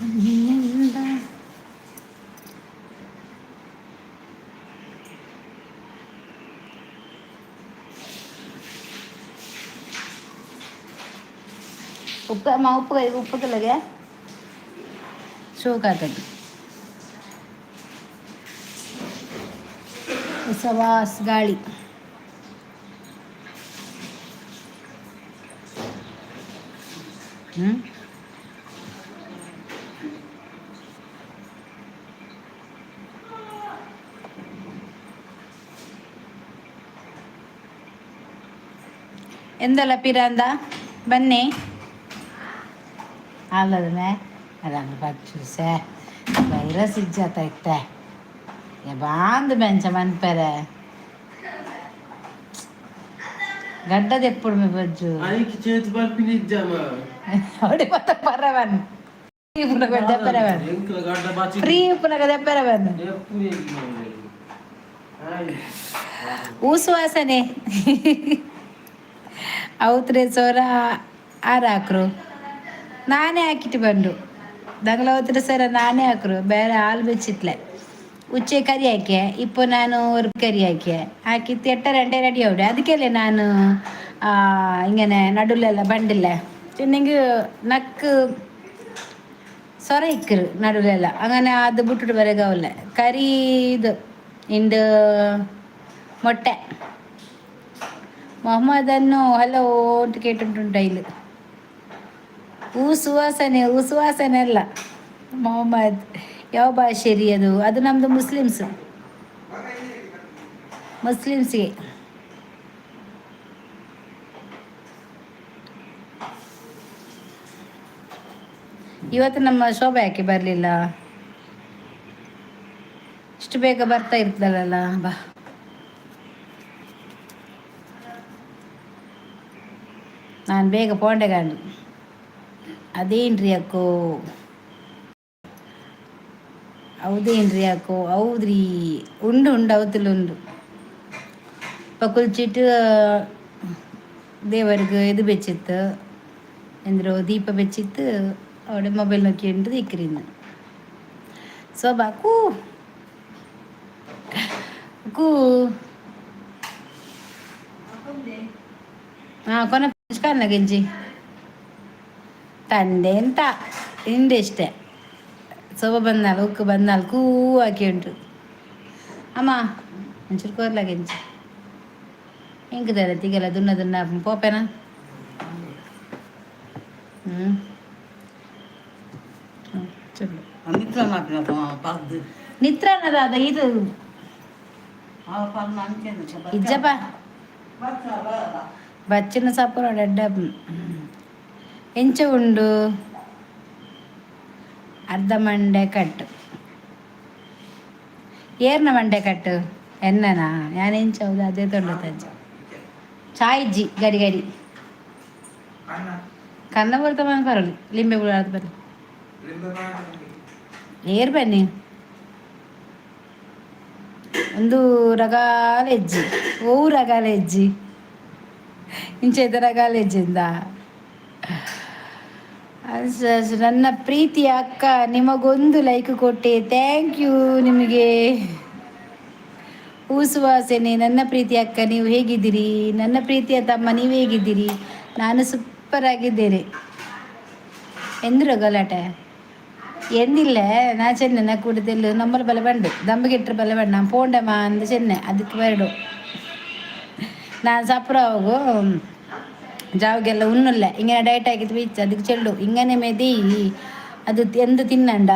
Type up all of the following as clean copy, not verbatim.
ಮಣ್ಣಿನಿಂದ. ಉಪ್ಪು ಅಮ್ಮ, ಉಪ್ಪು, ಉಪ್ಪು ಕಲಗೆ ಶೋಕಾತದ್ದು. ಹೊಸವಾಸ್ ಗಾಳಿ. ಹ್ಮ್ ಎಂದಲ್ಲ ಪಿರಂದ ಬನ್ನಿ ಅಲ್ಲದನೆ ಅದಂದು ಬಚ್ಚುಸೆ ವೈರಸ್ ಇಜ್ಜಾತ ಇತ್ತೆ ಬಾಂದು ಬೆಂಚ ಮನ್ಪೆರೆ ಗಡ್ಡದ ಎಪ್ಪುಡು ಮಿ ಬಜ್ಜು. ಐಕ್ ಚೇತ್ ಬರ್ಪಿನ ಇಜ್ಜಮ್ಮ. ಅವಡಿ ಮತ್ತ ಪರವನ್ ಉಪ್ಪುನಗ ದೆಪ್ಪರವನ್. ಎಂಕ್ಲ ಗಡ್ಡ ಬಾಚಿ. ಫ್ರೀ ಉಪ್ಪುನಗ ದೆಪ್ಪರವನ್. ಊಸುವಾಸನೆ ಔತ್ರೆ ಸೊರ ಆರು ಹಾಕ್ರು, ನಾನೇ ಹಾಕಿಟ್ಟು ಬಂದು ದಂಗ್ಲ ಔತ್ರೆ ಸರ ನಾನೇ ಹಾಕ್ರು. ಬೇರೆ ಹಾಲು ಬೆಚ್ಚಿತ್ಲೆ ಉಚ್ಚೆ ಕರಿ ಹಾಕಿ ಇಪ್ಪ ನಾನು ஒரு ಕರಿ ಹಾಕಿ ಹಾಕಿ ಎಟ್ಟ ರೆಂಡೆ ರೆಡಿ ಆವಡೆ. ಅದಕ್ಕೆಲ್ಲ ನಾನು ഇങ്ങനെ നടുവിലെಲ್ಲ ಬಂಡಿಲ್ಲ ನಿಂಗೆ ನಕ್ ಸೊರ ಇಕ್ಕರು ನಡುವೆಲ್ಲ. അങ്ങനെ ಅದು ಬಿಟ್ಬಿಟ್ಟು ಬರೆಗಾವಲ್ಲ. ಕರಿ ಇದು ಇಂದು ಮೊಟ್ಟೆ. ಮೊಹಮ್ಮದನ್ನು ಹಲೋ ಅಂತ ಕೇಟುಂಟು ಇಲ್ಲಿ. ಹೂ ಸುವಾಸನೆ, ಹೂ ಸುವಾಸನೆ ಅಲ್ಲ ಮೊಹಮ್ಮದ್. ಯಾವ ಭಾಷೆ ರೀ ಅದು? ಅದು ನಮ್ಮದು ಮುಸ್ಲಿಮ್ಸ್, ಮುಸ್ಲಿಮ್ಸ್ಗೆ. ಇವತ್ತು ನಮ್ಮ ಶೋಭಾ ಯಾಕೆ ಬರಲಿಲ್ಲ? ಇಷ್ಟು ಬೇಗ ಬರ್ತಾ ಇರ್ತದಲ್ಲ. ಬಾ. ನಾನು ಬೇಗ ಪೋಂಡೆಗಾಂಡು. ಅದೇನ್ರಿ ಅಕ್ಕೋ? ಹೌದೇನ್ರಿ ಅಕ್ಕೋ? ಹೌದ್ರಿ, ಉಂಡು ಉಂಡು ಅವತ್ತಲು ಉಂಡು. ಕುಲ್ಚಿಟ್ಟು ದೇವರಿಗೆ ಇದು ಬೆಚ್ಚಿತ್ತು ಎಂದ್ರು ದೀಪ ಬೆಚ್ಚಿತ್ತು. അവിടെ മൊബൈൽ നോക്കിയിട്ട് നിൽക്കുന്നു. ശോഭ കൂ കൂ. ಹಾಂ, ಕೊನೆ ಗೆಂಜಿ ತಂದೆ ಅಂತ ಇಂಡೆ ಇಷ್ಟೇ. ಸೋಬ ಬಂದಾಳು, ಉಕ್ಕು ಬಂದಾಳು, ಕೂ ಹಾಕಿ ಉಂಟು. ಅಮ್ಮ, ಒಂಚೂರು ಕೋರ್ಲ ಗೆಂಜಿ. ಹೆಂಗದಲ್ಲ ತಿಗಲ್ಲ ದುನ್ನ ದುನ್ನ ಪೋಪೆನಾ? ಹ್ಞೂ, ಚಲೋ. ನಿತ್ರ ಅನ್ನೋದಾದ ಇದು. ಇಜ್ಜಪ್ಪ, ಬಚ್ಚಿನ ಸಪ್ಪರ ಡೆಡ್ಡ ಎಂಚ ಉಂಡು. ಅರ್ಧ ಮಂಡೆ ಕಟ್ಟು, ಏರ್ನ ಮಂಡೆ ಕಟ್ಟು ಎನ್ನನಾ? ನಾನು ಎಂಚ ಹೌದು, ಅದೇ ತೊಂಡ ತಂಚ ಚಾಯ್ಜಿ ಗಡಿ ಗಡಿ ಕನ್ನ ಬರ್ತಾ ಪರಲಿ ಲಿಂಬೆ ಬುಡ ಬರಲಿ. ಏರ್ ಬನ್ನಿ. ಒಂದು ರಗಾಲ ಹೆಜ್ಜಿ ಓ ರಗಾಲ ಹೆಜ್ಜಿ ಇಂಚೈತ ರಗಾಲ ಹೆಜ್ಜಿಂದ. ನನ್ನ ಪ್ರೀತಿಯ ಅಕ್ಕ, ನಿಮಗೊಂದು ಲೈಕ್ ಕೊಟ್ಟೆ, thank you ನಿಮಗೆ. ಹೂಸುವಾಸನೆ. ನನ್ನ ಪ್ರೀತಿಯ ಅಕ್ಕ, ನೀವು ಹೇಗಿದ್ದೀರಿ? ನನ್ನ ಪ್ರೀತಿಯ ತಮ್ಮ, ನೀವು ಹೇಗಿದ್ದೀರಿ? ನಾನು ಸೂಪರ್ ಆಗಿದ್ದೇನೆ. ಎಂದ್ರು ಗಲಾಟೆ ಎಂದಿಲ್ಲ. ನಾ ಚೆನ್ನೆ ನಾ ಕೂಡದೆಲ್ಲು ನಮ್ಮಲ್ಲಿ ಬಲ ಬಂಡು ದಂಬಗೆಟ್ರ ಬಲ ಬಂಡು. ನಾನು ಪೋಂಡಮ್ಮ ಅಂದ ಚೆನ್ನೆ ಅದಕ್ಕೆ ಬರಡು. ನಾನು ಸಪ್ರ ಹೋಗು ಜಾವಗೆಲ್ಲ ಉಣ್ಣಲ್ಲ. ಹಿಂಗೆ ಡಯಟ್ ಆಗಿದ್ದು ಬೀಚ್ ಅದಕ್ಕೆ ಚೆಲ್ಲು ಹಿಂಗನೆ ಮೆದಿ. ಅದು ಎಂದು ತಿನ್ನಂಡ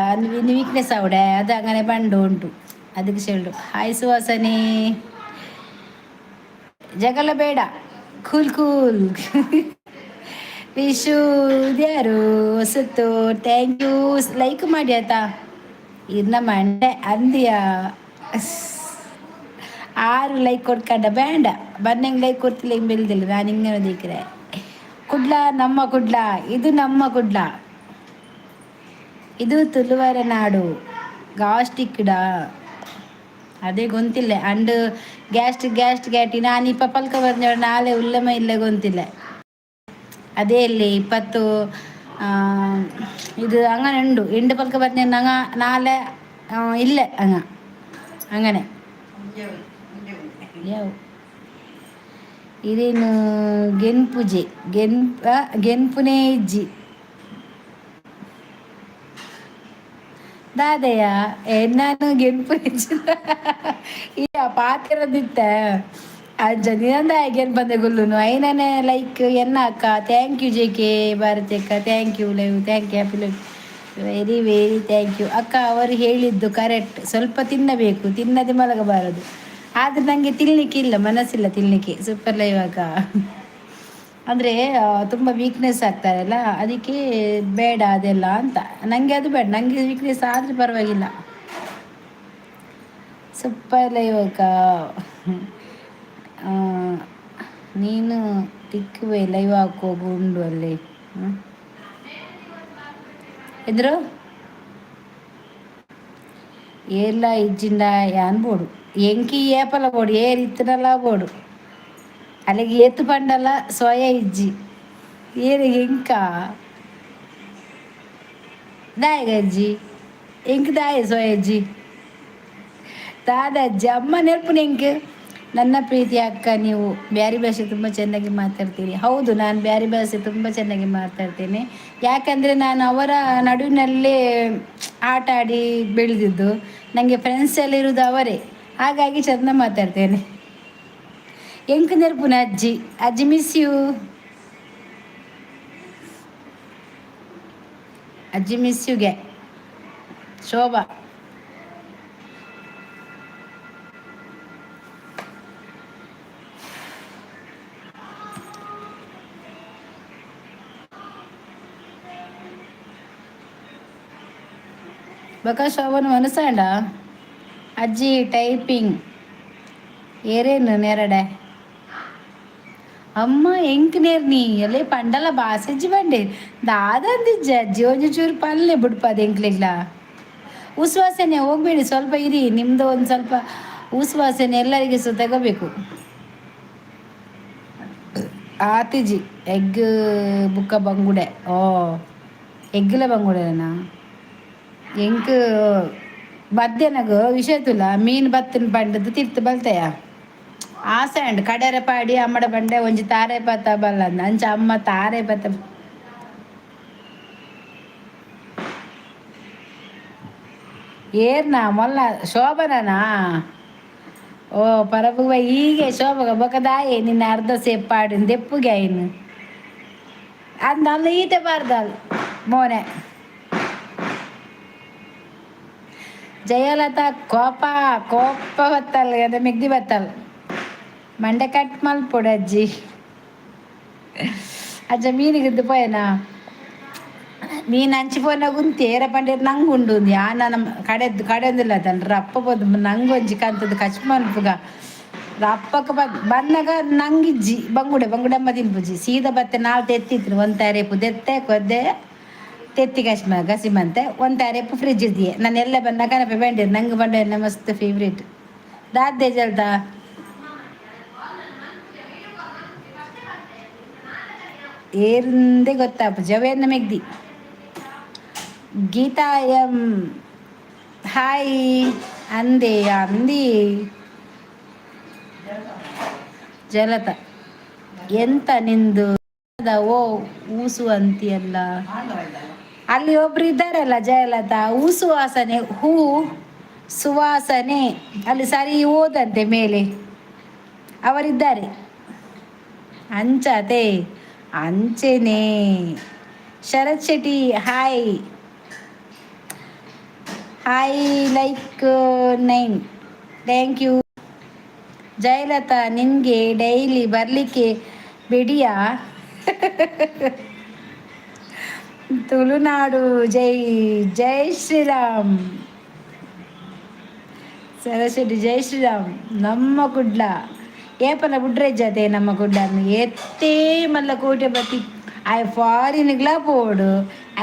ವೀಕ್ನೆಸ್ ಆವಡೆ. ಅದು ಹಂಗನೆ ಬಂಡು ಉಂಟು ಅದಕ್ಕೆ ಚೆಲ್ಲು. ಹಾಯ್ ಸುವಾಸನೆ. ಜಗಳ ಬೇಡ, ಕೂಲ್ ಕೂಲ್. ವಿಶು ಇದ್ಯಾರು ಹೊಸತ್ತು? Thank you. Like ಮಾಡಿ ಆಯ್ತಾ? ಇರ್ನ ಮಂಡೆ ಅಂದಿಯ ಆರು ಲೈಕ್ ಕೊಡ್ಕಂಡ ಬೇಡ ಬನ್ನಿಂಗ್ ಲೈಕ್ ಕೊಡ್ತಿಲ್ಲ. ಹಿಂಗೆ ಬೆಳ್ದಿಲ್ಲ ನಾನು ಹಿಂಗೆ ದಿಕ್ರೆ. ಕುಡ್ಲ ನಮ್ಮ ಕುಡ್ಲ, ಇದು ನಮ್ಮ ಕುಡ್ಲ, ಇದು ತುಳುವರ ನಾಡು. ಗಾಸ್ಟಿಕ್ಡ ಅದೇ ಗೊತ್ತಿಲ್ಲ. ಅಂಡ್ ಗ್ಯಾಸ್ಟ್ರಿಕ್ ಗ್ಯಾಸ್ಟ್ ಗ್ಯಾಟಿ ನಾನು ಇಪ್ಪ ಪಲ್ಕ ಬರ್ದ ನಾಳೆ ಉಲ್ಲಮ ಇಲ್ಲ ಗೊತ್ತಿಲ್ಲ. ಅದೇ ಇಲ್ಲಿ 20 ಇದು ಅಂಗನೆ ಉಂಡು ಎಂಡು ಪಲ್ಕ ಬತ್ತನೆ ನಂಗ ನಾಲೆ ಇಲ್ಲ ಹಂಗ ಅಂಗನೆ. ಯಾವ ಇದೇನು ಗೆನ್ಪುಜೆ ಗೆನ್ಪ ಗೆನ್ಪುನೇ ಇಜ್ಜಿ ದಾದೆಯ ನಾನು ಗೆನ್ಪು ಈ ಪಾತಿರದಿತ್ತ ಅಂಚ ನಿನಂದ ಗೆನ್ಪಂದೆ ಗುಲ್ಲುನು ಐನನೆ ಲೈಕ್ ಎನ್ನ ಅಕ್ಕ. Thank you J K Bharati ಅಕ್ಕ. Thank you live, thank you happy live, very very thank you ಅಕ್ಕ. ಅವರು ಹೇಳಿದ್ದು ಕರೆಕ್ಟ್, ಸ್ವಲ್ಪ ತಿನ್ನಬೇಕು, ತಿನ್ನದೆ ಮಲಗಬಾರದು. ಆದರೆ ನನಗೆ ತಿನ್ನಲಿಕ್ಕೆ ಇಲ್ಲ, ಮನಸ್ಸಿಲ್ಲ ತಿನ್ನಲಿಕ್ಕೆ. ಸೂಪರ್ ಲೈವ್ ಅಕ್ಕ. ಅಂದರೆ ತುಂಬ ವೀಕ್ನೆಸ್ ಆಗ್ತಾರಲ್ಲ, ಅದಕ್ಕೆ ಬೇಡ ಅದೆಲ್ಲ ಅಂತ. ನನಗೆ ಅದು ಬೇಡ, ನನಗೆ ವೀಕ್ನೆಸ್ ಆದರೆ ಪರವಾಗಿಲ್ಲ. ಸೂಪರ್ ಲೈವ್ ಅಕ್ಕ. ನೀನು ತಿಕ್ಕುವೆ ಲೈವ್ ಹಾಕೋಗು ಉಂಡು ಅಲ್ಲಿ ಎಂದ್ರು ಏರ್ಲ ಇಜ್ಜಿಂಡ ಯಾನ್ ಬೋಡು ಎಂಕಿ ಏಪಲ ಬೋಡು ಏರ್ ಇತ್ತನಲ್ಲ ಬೋಡು ಅಲ್ಲಿಗೆ ಏತು ಪಂಡಲ ಸೊಯ ಇಜ್ಜಿ ಏರು ಎಂಕ ದಾಯಗ ಅಜ್ಜಿ ಎಂಕ್ ದಾಯ ಸೊಯ ಅಜ್ಜಿ ದಾದ ಅಜ್ಜಿ ಅಮ್ಮ ನೆನಪು ಎಂಕ್. ನನ್ನ ಪ್ರೀತಿ ಅಕ್ಕ, ನೀವು ಬ್ಯಾರಿ ಭಾಷೆ ತುಂಬ ಚೆನ್ನಾಗಿ ಮಾತಾಡ್ತೀರಿ. ಹೌದು, ನಾನು ಬ್ಯಾರಿ ಭಾಷೆ ತುಂಬ ಚೆನ್ನಾಗಿ ಮಾತಾಡ್ತೇನೆ. ಯಾಕಂದರೆ ನಾನು ಅವರ ನಡುವಿನಲ್ಲೇ ಆಟ ಆಡಿ ಬೆಳೆದಿದ್ದು. ನನಗೆ ಫ್ರೆಂಡ್ಸ್ ಎಲ್ಲ ಇರುವುದು ಅವರೇ, ಹಾಗಾಗಿ ಚೆಂದ ಮಾತಾಡ್ತೇನೆ. ಎಂಕ್ ನೆರ್ಪುನ ಅಜ್ಜಿ ಅಜ್ಜಿ ಮಿಸ್ you ಅಜ್ಜಿ ಮಿಸ್ ಯುಗೆ ಶೋಭಾ. ಬಕ ಶೋಭನ ಮನಸ್ಸಾಂಡ ಅಜ್ಜಿ ಟೈಪಿಂಗ್ ಏರೇನು ನೆರಡೆ ಅಮ್ಮ ಎಂಕ್ ನೇರ್ನಿ ಅಲ್ಲೇ ಪಂಡಲ ಬಾಸೆಜ್ಜಿ ಬಂಡೆ ದಾದಂದಿಜ್ಜ ಅಜ್ಜಿ ಒಂಜಿ ಚೂರು ಪಲ್ಲೆ ಬುಡ್ಪದ ಎಂಕ್ಲೆಗ್ಲ. ಉಸ್ವಾಸನೆ ಹೋಗ್ಬೇಡಿ, ಸ್ವಲ್ಪ ಇರಿ. ನಿಮ್ಮದು ಒಂದು ಸ್ವಲ್ಪ ಉಸ್ವಾಸನೆ ಎಲ್ಲರಿಗೆ ಸಹ ತಗೋಬೇಕು. ಆತಿಜಿ ಎಗ್ ಬುಕ್ಕ ಬಂಗುಡೆ. ಓ ಎಗ್ಲ ಬಂಗುಡೆನಾ? ಎಂಕ್ ಮಧ್ಯಾಹ್ನಗ್ ವಿಷಯತುಲ್ಲ ಮೀನು ಬತ್ತಿನ ಪಂಡದು ತಿರ್ತು ಬಲ್ತೆಯ ಆಸೆ ಅಂಡ್ ಕಡೆರೆ ಪಾಡಿ ಅಮ್ಮಡ ಬಂಡೆ ಒಂಜಿ ತಾರೆ ಪತ್ತ ಬಲ್ಲಂದ ಅಂಚ ಅಮ್ಮ ತಾರೆ ಪತ್ತ ಏರ್ನ ಮೊಲ್ಲ ಶೋಭನನಾ? ಓ ಪರಬುಗ ಹೀಗೆ ಶೋಭಗ ಬೊಕದಾಯೆ ನಿನ್ನ ಅರ್ಧ ಸೇಪ್ ಪಾಡಿನ ದೆಪ್ಪುಗೆ ಆಯ್ನು ಅಂದ ಅಲ್ಲ ಈತೆ ಬಾರ್ದಲ್ ಮೋನೆ. ಜಯಲತಾ ಕೋಪ ಕೋಪ ಬತ್ತಲ್ ಅದ ಮೆಗ್ದಿ ಬತ್ತಲ್ ಮಂಡೆ ಕಟ್ ಮಲ್ಪೊಡು ಅಜ್ಜಿ. ಅಜ್ಜ ಮೀನಿಗಿದ್ದು ಪೋಯನಾ ಮೀನು ಅಂಚಿ ಪೋನ ಗುಂತಿ ಏರ ಪಂಡೇರ್ ನಂಗೆ ಉಂಡು ಯಾನ ನಮ್ಮ ಕಡೆದ್ದು ಕಡೆಂದಿಲ್ಲ ತನ್ ರಪ್ಪ ಪೋದು ನಂಗೆ ಒಂಜಿ ಕಂತದ್ದು ಕಚ್ ಮಲ್ಪುಗ ರಪ್ಪಕ್ಕ ಬನ್ನಗ ನಂಗಿಜ್ಜಿ ಬಂಗುಡೆ ಬಂಗುಡೆ ಅಮ್ಮ ತಿನ್ಪುಜಿ ಸೀದಾ ಬತ್ತೆ ನಾಲ್ ತೆತ್ತಿತ್ರು ಒಂದು ತಾರೇಪು ದೆತ್ತೆ ಕೊದ್ದೆ ತೆತ್ತಿ ಕಶ್ಮ ಗಸಿಮಂತೆ ಒಂದು ತಾರೇಪು ಫ್ರಿಜ್ ಇದ್ದೀಯ. ನಾನು ಎಲ್ಲ ಬಂದಾಗ ಕನಪೆ ಬಂಡಿರ್ ನಂಗೆ ಬಂಡೆ ಮಸ್ತ್ ಫೇವ್ರೇಟ್ ದಾದ್ದೆ ಜಲ್ದಾ ಏರಿಂದೆ ಗೊತ್ತಾಪ ಜವೇನ ಮೆಗ್ದಿ. ಗೀತಾ ಎಂ ಹಾಯ್ ಅಂದೆ ಅಂದಿ ಜಲತ ಎಂತ ನಿಂದು ಓ ಊಸು ಅಂತೀಯಲ್ಲ. ಅಲ್ಲಿ ಒಬ್ರು ಇದ್ದಾರಲ್ಲ ಜಯಲತಾ, ಹೂ ಸುವಾಸನೆ, ಹೂ ಸುವಾಸನೆ ಅಲ್ಲಿ ಸರಿ ಓದಂತೆ ಮೇಲೆ ಅವರಿದ್ದಾರೆ. ಅಂಚತೆ ಅಂಚೆನೆ. Sharath Shetty hi hi like 9 thank you. Jayalatha ನಿನಗೆ ಡೈಲಿ ಬರಲಿಕ್ಕೆ ಬಿಡಿಯಾ? ತುಳುನಾಡು ಜೈ ಜೈ ಶ್ರೀರಾಮ್. ಸರಸ್ವತಿ ಜೈ ಶ್ರೀರಾಮ್. ನಮ್ಮ ಕುಡ್ಲ ಏಪಲ ಬುಡ್ರೆ ಜತೆ ನಮ್ಮ ಕುಡ್ಲ ಎತ್ತೇ ಮಲ್ಲ ಕೋಟೆ ಬತ್ತಿ ಆಯ್ ಫಾರಿನ್ಗ್ಲಾ ಪೋಡು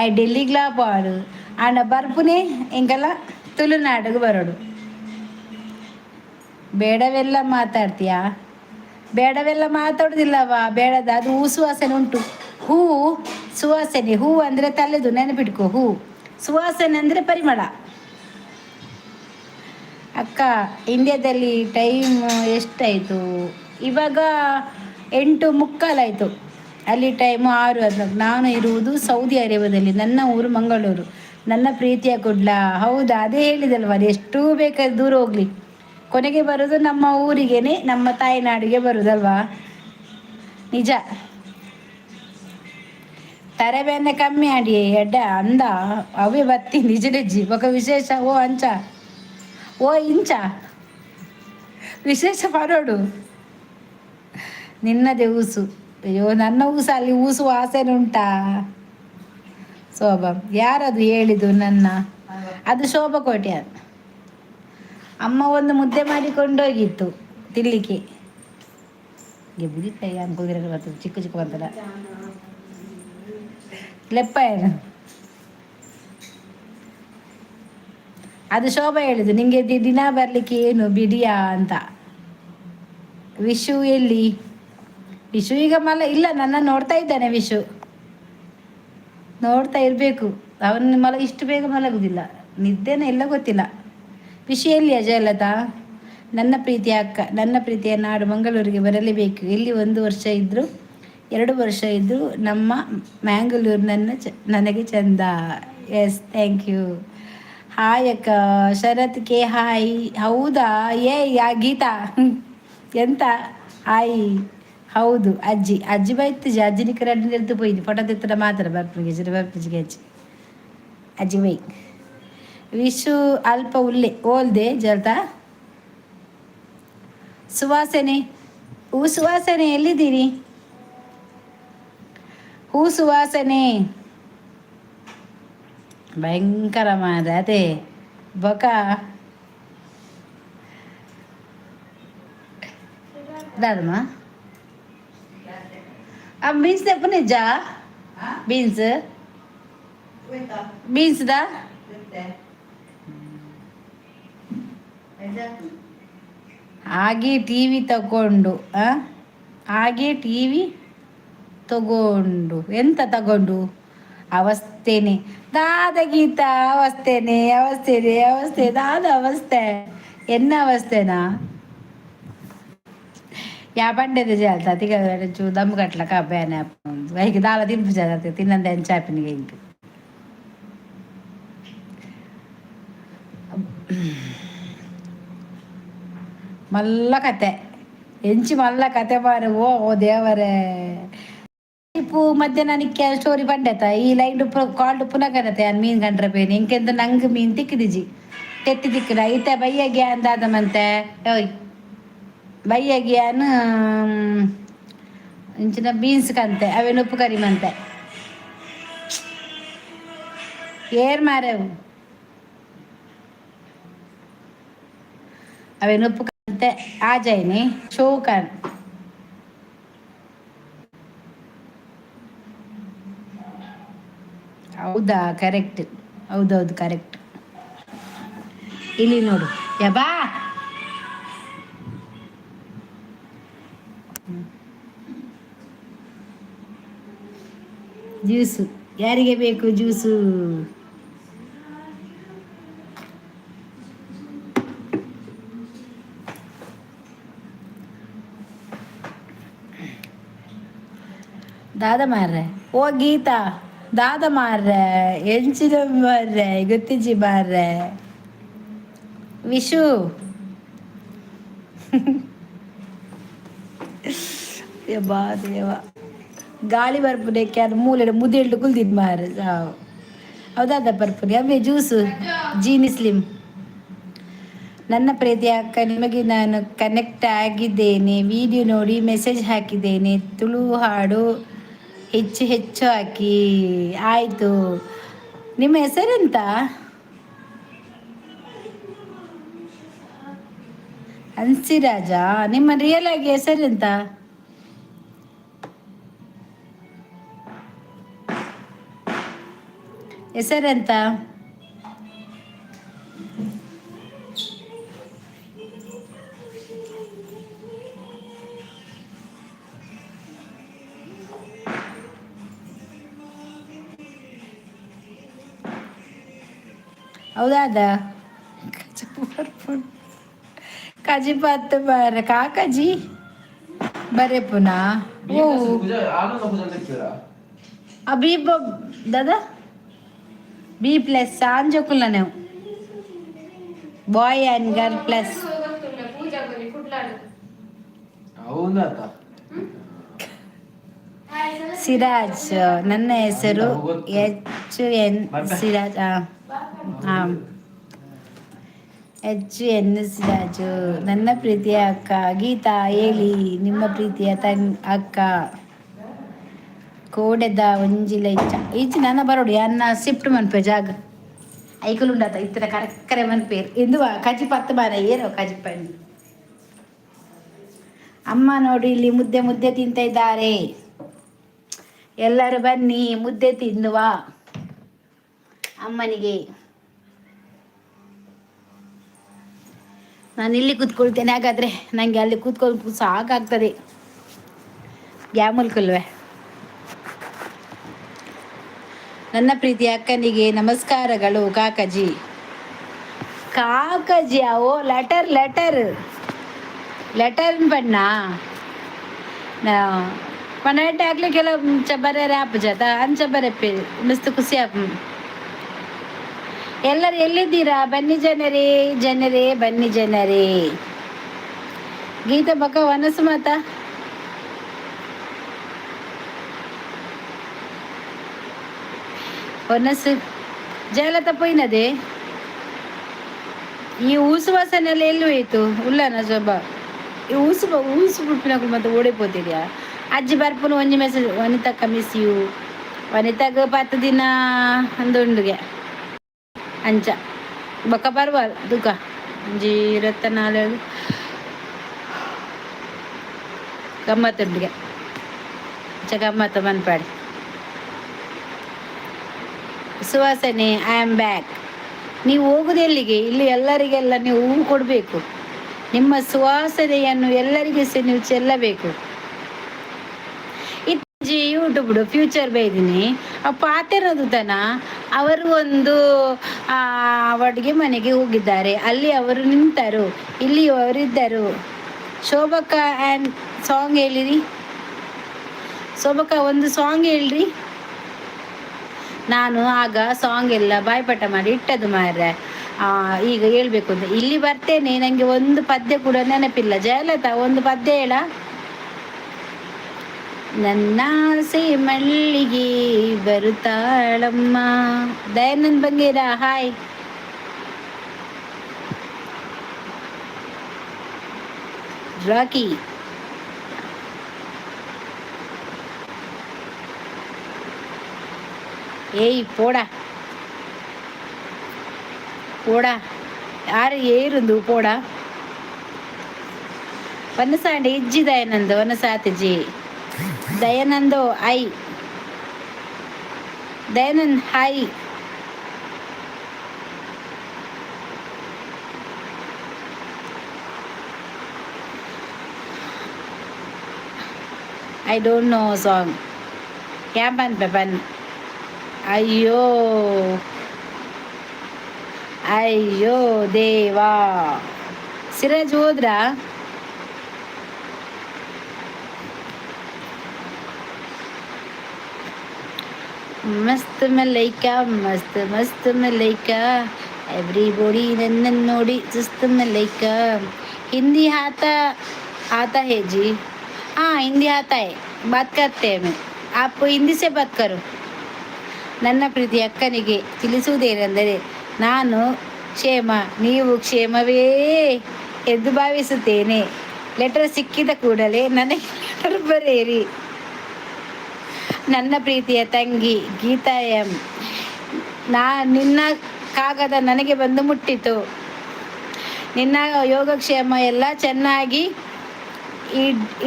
ಆಯ್ ಡೆಲ್ಲಿಗ್ಲಾ ಪಾಡು ಆಂಡ ಬರ್ಪುನೆ ಎಂಕಲ್ಲ ತುಳುನಾಡಿಗೆ ಬರೋಡು. ಬೇಡವೆಲ್ಲ ಮಾತಾಡ್ತೀಯಾ? ಬೇಡವೆಲ್ಲ ಮಾತಾಡೋದಿಲ್ಲವಾ, ಬೇಡದ ಅದು ಊಸು ವಾಸನೆ ಉಂಟು. ಹೂ ಸುವಾಸನೆ. ಹೂ ಅಂದರೆ ತಲೆದು, ನೆನಪಿಟ್ಕೋ. ಹೂ ಸುವಾಸನೆ ಅಂದರೆ ಪರಿಮಳ. ಅಕ್ಕ, ಇಂಡಿಯಾದಲ್ಲಿ ಟೈಮ್ ಎಷ್ಟಾಯಿತು ಇವಾಗ? 8:45 ಆಯಿತು. ಅಲ್ಲಿ ಟೈಮು 6. ಅದು ನಾನು ಇರುವುದು ಸೌದಿ ಅರೇಬಿಯಾದಲ್ಲಿ. ನನ್ನ ಊರು ಮಂಗಳೂರು. ನನ್ನ ಪ್ರೀತಿಯ ಕುಡ್ಲ. ಹೌದಾ? ಅದೇ ಹೇಳಿದಲ್ವ, ಅದು ಎಷ್ಟು ಬೇಕಾದ್ರೆ ದೂರ ಹೋಗಲಿ, ಕೊನೆಗೆ ಬರೋದು ನಮ್ಮ ಊರಿಗೇನೆ, ನಮ್ಮ ತಾಯಿನಾಡಿಗೆ ಬರುವುದಲ್ವಾ? ನಿಜ. ತರಬೇನೆ ಕಮ್ಮಿ ಆಡಿ ಎಡ್ಡ ಅಂದ ಅವೇ ಬತ್ತಿ. ನಿಜ ನಿಜಿ ఒక ವಿಶೇಷ. ಓ ಅಂಚ, ಓ ಇಂಚ ವಿಶೇಷ ಪರೋಡು. ನಿನ್ನದೇ ಊಸು. ಅಯ್ಯೋ, ನನ್ನ ಊಸು ಅಲ್ಲಿ ಊಸು ವಾಸನೆ ಉಂಟಾ? ಶೋಭಾ. ಯಾರದು ಹೇಳಿದ್ದು ನನ್ನ? ಅದು ಶೋಭಾ ಕೋಟ್ಯ. ಅಮ್ಮ ಒಂದು ಮುದ್ದೆ ಮಾಡಿಕೊಂಡೋಗಿತ್ತು ತಿನ್ಲಿಕ್ಕೆ. ಬುದಿತ ಅಂಕುಲ್ ಬರ್ತದೆ, ಚಿಕ್ಕ ಚಿಕ್ಕ ಬಂತಲ್ಲ ಲೆಪ್ಪ ಏನು. ಅದು ಶೋಭಾ ಹೇಳಿದ್ದು, ನಿಂಗೆ ದಿನ ಬರಲಿಕ್ಕೆ ಏನು ಬಿಡಿಯಾ ಅಂತ. ವಿಶು ಎಲ್ಲಿ? ವಿಶು ಈಗ ಮಲ ಇಲ್ಲ, ನನ್ನ ನೋಡ್ತಾ ಇದ್ದಾನೆ. ವಿಶು ನೋಡ್ತಾ ಇರಬೇಕು. ಅವನು ಮಲ ಇಷ್ಟು ಬೇಗ ಮಲಗುದಿಲ್ಲ. ನಿದ್ದೆನೇ ಇಲ್ಲ, ಗೊತ್ತಿಲ್ಲ. ವಿಶು ಎಲ್ಲಿ? ಅಜಯಲತಾ, ನನ್ನ ಪ್ರೀತಿಯ ಅಕ್ಕ, ನನ್ನ ಪ್ರೀತಿಯ ನಾಡು ಮಂಗಳೂರಿಗೆ ಬರಲೇಬೇಕು. ಎಲ್ಲಿ ಒಂದು ವರ್ಷ ಇದ್ದರೂ, 2 ವರ್ಷ ಇದ್ದರೂ ನಮ್ಮ ಮ್ಯಾಂಗಳೂರು ನನಗೆ ಚಂದ. S, thank you. Hi ಅಕ್ಕ. Sharath K hi. ಹೌದಾ? ಏ ಯಾ ಗೀತಾ, ಎಂತ ಹಾಯ್? ಹೌದು, ಅಜ್ಜಿ ಅಜ್ಜಿ ಬೈತಿಜಿ. ಅಜ್ಜಿನಿ ಕರೆಂಟ್ ಎದ್ದು ಪೋಯ್ದು ಫೋಟೋ ತೆತ್ತಡ ಮಾತ್ರ ಬರ್ಪುಗೆ ಬರ್ಪುಜಿಗೆ ಅಜ್ಜಿ ಅಜ್ಜಿ ಬೈ. ವಿಶು ಅಲ್ಪ ಉಲ್ಲೆ ಓಲ್ದೆ ಜಲ್ತಾ. ಸುವಾಸನೆ, ಹೂ ಸುವಾಸನೆ, ಎಲ್ಲಿದ್ದೀರಿ? ಹೂ ಸುವಾಸನೆ ಭಯಂಕರ ಮಾರ. ಅದೇ ಬೊಕ ದಾದಮ್ಮ. ಆ ಬೀನ್ಸ್ ನಿಜ ಬೀನ್ಸ್ ಬೀನ್ಸ್ ದಾ. ಹಾಗೆ ಟಿವಿ ತಗೊಂಡು, ಹಾಗೆ ಟಿವಿ ತಗೊಂಡು, ಎಂತ ತಗೊಂಡು ಅವಸ್ಥೆನೆ ದಾದ ಗೀತಾ. ಅವಸ್ಥೆನೆ ಅವಸ್ಥೆನೆ ಅವಸ್ಥೆ ದಾದ ಅವಸ್ಥೆ ಎನ್ನ ಅವಸ್ಥೆನಾ? ಯಾ ಬಂಡೆದ ಜಾಲ್ತ ತಿಗ ಚೂ ದಮ್ ಕಟ್ಲಕ ಬೇನೆ ಐಕ್ ದಾಲ ತಿನ್ಪು ಜಾತ ತಿನ್ನಂದೆ ಅಂಚಾಪಿನಿಗೆ ಇಂಕ್. ಮಲ್ಲ ಕತೆ ಎಂಚಿ ಮಲ್ಲ ಕತೆ ಬಾರೆ. ಓ ಓ ದೇವರೇ. ಇಪ್ಪು ಮಧ್ಯಾಹ್ನ ನಿಕ್ಕೆ ಸ್ಟೋರಿ ಪಂಡೆತ ಈ ಲೈನ್ ಕಾಲ್ಡ್ ಪುನಃ ಕನತೆ ಮೀನ್ ಕಂಡ್ರೆ ಪೇನೆ ಇಂಕೆಂತ ನಂಗೆ ಮೀನ್ ತಿಕ್ಕಿದಿಜಿ, ತೆತ್ತಿ ತಿಕ್ಕಿದ ಐತೆ. ಬಯ್ಯಗೆ ಅಂದಾದ ಮಂತೆ. ಓಯ್, ಬಯ್ಯಗೆ ಅನ್ ಇಂಚಿನ ಬೀನ್ಸ್ ಕಂತೆ, ಅವೇನು ಉಪ್ಪು ಕರಿ ಮಂತೆ. ಏರ್ ಮಾರೇವು ಅವೇನು ಉಪ್ಪು ಕಂತೆ ಆಜಾಯ್ನಿ ಶೋಕನ್. ಹೌದಾ? ಕರೆಕ್ಟ್. ಹೌದೌದು, ಕರೆಕ್ಟ್. ಇಲ್ಲಿ ನೋಡು ಯಬಾ. ಜ್ಯೂಸು ಯಾರಿಗೆ ಬೇಕು ಜ್ಯೂಸು? ದಾದ ಮಾರ್ರೆ. ಓ ಗೀತಾ, ದಾದ ಮಾರ್ರೆ, ಎಂಚಿನ ಮಾರ್ರೆ, ಗೊತ್ತಿಜ್ಜಿ ಮಾರ್ರೆ. ವಿಶು ಯಬ್ಬಾ ದೇವ. ಗಾಳಿ ಬರ್ಪುನೆ ಕ್ಯಾನ್ ಮೂಲೆಡ್ ಮುದೆಲ್ಡ್ ಕುಲ್ದಿದ್ ಮಾರ್ರೆ. ಸಾವು ಹೌದಾದ ಬರ್ಪುನೆ ಅವೇ ಜ್ಯೂಸು. ಜೀನಿ ಸ್ಲಿಮ್. ನನ್ನ ಪ್ರೀತಿಯ ಅಕ್ಕ, ನಿಮಗೆ ನಾನು ಕನೆಕ್ಟ್ ಆಗಿದ್ದೇನೆ. ವಿಡಿಯೋ ನೋಡಿ ಮೆಸೇಜ್ ಹಾಕಿದ್ದೇನೆ. ತುಳು ಹಾಡು ಹೆಚ್ಚು ಹೆಚ್ಚು ಹಾಕಿ. ಆಯಿತು. ನಿಮ್ಮ ಹೆಸರೆಂತ? ಹನ್ಸಿರಾಜ. ನಿಮ್ಮ ರಿಯಲ್ ಆಗಿ ಹೆಸರೆಂತ? ಹೆಸರೆಂತ? ಹೌದಾದ ಕಜಿಪು ಬರ್ಪುಂಡು. ಕಜಿಪು ಅತ್ತು ಬರ ಕಾಕಜಿ ಬರೆಪುನಾ? ಓ. ಆನಂದ ಪೂಜೆ ತೆಕ್ಕಿರಾ? ಆ ಬಿ ದಾದಾ ಬಿ ಪ್ಲಸ್ ಆಂಜೋಕುಲ್ಲ ನಾವು ಬಾಯ್ ಆ್ಯಂಡ್ ಗರ್ಲ್ ಪ್ಲಸ್. ಗೊತ್ತುಂಡ ಪೂಜಾ ಕೊರಿ ಕುಡ್ಲಾಡು. ಹೌದಾತ. ಸಿರಾಜ್, ನನ್ನ ಹೆಸರು ಎಚ್ ಎನ್ ಸಿರಾಜ್. ಹಾಂ ಹಾಂ, ಎಚ್ ಎನ್ ಸಿರಾಜು. ನನ್ನ ಪ್ರೀತಿಯ ಅಕ್ಕ ಗೀತಾ, ಹೇಳಿ. ನಿಮ್ಮ ಪ್ರೀತಿಯ ತಂಗ್ ಅಕ್ಕ ಕೋಡೆದ ಒಂಜಿಲ ಇಚ್ಚ ಈಚೆ ನನ್ನ ಬರೋಡು ಅನ್ನ ಶಿಫ್ಟ್ ಮನ್ಪೆ ಜಾಗ ಐಕುಲುಂಡತ ಇತ್ತಿನ ಕರೆಕ್ಕರೆ ಮನ್ಪೇರು ಎಂದು ಕಜಿ ಪತ್ತು ಬಾರ ಏರೋ ಕಜಿಪಣ್ಣು. ಅಮ್ಮ ನೋಡಿ ಇಲ್ಲಿ ಮುದ್ದೆ ಮುದ್ದೆ ತಿಂತ ಇದ್ದಾರೆ. ಎಲ್ಲರೂ ಬನ್ನಿ, ಮುದ್ದೆ ತಿನ್ನುವ. ಅಮ್ಮನಿಗೆ ನಾನು ಇಲ್ಲಿ ಕೂತ್ಕೊಳ್ತೇನೆ. ಹಾಗಾದರೆ ನನಗೆ ಅಲ್ಲಿ ಕೂತ್ಕೊಂಡು ಸಾಕಾಗ್ತದೆ. ಗ್ಯಾಮುಲ್ಕಲ್ವೇ. ನನ್ನ ಪ್ರೀತಿಯ ಅಕ್ಕನಿಗೆ ನಮಸ್ಕಾರಗಳು. ಕಾಕಜಿ, ಕಾಕಜಿ. ಓ, ಲೆಟರ್ ಲೆಟರ್ ಲೆಟರ್ ಪಣ್ಣ ಪಣ್ಣಾಟ ಆಗ್ಲಿ. ಕೆಲವು ಬರೆ ಆಪ್ ಜಾತ ಅಂಚ ಬರೆಪ್ಪೆ ಮಸ್ತ್ ಖುಷಿ ಆಪ್. ಎಲ್ಲರೂ ಎಲ್ಲಿದ್ದೀರಾ? ಬನ್ನಿ ಜನರೇ, ಜನರೇ, ಬನ್ನಿ ಜನರೇ. ಗೀತಾ ಬಕ್ಕ ವನಸು ಮಾತಾ. ಒನಸು ಜಯಲತ ಪೋಯಿನದೆ. ಈ ಊಸು ವಾಸನೆಲ್ಲ ಎಲ್ಲಿ ಹೋಯ್ತು? ಉಲ್ಲನ ಜೊಬ ಈ ಊಸು ಊಸು ಬಿಡ್ಪಿನಕುಲು ಮತ್ತೆ ಓಡಿಪೋತಿದ್ಯಾ? ಅಜ್ಜಿ ಬರ್ಪುನು. ಒಂಜಿ ಮೆಸೇಜ್ ವನಿತಕ್ಕ ಮಿಸ್ you. ವನಿತಾಗ 10 ದಿನ ಅಂದುಂಡುಗೆ ಅಂಚ ಬೊಕ್ಕ ಬರ್ವ ದುಕ ಒಂಜಿ 24 ಗಮ್ಮತ್ತುಂಡುಗೆ. ಅಂಚ ಗಮ್ಮತ್ತು ಮನ್ಪಾಡಿ. ಸುವಾಸನೆ, I am back. ನೀವು ಹೋಗುದು ಎಲ್ಲಿಗೆ? ಇಲ್ಲಿ ಎಲ್ಲರಿಗೆಲ್ಲ ನೀವು ಹೂವು ಕೊಡಬೇಕು. ನಿಮ್ಮ ಸುವಾಸನೆಯನ್ನು ಎಲ್ಲರಿಗೆ ಸಹ ನೀವು ಚೆಲ್ಲಬೇಕು. ಇತ್ತೀಚೆ ಯೂಟ್ಯೂಬ್ ಫ್ಯೂಚರ್ ಬೈದಿನಿ. ಆ ಪಾತೆರದು ತನ ಅವರು ಒಂದು ಅಡುಗೆ ಮನೆಗೆ ಹೋಗಿದ್ದಾರೆ. ಅಲ್ಲಿ ಅವರು ನಿಂತರು, ಇಲ್ಲಿ ಅವರಿದ್ದರು. ಶೋಭಕ್ಕ ಆ್ಯಂಡ್ ಸಾಂಗ್ ಹೇಳಿರಿ. ಶೋಭಕ್ಕ, ಒಂದು ಸಾಂಗ್ ಹೇಳ್ರಿ. ನಾನು ಆಗ ಸಾಂಗ್ ಎಲ್ಲ ಬಾಯ್ಪಾಠ ಮಾಡಿ ಇಟ್ಟದ್ದು ಮಾರ್ರೆ. ಈಗ ಹೇಳ್ಬೇಕು ಅಂತ ಇಲ್ಲಿ ಬರ್ತೇನೆ. ನನಗೆ ಒಂದು ಪದ್ಯ ಕೂಡ ನೆನಪಿಲ್ಲ. ಜಯಲತಾ, ಒಂದು ಪದ್ಯ ಹೇಳ. ನನ್ನಾಸೆ ಮಲ್ಲಿಗೆ ಬರುತ್ತಾಳಮ್ಮ. ದಯಾನಂದ್ ಬಂಗೇರ, ಹಾಯ್. ರಾಕಿ. ಏಯ್ ಪೋಡ ಪೋಡ, ಯಾರು ಏರುಂದು ಪೋಡ. ವನಸಾಂಡೆ ಇಜ್ಜಿ ದಯಾನಂದ ವನಸಾತಿಜಿ. ದಯಾನಂದೋ I Dayanand hi. I don't know song. ಕ್ಯಾಬ್ ಅನ್ಪೆ ಬನ್. ಅಯ್ಯೋ ಅಯ್ಯೋ ದೇವಾ. ಸಿರಾಜ್ ಹೋದ್ರಾ? ಮಸ್ತ್ ಮಲೈಕಾ, ಮಸ್ತ್ ಮಸ್ತ್ ಮಲೈಕಾ, ಎವ್ರಿಬಡಿ ನನ್ನ ನೋಡಿ ಸುಸ್ತು ಮಲೈಕಾ. हिंदी आता आता है जी? हाँ, हिंदी आता है, बात करते हैं मैं. आप हिंदी से बात करो. ನನ್ನ ಪ್ರೀತಿ ಅಕ್ಕನಿಗೆ ತಿಳಿಸುವುದೇನೆಂದರೆ, ನಾನು ಕ್ಷೇಮ, ನೀವು ಕ್ಷೇಮವೇ ಎಂದು ಭಾವಿಸುತ್ತೇನೆ. ಲೆಟರ್ ಸಿಕ್ಕಿದ ಕೂಡಲೇ ನನಗೆ ಲೆಟರ್ ಬರೆಯಿರಿ. ನನ್ನ ಪ್ರೀತಿಯ ತಂಗಿ ಗೀತಾ ಎಂ, ನಾ ನಿನ್ನ ಕಾಗದ ನನಗೆ ಬಂದು ಮುಟ್ಟಿತು. ನಿನ್ನ ಯೋಗಕ್ಷೇಮ ಎಲ್ಲ ಚೆನ್ನಾಗಿ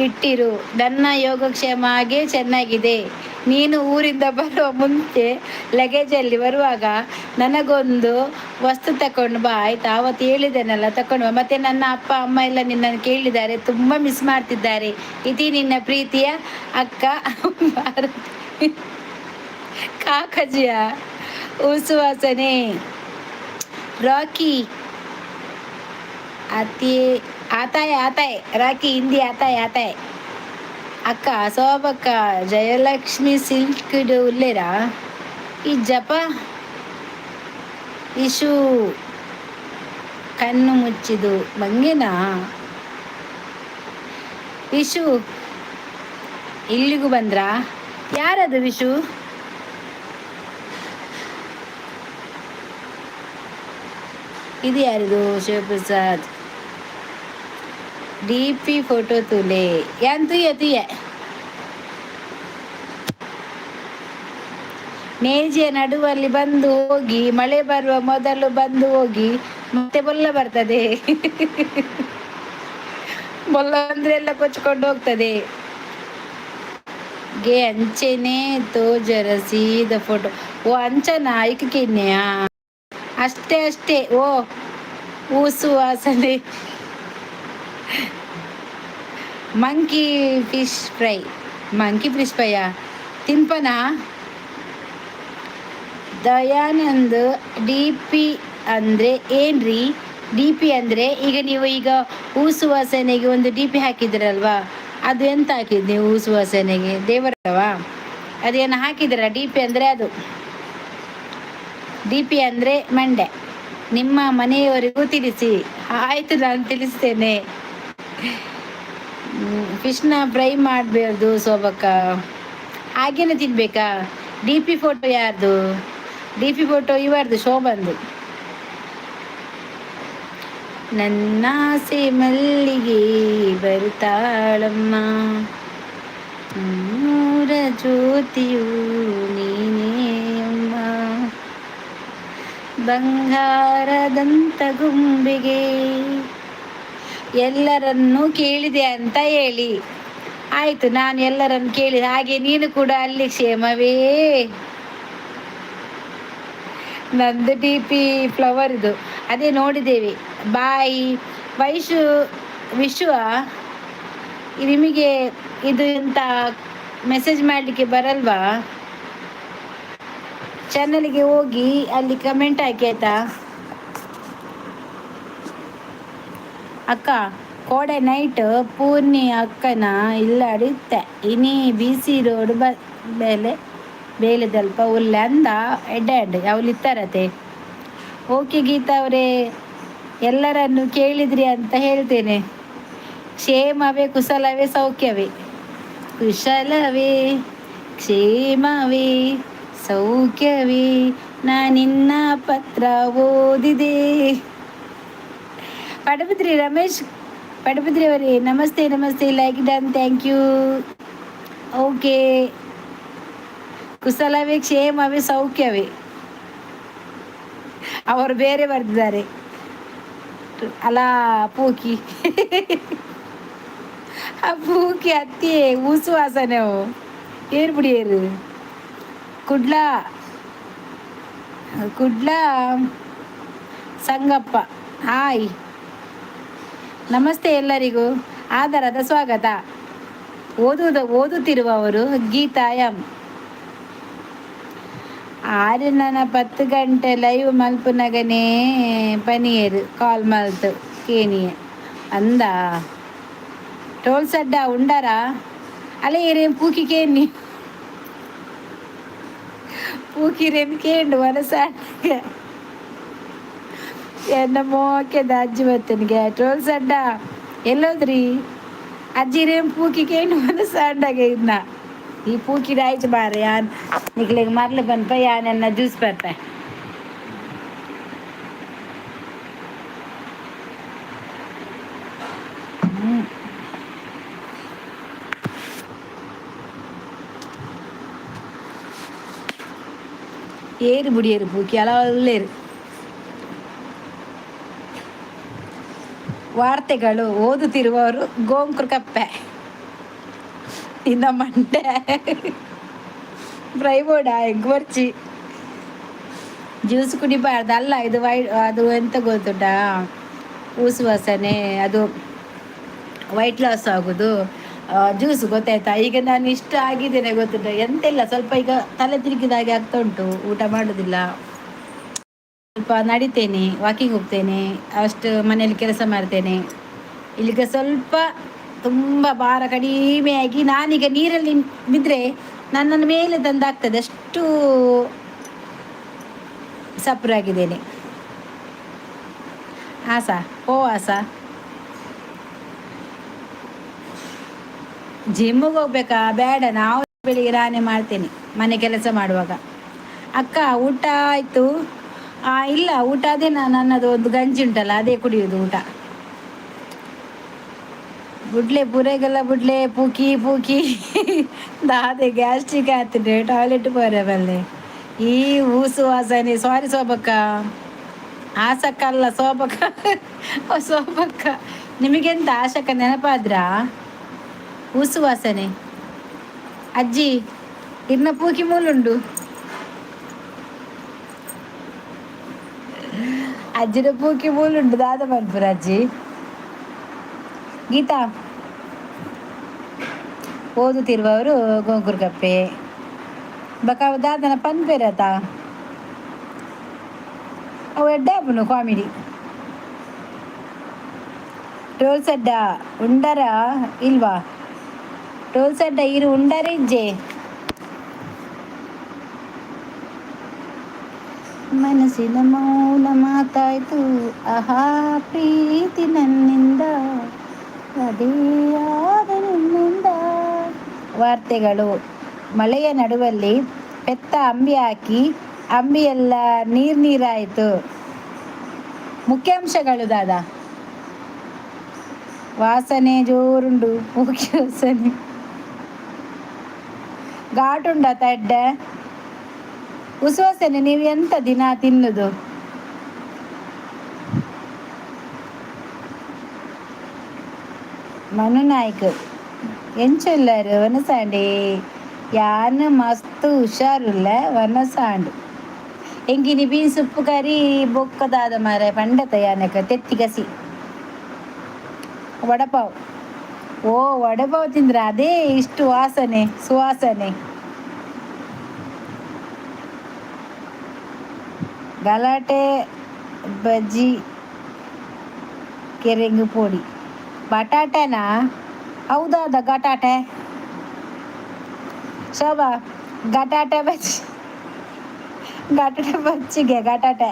ಇಟ್ಟಿರು. ನನ್ನ ಯೋಗಕ್ಷೇಮ ಹಾಗೆ ಚೆನ್ನಾಗಿದೆ. ನೀನು ಊರಿಂದ ಬರುವ ಮುಂಚೆ ಲಗೇಜಲ್ಲಿ ಬರುವಾಗ ನನಗೊಂದು ವಸ್ತು ತಕೊಂಡು ಬಾ, ಆಯ್ತಾ? ಆವತ್ತು ಹೇಳಿದ್ದೇನಲ್ಲ, ತಕೊಂಡು ಬಾ. ಮತ್ತು ನನ್ನ ಅಪ್ಪ ಅಮ್ಮ ಎಲ್ಲ ನಿನ್ನನ್ನು ಕೇಳಿದ್ದಾರೆ, ತುಂಬ ಮಿಸ್ ಮಾಡ್ತಿದ್ದಾರೆ. ಇತಿ ನಿನ್ನ ಪ್ರೀತಿಯ ಅಕ್ಕ ಭಾರತಿ. ಕಾಕಜಿಯ ಉಸುವಾಸನೆ. ರಾಕಿ ಅತಿ ಆತಾಯ ಆತಾಯ್ ರಾಕಿ, ಹಿಂದಿ ಆತಾಯ್ ಆತಾಯ್. ಅಕ್ಕ, ಸೋಬಕ್ಕ, ಜಯಲಕ್ಷ್ಮಿ ಸಿಲ್ಕ್ ಉಲ್ಲೇರಾ? ಈ ಜಪ ಇಶು ಕಣ್ಣು ಮುಚ್ಚಿದು ಮಂಗೆನಾ? ವಿಶು, ಇಲ್ಲಿಗೂ ಬಂದ್ರಾ? ಯಾರದು ವಿಶು? ಇದು ಯಾರಿದು? ಶಿವಪ್ರಸಾದ್, ಡಿಪಿ ಫೋಟೋ ತುಲೆ ಯಾನ್ ತುಯ್ಯ ತುಯ್ಯ. ನೇಜಿಯ ನಡುವಲ್ಲಿ ಬಂದು ಹೋಗಿ, ಮಳೆ ಬರುವ ಮೊದಲು ಬಂದು ಹೋಗಿ, ಮತ್ತೆ ಬೊಲ್ಲ ಬರ್ತದೆ. ಬೊಲ್ಲ ಅಂದ್ರೆ ಎಲ್ಲ ಕೊಚ್ಕೊಂಡು ಹೋಗ್ತದೆ. ಗೆ ಅಂಚೆನೆ ತೋಜರ ಸೀದ ಫೋಟೋ. ಓ, ಅಂಚನ ಐಕಿನ್ನೆಯಾ? ಅಷ್ಟೇ ಅಷ್ಟೇ. ಓ, ಊಸು ವಾಸನೆ. Monkey fish fry, monkey fish ಫ್ರೈಯಾ? ತಿನ್ಪನಾ? ದಯಾನಂದ್, ಡಿ ಪಿ ಅಂದರೆ ಏನ್ರಿ? ಡಿ ಪಿ ಅಂದರೆ ಈಗ ನೀವು ಈಗ ಹೂಸು ವಾಸನೆಗೆ ಒಂದು ಡಿ ಪಿ ಹಾಕಿದಿರಲ್ವಾ, ಅದು ಎಂತ ಹಾಕಿದ್ ನೀವು? ಹೂಸು ವಾಸನೆಗೆ ದೇವರವಾ? ಅದೇನು ಹಾಕಿದಿರ? ಡಿ ಪಿ ಅಂದರೆ ಅದು. ಡಿ ಪಿ ಅಂದರೆ ಮಂಡೆ. ನಿಮ್ಮ ಮನೆಯವರಿಗೂ ತಿಳಿಸಿ. ಆಯಿತು, ನಾನು ತಿಳಿಸ್ತೇನೆ. ಫಿಶ್ನ ಫ್ರೈ ಮಾಡಬಾರ್ದು ಸೋಬಕ್ಕ, ಹಾಗೇನೆ ತಿನ್ಬೇಕಾ? ಡಿ ಪಿ ಫೋಟೋ ಯಾರ್ದು? ಡಿ ಪಿ ಫೋಟೋ ಇವರ್ದು, ಶೋಭಂದು. ನನ್ನಾಸೆ ಮಲ್ಲಿಗೆ ಬರುತ್ತಾಳಮ್ಮ, ನೂರ ಜ್ಯೋತಿಯು ನೀನೇ ಅಮ್ಮ, ಬಂಗಾರದಂತ ಗೊಂಬೆಗೆ. ಎಲ್ಲರನ್ನೂ ಕೇಳಿದೆ ಅಂತ ಹೇಳಿ. ಆಯ್ತು, ನಾನು ಎಲ್ಲರನ್ನು ಕೇಳಿದೆ. ಹಾಗೆ ನೀನು ಕೂಡ ಅಲ್ಲಿ ಕ್ಷೇಮವೇ? ನಂದು ಡಿ ಪಿ ಫ್ಲವರ್ ಇದು. ಅದೇ ನೋಡಿದ್ದೇವೆ. ಬಾಯ್ ವೈಶು. ವಿಶ್ವ, ನಿಮಗೆ ಇದು ಎಂತ ಮೆಸೇಜ್ ಮಾಡಲಿಕ್ಕೆ ಬರಲ್ವಾ? ಚಾನಲ್ಗೆ ಹೋಗಿ ಅಲ್ಲಿ ಕಮೆಂಟ್ ಹಾಕಿ, ಆಯ್ತಾ? ಅಕ್ಕ, ಕೋಡೆ ನೈಟ್ ಪೂರ್ಣಿ ಅಕ್ಕನ ಇಲ್ಲಡಿತ್ತೆ. ಇನಿ ಬಿ ಸಿ ರೋಡ್ ಬ ಬೇಲೆ ಬೇಲೆದಲ್ಪ ಉಲ್ಲೆ ಅಂದ. ಎಡ್ಡೆ ಎಡ್ಡೆ ಅವಳು ಇತ್ತಾರತೆ. ಓಕೆ ಗೀತಾ ಅವರೇ, ಎಲ್ಲರನ್ನು ಕೇಳಿದ್ರಿ ಅಂತ ಹೇಳ್ತೇನೆ. ಕ್ಷೇಮವೇ, ಕುಶಲವೇ, ಸೌಖ್ಯವೇ? ಕುಶಲವೇ, ಕ್ಷೇಮವೇ, ಸೌಖ್ಯವೇ, ನಿನ್ನ ಪತ್ರ ಓದಿದೆ. ಪಡಬಿದ್ರಿ ರಮೇಶ್ ಪಡಬಿದ್ರಿ ಅವರೇ, namaste namaste. Like done, thank you. Okay, ಕುಶಲವೇ, ಕ್ಷೇಮವೇ, ಸೌಖ್ಯವೇ. ಅವರು ಬೇರೆ ಬರೆದಿದ್ದಾರೆ ಅಲ್ಲ. ಪೂಕಿ, ಆ ಪೂಕಿ ಅತ್ತಿ ಊಸು ವಾಸನೆ ಏರು ಬಿಡಿಯರು. ಕುಡ್ಲ ಕುಡ್ಲ ಸಂಗಪ್ಪ, ಹಾಯ್, ನಮಸ್ತೆ. ಎಲ್ಲರಿಗೂ ಆದರದ ಸ್ವಾಗತ. ಓದುವುದು ಓದುತ್ತಿರುವವರು ಗೀತಾ ಎಂ. ಆರು ನನ್ನ 10 ಗಂಟೆ ಲೈವ್ ಮಲ್ಪುನಗನೇ ಪನಿಯರು ಕಾಲ್ ಮಲ್ತು ಕೇನಿಯೆ ಅಂದ. ಟೋಲ್ ಸಡ್ಡ ಉಂಡಾರ ಅಲ್ಲ? ಏರೇం ಪೂಕಿ ಕೇನಿ, ಪೂಕಿರೇನು ಕೇಂಡು ಮನಸಾಗ ಎನ್ನ ಮೋಕೆದ ಅಜ್ಜಿ ಬತ್ತನಿಗೆ. ಟೋಲ್ ಸಡ್ಡ ಎಲ್ಲೋದ್ರಿ ಅಜ್ಜಿರೇಂ ಪೂಕಿ ಕೇಂಡು ಮನಸಾಂಡಾಗ ಇನ್ನ ಈ ಪೂಕಿ ಆಯ್ತು ಬಾರೆ. ಯಾನ್ ನಿಕ್ಲೆಗ್ ಮರ್ಲು ಪನ್ಪ, ಯಾನೆನ್ನ ಜ್ಯೂಸ್ ಪರ್ಪೆ. ಏರು ಬುಡಿಯೇರು ಪೂಕಿ ಅಲ ಉಲ್ಲೇರು. ವಾರ್ತೆಗಳು ಓದುತ್ತಿರುವವರು ಗೋಂಕೃ ಕಪ್ಪೆ. ಇನ್ನ ಮಂಡೆ ಫ್ರೈ ಬೋರ್ಡ ಎಂಕ್ ಬರ್ಚಿ. ಜ್ಯೂಸ್ ಕುಡಿಬಾರ್ದು ಅಲ್ಲ, ಇದು ವೈ ಅದು ಎಂತ ಗೊತ್ತುಂಟಾ? ಊಸು ವಾಸನೆ, ಅದು ವೈಟ್ ಲಾಸ್ ಆಗೋದು ಜ್ಯೂಸ್, ಗೊತ್ತಾಯ್ತಾ? ಈಗ ನಾನು ಇಷ್ಟ ಆಗಿದ್ದೇನೆ ಗೊತ್ತುಂಟ? ಎಂತಿಲ್ಲ, ಸ್ವಲ್ಪ ಈಗ ತಲೆ ತಿರುಗಿದ ಹಾಗೆ ಆಗ್ತಾ ಉಂಟು, ಊಟ ಮಾಡೋದಿಲ್ಲ. ಸ್ವಲ್ಪ ನಡಿತೇನೆ, ವಾಕಿಂಗ್ ಹೋಗ್ತೇನೆ, ಅಷ್ಟು ಮನೆಯಲ್ಲಿ ಕೆಲಸ ಮಾಡ್ತೇನೆ. ಇಲ್ಲಿಗ ಸ್ವಲ್ಪ ತುಂಬ ಭಾರ ಕಡಿಮೆಯಾಗಿ ನಾನೀಗ ನೀರಲ್ಲಿ ಬಿದ್ದರೆ ನನ್ನನ್ನು ಮೇಲೆ ತಂದಾಗ್ತದೆ, ಅಷ್ಟು ಸಪುರಾಗಿದ್ದೇನೆ. ಆಸಾ ಓ ಆಸಾ, ಜಿಮ್ಮಿಗೆ ಹೋಗ್ಬೇಕಾ? ಬೇಡ, ನಾವು ಬೆಳಿಗ್ಗೆ ನಾನೇ ಮಾಡ್ತೇನೆ ಮನೆ ಕೆಲಸ ಮಾಡುವಾಗ. ಅಕ್ಕ, ಊಟ ಆಯಿತು? ಇಲ್ಲ, ಊಟ ಅದೇ ನನ್ನದು ಒಂದು ಗಂಜಿ ಉಂಟಲ್ಲ, ಅದೇ ಕುಡಿಯೋದು ಊಟ. ಬುಡ್ಲೆ ಪೂರೆಗೆಲ್ಲ ಬುಡ್ಲೆ ಪೂಕಿ ಪೂಕಿ ದಾದೆ ಗ್ಯಾಸ್ಟ್ರಿಕ್ ಆತದೆ, ಟಾಯ್ಲೆಟ್ ಪೋರೆ ಬಲ್ಲೆ. ಈ ಊಸು ವಾಸನೆ. ಸಾರಿ ಸೋಬಕ್ಕ, ಆಸಕ್ಕ ಅಲ್ಲ, ಸೋಬಕ್ಕ. ಓ ಸೋಬಕ್ಕ, ನಿಮಗೆಂತ ಆಶಕ್ಕ ನೆನಪಾದ್ರಾ? ಊಸು ವಾಸನೆ. ಅಜ್ಜಿ, ಇರ್ನ ಪೂಕಿ ಮೂಲುಂಡು. ಅಜ್ಜಿನ ಪೂಕಿ ಮೂಲುಂಡು. ದಾದ ಮನ್ಪುರ ಅಜ್ಜಿ? ಗೀತಾ, ಓದುತ್ತಿರುವವರು ಗೋಂಕುರ್ ಕಪ್ಪೆ ಬಕ ದಾದನ ಪನ್ಪೆರತ ಅವು ಎಡ್ಡೆ ಆಪುಂಡು ಕಾಮಿಡಿ. ಟೋಲ್ಸ್ ಅಡ್ಡ ಉಂಡರ ಇಲ್ವಾ? ಟೋಲ್ಸ್ ಅಡ್ಡ ಇರು ಉಂಡರ ಇಜ್ಜೆ? ಮನಸ್ಸಿನ ಮೌನ ಮಾತಾಯ್ತು, ಆಹಾ ಪ್ರೀತಿ ನನ್ನಿಂದ, ಅದೇ ಆದ ನಿನ್ನಿಂದ. ವಾರ್ತೆಗಳು. ಮಳೆಯ ನಡುವಲ್ಲಿ ಪೆತ್ತ ಅಂಬಿ ಹಾಕಿ ಅಂಬಿಯೆಲ್ಲ ನೀರು ನೀರಾಯಿತು. ಮುಖ್ಯಾಂಶಗಳು. ದಾದಾ ವಾಸನೆ ಜೋರುಂಡು, ಮುಖ್ಯ ವಾಸನೆ ಘಾಟುಂಡ ತಡ್ಡೆ ಉಸುವಾಸನೆ. ನೀವು ಎಂತ ದಿನ ತಿನ್ನುದು? ಮನು ನಾಯ್ಕ್, ಎಂಚುಲ್ಲರು ವನಸಾಂಡಿ? ಯಾನ್ ಮಸ್ತ್ ಹುಷಾರುಲ್ಲ ವನಸಾಂಡ್. ಎಂಗಿನಿ ಬೀನ್ಸ್ ಉಪ್ಪು ಕರಿ ಬೊಕ್ಕದಾದ ಮಾರೆ ಪಂಡತ ಯಾನಕ ತೆತ್ತಿ ಗಸಿ ವಡಪಾವ್. ಓ, ವಡಪಾವ್ ತಿಂದ್ರೆ ಅದೇ ಇಷ್ಟು ವಾಸನೆ ಸುವಾಸನೆ. ಗಲಾಟೆ ಬಜ್ಜಿ ಕೆರೆಂಗು ಪೊಡಿ ಬಟಾಟೆನಾ? ಹೌದಾದ ಗಟಾಟೆ. ಶೋಭಾ, ಗಟಾಟೆ ಬಜ್ಜಿ, ಗಟಾಟೆ ಬಜ್ಜಿಗೆ ಗಟಾಟೆ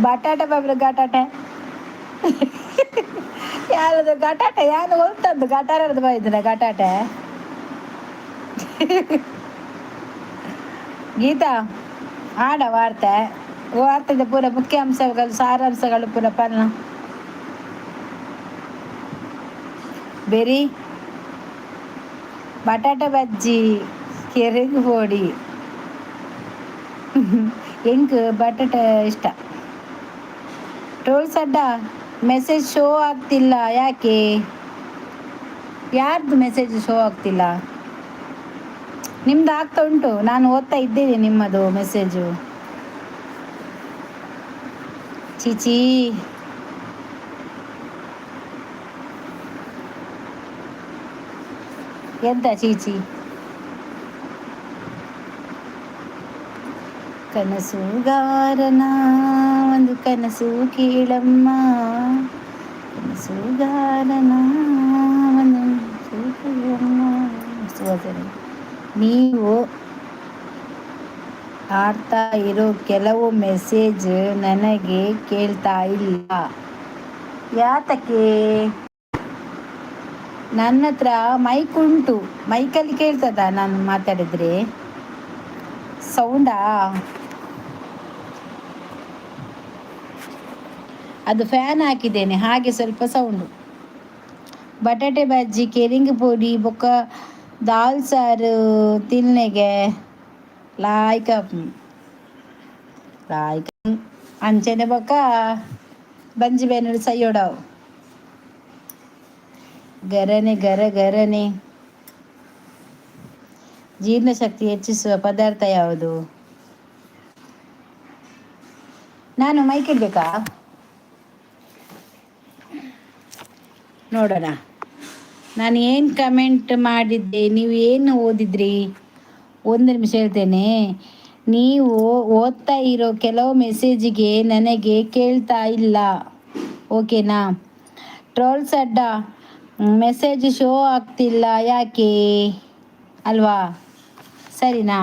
ಬಟಾಟೆ ಬಾಬ್ರ ಗಟಾಟೆ ಯಾರದು ಗಟಾಟೆ? ಯಾರು ಹೊಲ್ತದ್ದು ಗಟಾರದ ಬೈದ್ರ ಗಟಾಟೆ? ಗೀತಾ, ಆಡ ವಾರ್ತೆ, ವಾರ್ತೆದ ಪೂರ ಮುಖ್ಯಾಂಶಗಳು ಸಾರಾಂಶಗಳು ಪೂರ ಪನ್ನ ಬೆರಿ. ಬಟಾಟೆ ಬಜ್ಜಿ ಕೆರೆಂಗು ಪೊಡಿ. ಎಂಕ್ ಬಟಾಟೆ ಇಷ್ಟ. ಟ್ರೋಲ್ಸ್ ಅಡ್ಡ, ಮೆಸೇಜ್ ಶೋ ಆಗ್ತಿಲ್ಲ ಯಾಕೆ? ಯಾರ್ದು ಮೆಸೇಜ್ ಶೋ ಆಗ್ತಿಲ್ಲ? ನಿಮ್ದು ಆಗ್ತಾ ಉಂಟು, ನಾನು ಓದ್ತಾ ಇದ್ದೇನೆ ನಿಮ್ಮದು ಮೆಸೇಜು. ಚೀಚಿ, ಎಂತ ಚೀಚಿ? ಕನಸುಗಾರನ ಒಂದು ಕನಸು ಕೇಳಮ್ಮ, ಕನಸುಗಾರನ ಒಂದು ಕನಸು ಕೇಳಮ್ಮ. ಸುವಾಸನೆ. ನೀವು ಆಡ್ತಾ ಇರೋ ಕೆಲವು ಮೆಸೇಜ್ ನನಗೆ ಕೇಳ್ತಾ ಇಲ್ಲ, ಯಾತಕ್ಕೆ? ನನ್ನ ಹತ್ರ ಮೈಕ್ ಉಂಟು, ಮೈಕಲ್ಲಿ ಕೇಳ್ತದ ನಾನು ಮಾತಾಡಿದ್ರೆ? ಸೌಂಡಾ ಅದು? ಫ್ಯಾನ್ ಹಾಕಿದ್ದೇನೆ, ಹಾಗೆ ಸ್ವಲ್ಪ ಸೌಂಡು. ಬಟಾಟೆ ಬಜ್ಜಿ ಕೆರಿಂಗ್ ಪೊಡಿ ಬೊಕ್ಕ ದಾಲ್ ಸಾರು ತಿನ್ನೆಗೆ ಲಾಯ್ಕ ಲಾಯ್ಕ ಅಂಚನೆ ಬೊಕ್ಕ ಬಂಜಿ ಬೇನಡು ಸೈಯೋಡವು ಗರನೆ ಗರ ಗರನೆ. ಜೀರ್ಣಶಕ್ತಿ ಹೆಚ್ಚಿಸುವ ಪದಾರ್ಥ ಯಾವುದು? ನಾನು ಮೈಕ್ ಇಡ್ಬೇಕಾ? ನೋಡೋಣ. ನಾನು ಏನು ಕಮೆಂಟ್ ಮಾಡಿದ್ದೆ, ನೀವು ಏನು ಓದಿದ್ರಿ? ಒಂದು ನಿಮಿಷ ಹೇಳ್ತೇನೆ. ನೀವು ಓದ್ತಾ ಇರೋ ಕೆಲವು ಮೆಸೇಜಿಗೆ ನನಗೆ ಕೇಳ್ತಾ ಇಲ್ಲ, ಓಕೆನಾ? ಟ್ರೋಲ್ಸ್ ಅಡ್ಡ ಮೆಸೇಜ್ ಶೋ ಆಗ್ತಿಲ್ಲ ಯಾಕೆ ಅಲ್ವಾ? ಸರಿನಾ?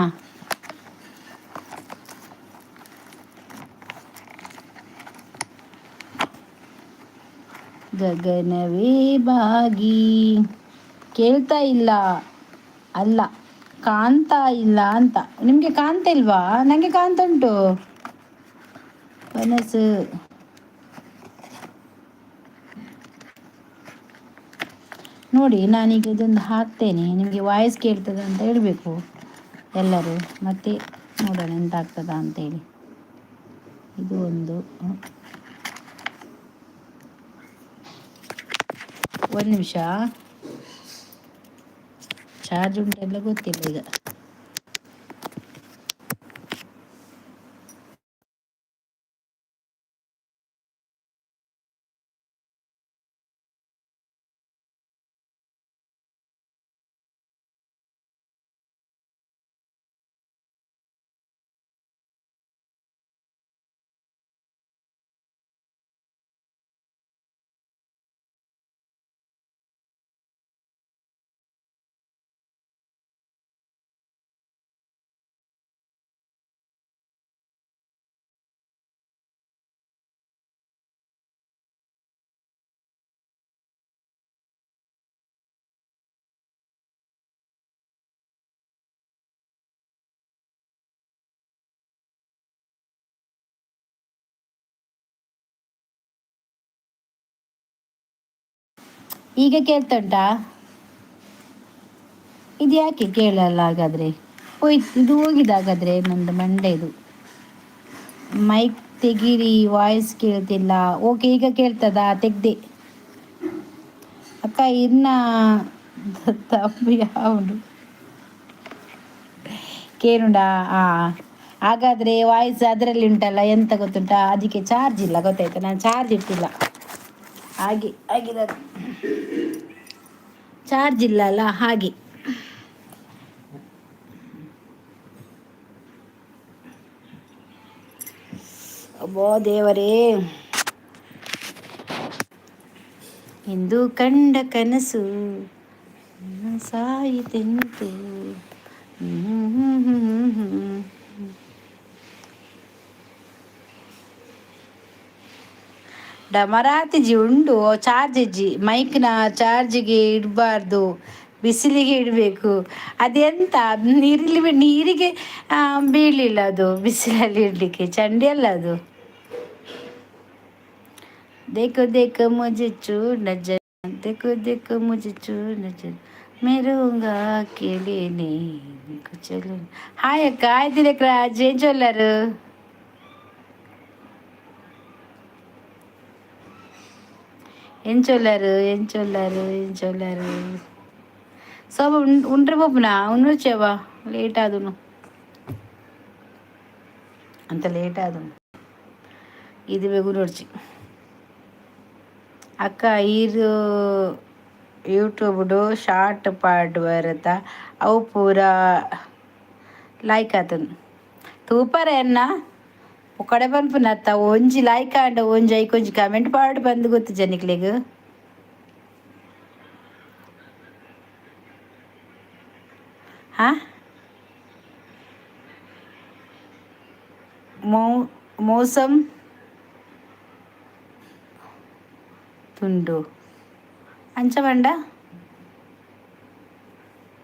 ಗಗನವೇ ಬಾಗಿ. ಕೇಳ್ತಾ ಇಲ್ಲ ಅಲ್ಲ, ಕಾಣ್ತಾ ಇಲ್ಲ ಅಂತ. ನಿಮಗೆ ಕಾಣ್ತಾ ಇಲ್ವಾ? ನನಗೆ ಕಾಣ್ತಾ ಉಂಟು. ಮನಸ್ಸು ನೋಡಿ, ನಾನೀಗ ಇದೊಂದು ಹಾಕ್ತೇನೆ, ನಿಮಗೆ ವಾಯ್ಸ್ ಕೇಳ್ತದ ಅಂತ ಹೇಳಬೇಕು ಎಲ್ಲರೂ. ಮತ್ತೆ ನೋಡೋಣ ಎಂತ ಆಗ್ತದ ಅಂತೇಳಿ. ಇದು ಒಂದು ಒಂದು ನಿಮಿಷ. ಚಾರ್ಜ್ ಉಂಟೆಲ್ಲ ಗೊತ್ತಿಲ್ಲ ಈಗ. ಈಗ ಕೇಳ್ತಾ ಉಂಟಾ? ಇದು ಯಾಕೆ ಕೇಳಲ್ಲ ಹಾಗಾದರೆ? ಹೋಯ್ತು ಇದು, ಹೋಗಿದೆ ಹಾಗಾದರೆ. ನಂದು ಮಂಡೆ ಇದು. ಮೈಕ್ ತೆಗೀರಿ, ವಾಯ್ಸ್ ಕೇಳ್ತಿಲ್ಲ. ಓಕೆ, ಈಗ ಕೇಳ್ತದಾ? ತೆಗ್ದೆ ಅಕ್ಕ. ಇನ್ನ ತಪ್ಪು ಯಾವುದು ಕೇಳುಂಡಾ? ಹಾಂ, ಹಾಗಾದರೆ ವಾಯ್ಸ್ ಅದರಲ್ಲಿ ಉಂಟಲ್ಲ, ಎಂತ ಗೊತ್ತುಂಟಾ? ಅದಕ್ಕೆ ಚಾರ್ಜ್ ಇಲ್ಲ, ಗೊತ್ತಾಯ್ತಾ? ನಾನು ಚಾರ್ಜ್ ಇಟ್ಟಿಲ್ಲ, ಹಾಗೆ ಆಗಿರೋದು. ಚಾರ್ಜ್ ಇಲ್ಲ ಅಲ್ಲ, ಹಾಗೆ. ಅಬ್ಬೋ ದೇವರೇ, ಇಂದು ಕಂಡ ಕನಸು ಸಾಯಿತೆಂತು. ಡಮರಾತಿಜಿ ಉಂಡು, ಚಾರ್ಜ್ ಇಜ್ಜಿ. ಮೈಕ್ನ ಚಾರ್ಜಿಗೆ ಇಡಬಾರ್ದು, ಬಿಸಿಲಿಗೆ ಇಡಬೇಕು. ಅದೆಂತ ನೀರಲ್ಲಿ ನೀರಿಗೆ ಬೀಳಲಿಲ್ಲ ಅದು. ಬಿಸಿಲಲ್ಲಿ ಇಡಲಿಕ್ಕೆ ಚಂಡಿ ಅಲ್ಲ ಅದು. देखो देखो मुझे चू नजर, देखो देखो मुझे चू नजर, मेरूंगा अकेले नहीं चलो. ಹಾಯ್ ಅಕ್ಕ, ಹಾಯ್ ತಿಲಕ್ ರಾಜ್. ಏನ್ ಚೊಲ್ಲಾರು? ಏನ್ ಚೊಲ್ಲಾರು? ಏನ್ ಚೊಲ್ಲಾರು? ಏನ್ ಚೊಲ್ಲಾರು? ಸೋಬ ಉಂಡ್ರೆ ಪೋಪುನಾ? ಉಣ್ಣುಚೇವಾ? ಲೇಟ್ ಆದುನು ಅಂತ, ಲೇಟ್ ಆದುನು. ಇದು ಬೇಗು ನೋಡ್ಚಿ ಅಕ್ಕ. ಈರು ಯೂಟ್ಯೂಬ್ಡು ಶಾರ್ಟ್ ಪಾಡ್ ಬರತ್ತ, ಅವು ಪೂರ ಲೈಕ್ ಆತನ್ ತೂಪರ ಎನ್ನ ಕಡೆ ಪನ್ಪುನತ್ತ. ಒಂಜಿ ಲೈಕ್ ಆಂಡ ಒಂಜಿ ಐಕ್ ಒಂಜಿ ಕಮೆಂಟ್ ಪಾಡ್ ಬಂದು ಗೊತ್ತು ಜನಿಕ್ಲೆಗ್. ಹಾ, ಮೌಸಮ್ ತುಂಡು ಅಂಚ ಪಂಡ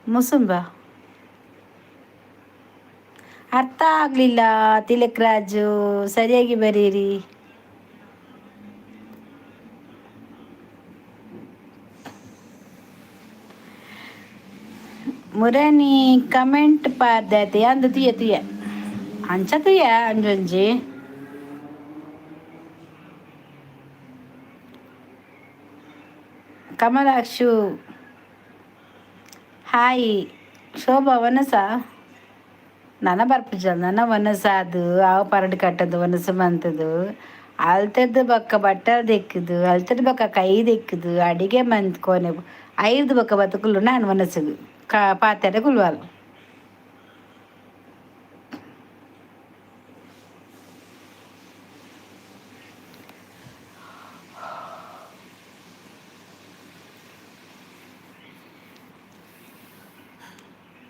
ಮುಸುಂಬ ಅರ್ಥ ಆಗಲಿಲ್ಲ ತಿಲಕ್ ರಾಜು, ಸರಿಯಾಗಿ ಬರೀರಿ. ಮುರಣಿ ಕಮೆಂಟ್ ಪಾರ್ದೈತೆ ಅಂದು ತುಯ್ಯ ತುಯ್ಯ ಅಂಚ ತುಯ್ಯ ಅಂಜೊಂಜಿ. ಕಮಲಾಕ್ಷು ಹಾಯ್. ಶೋಭಾ ವನಸ ನನ ಬರ್ಪುಜಲ್ ನನ ವನಸ ಅದು ಆವು ಪರಡು ಕಟ್ಟದು ವನಸ ಮಂತದು. ಅಲ್ತದ್ದು ಬೊಕ್ಕ ಬಟ್ಟಲ್ ದೆಕ್ಕುದು, ಅಲ್ತದ ಬೊಕ್ಕ ಕೈ ದೆಕ್ಕುದು, ಅಡಿಗೆ ಮಂತ್ ಕೋನೆ ಐದು ಬೊಕ್ಕ ಬತ್ತುಕುಲು ನಾನು ವನಸುಗು ಕಾ ಪಾತೆರೆ ಕುಲ್ವಾಲ್.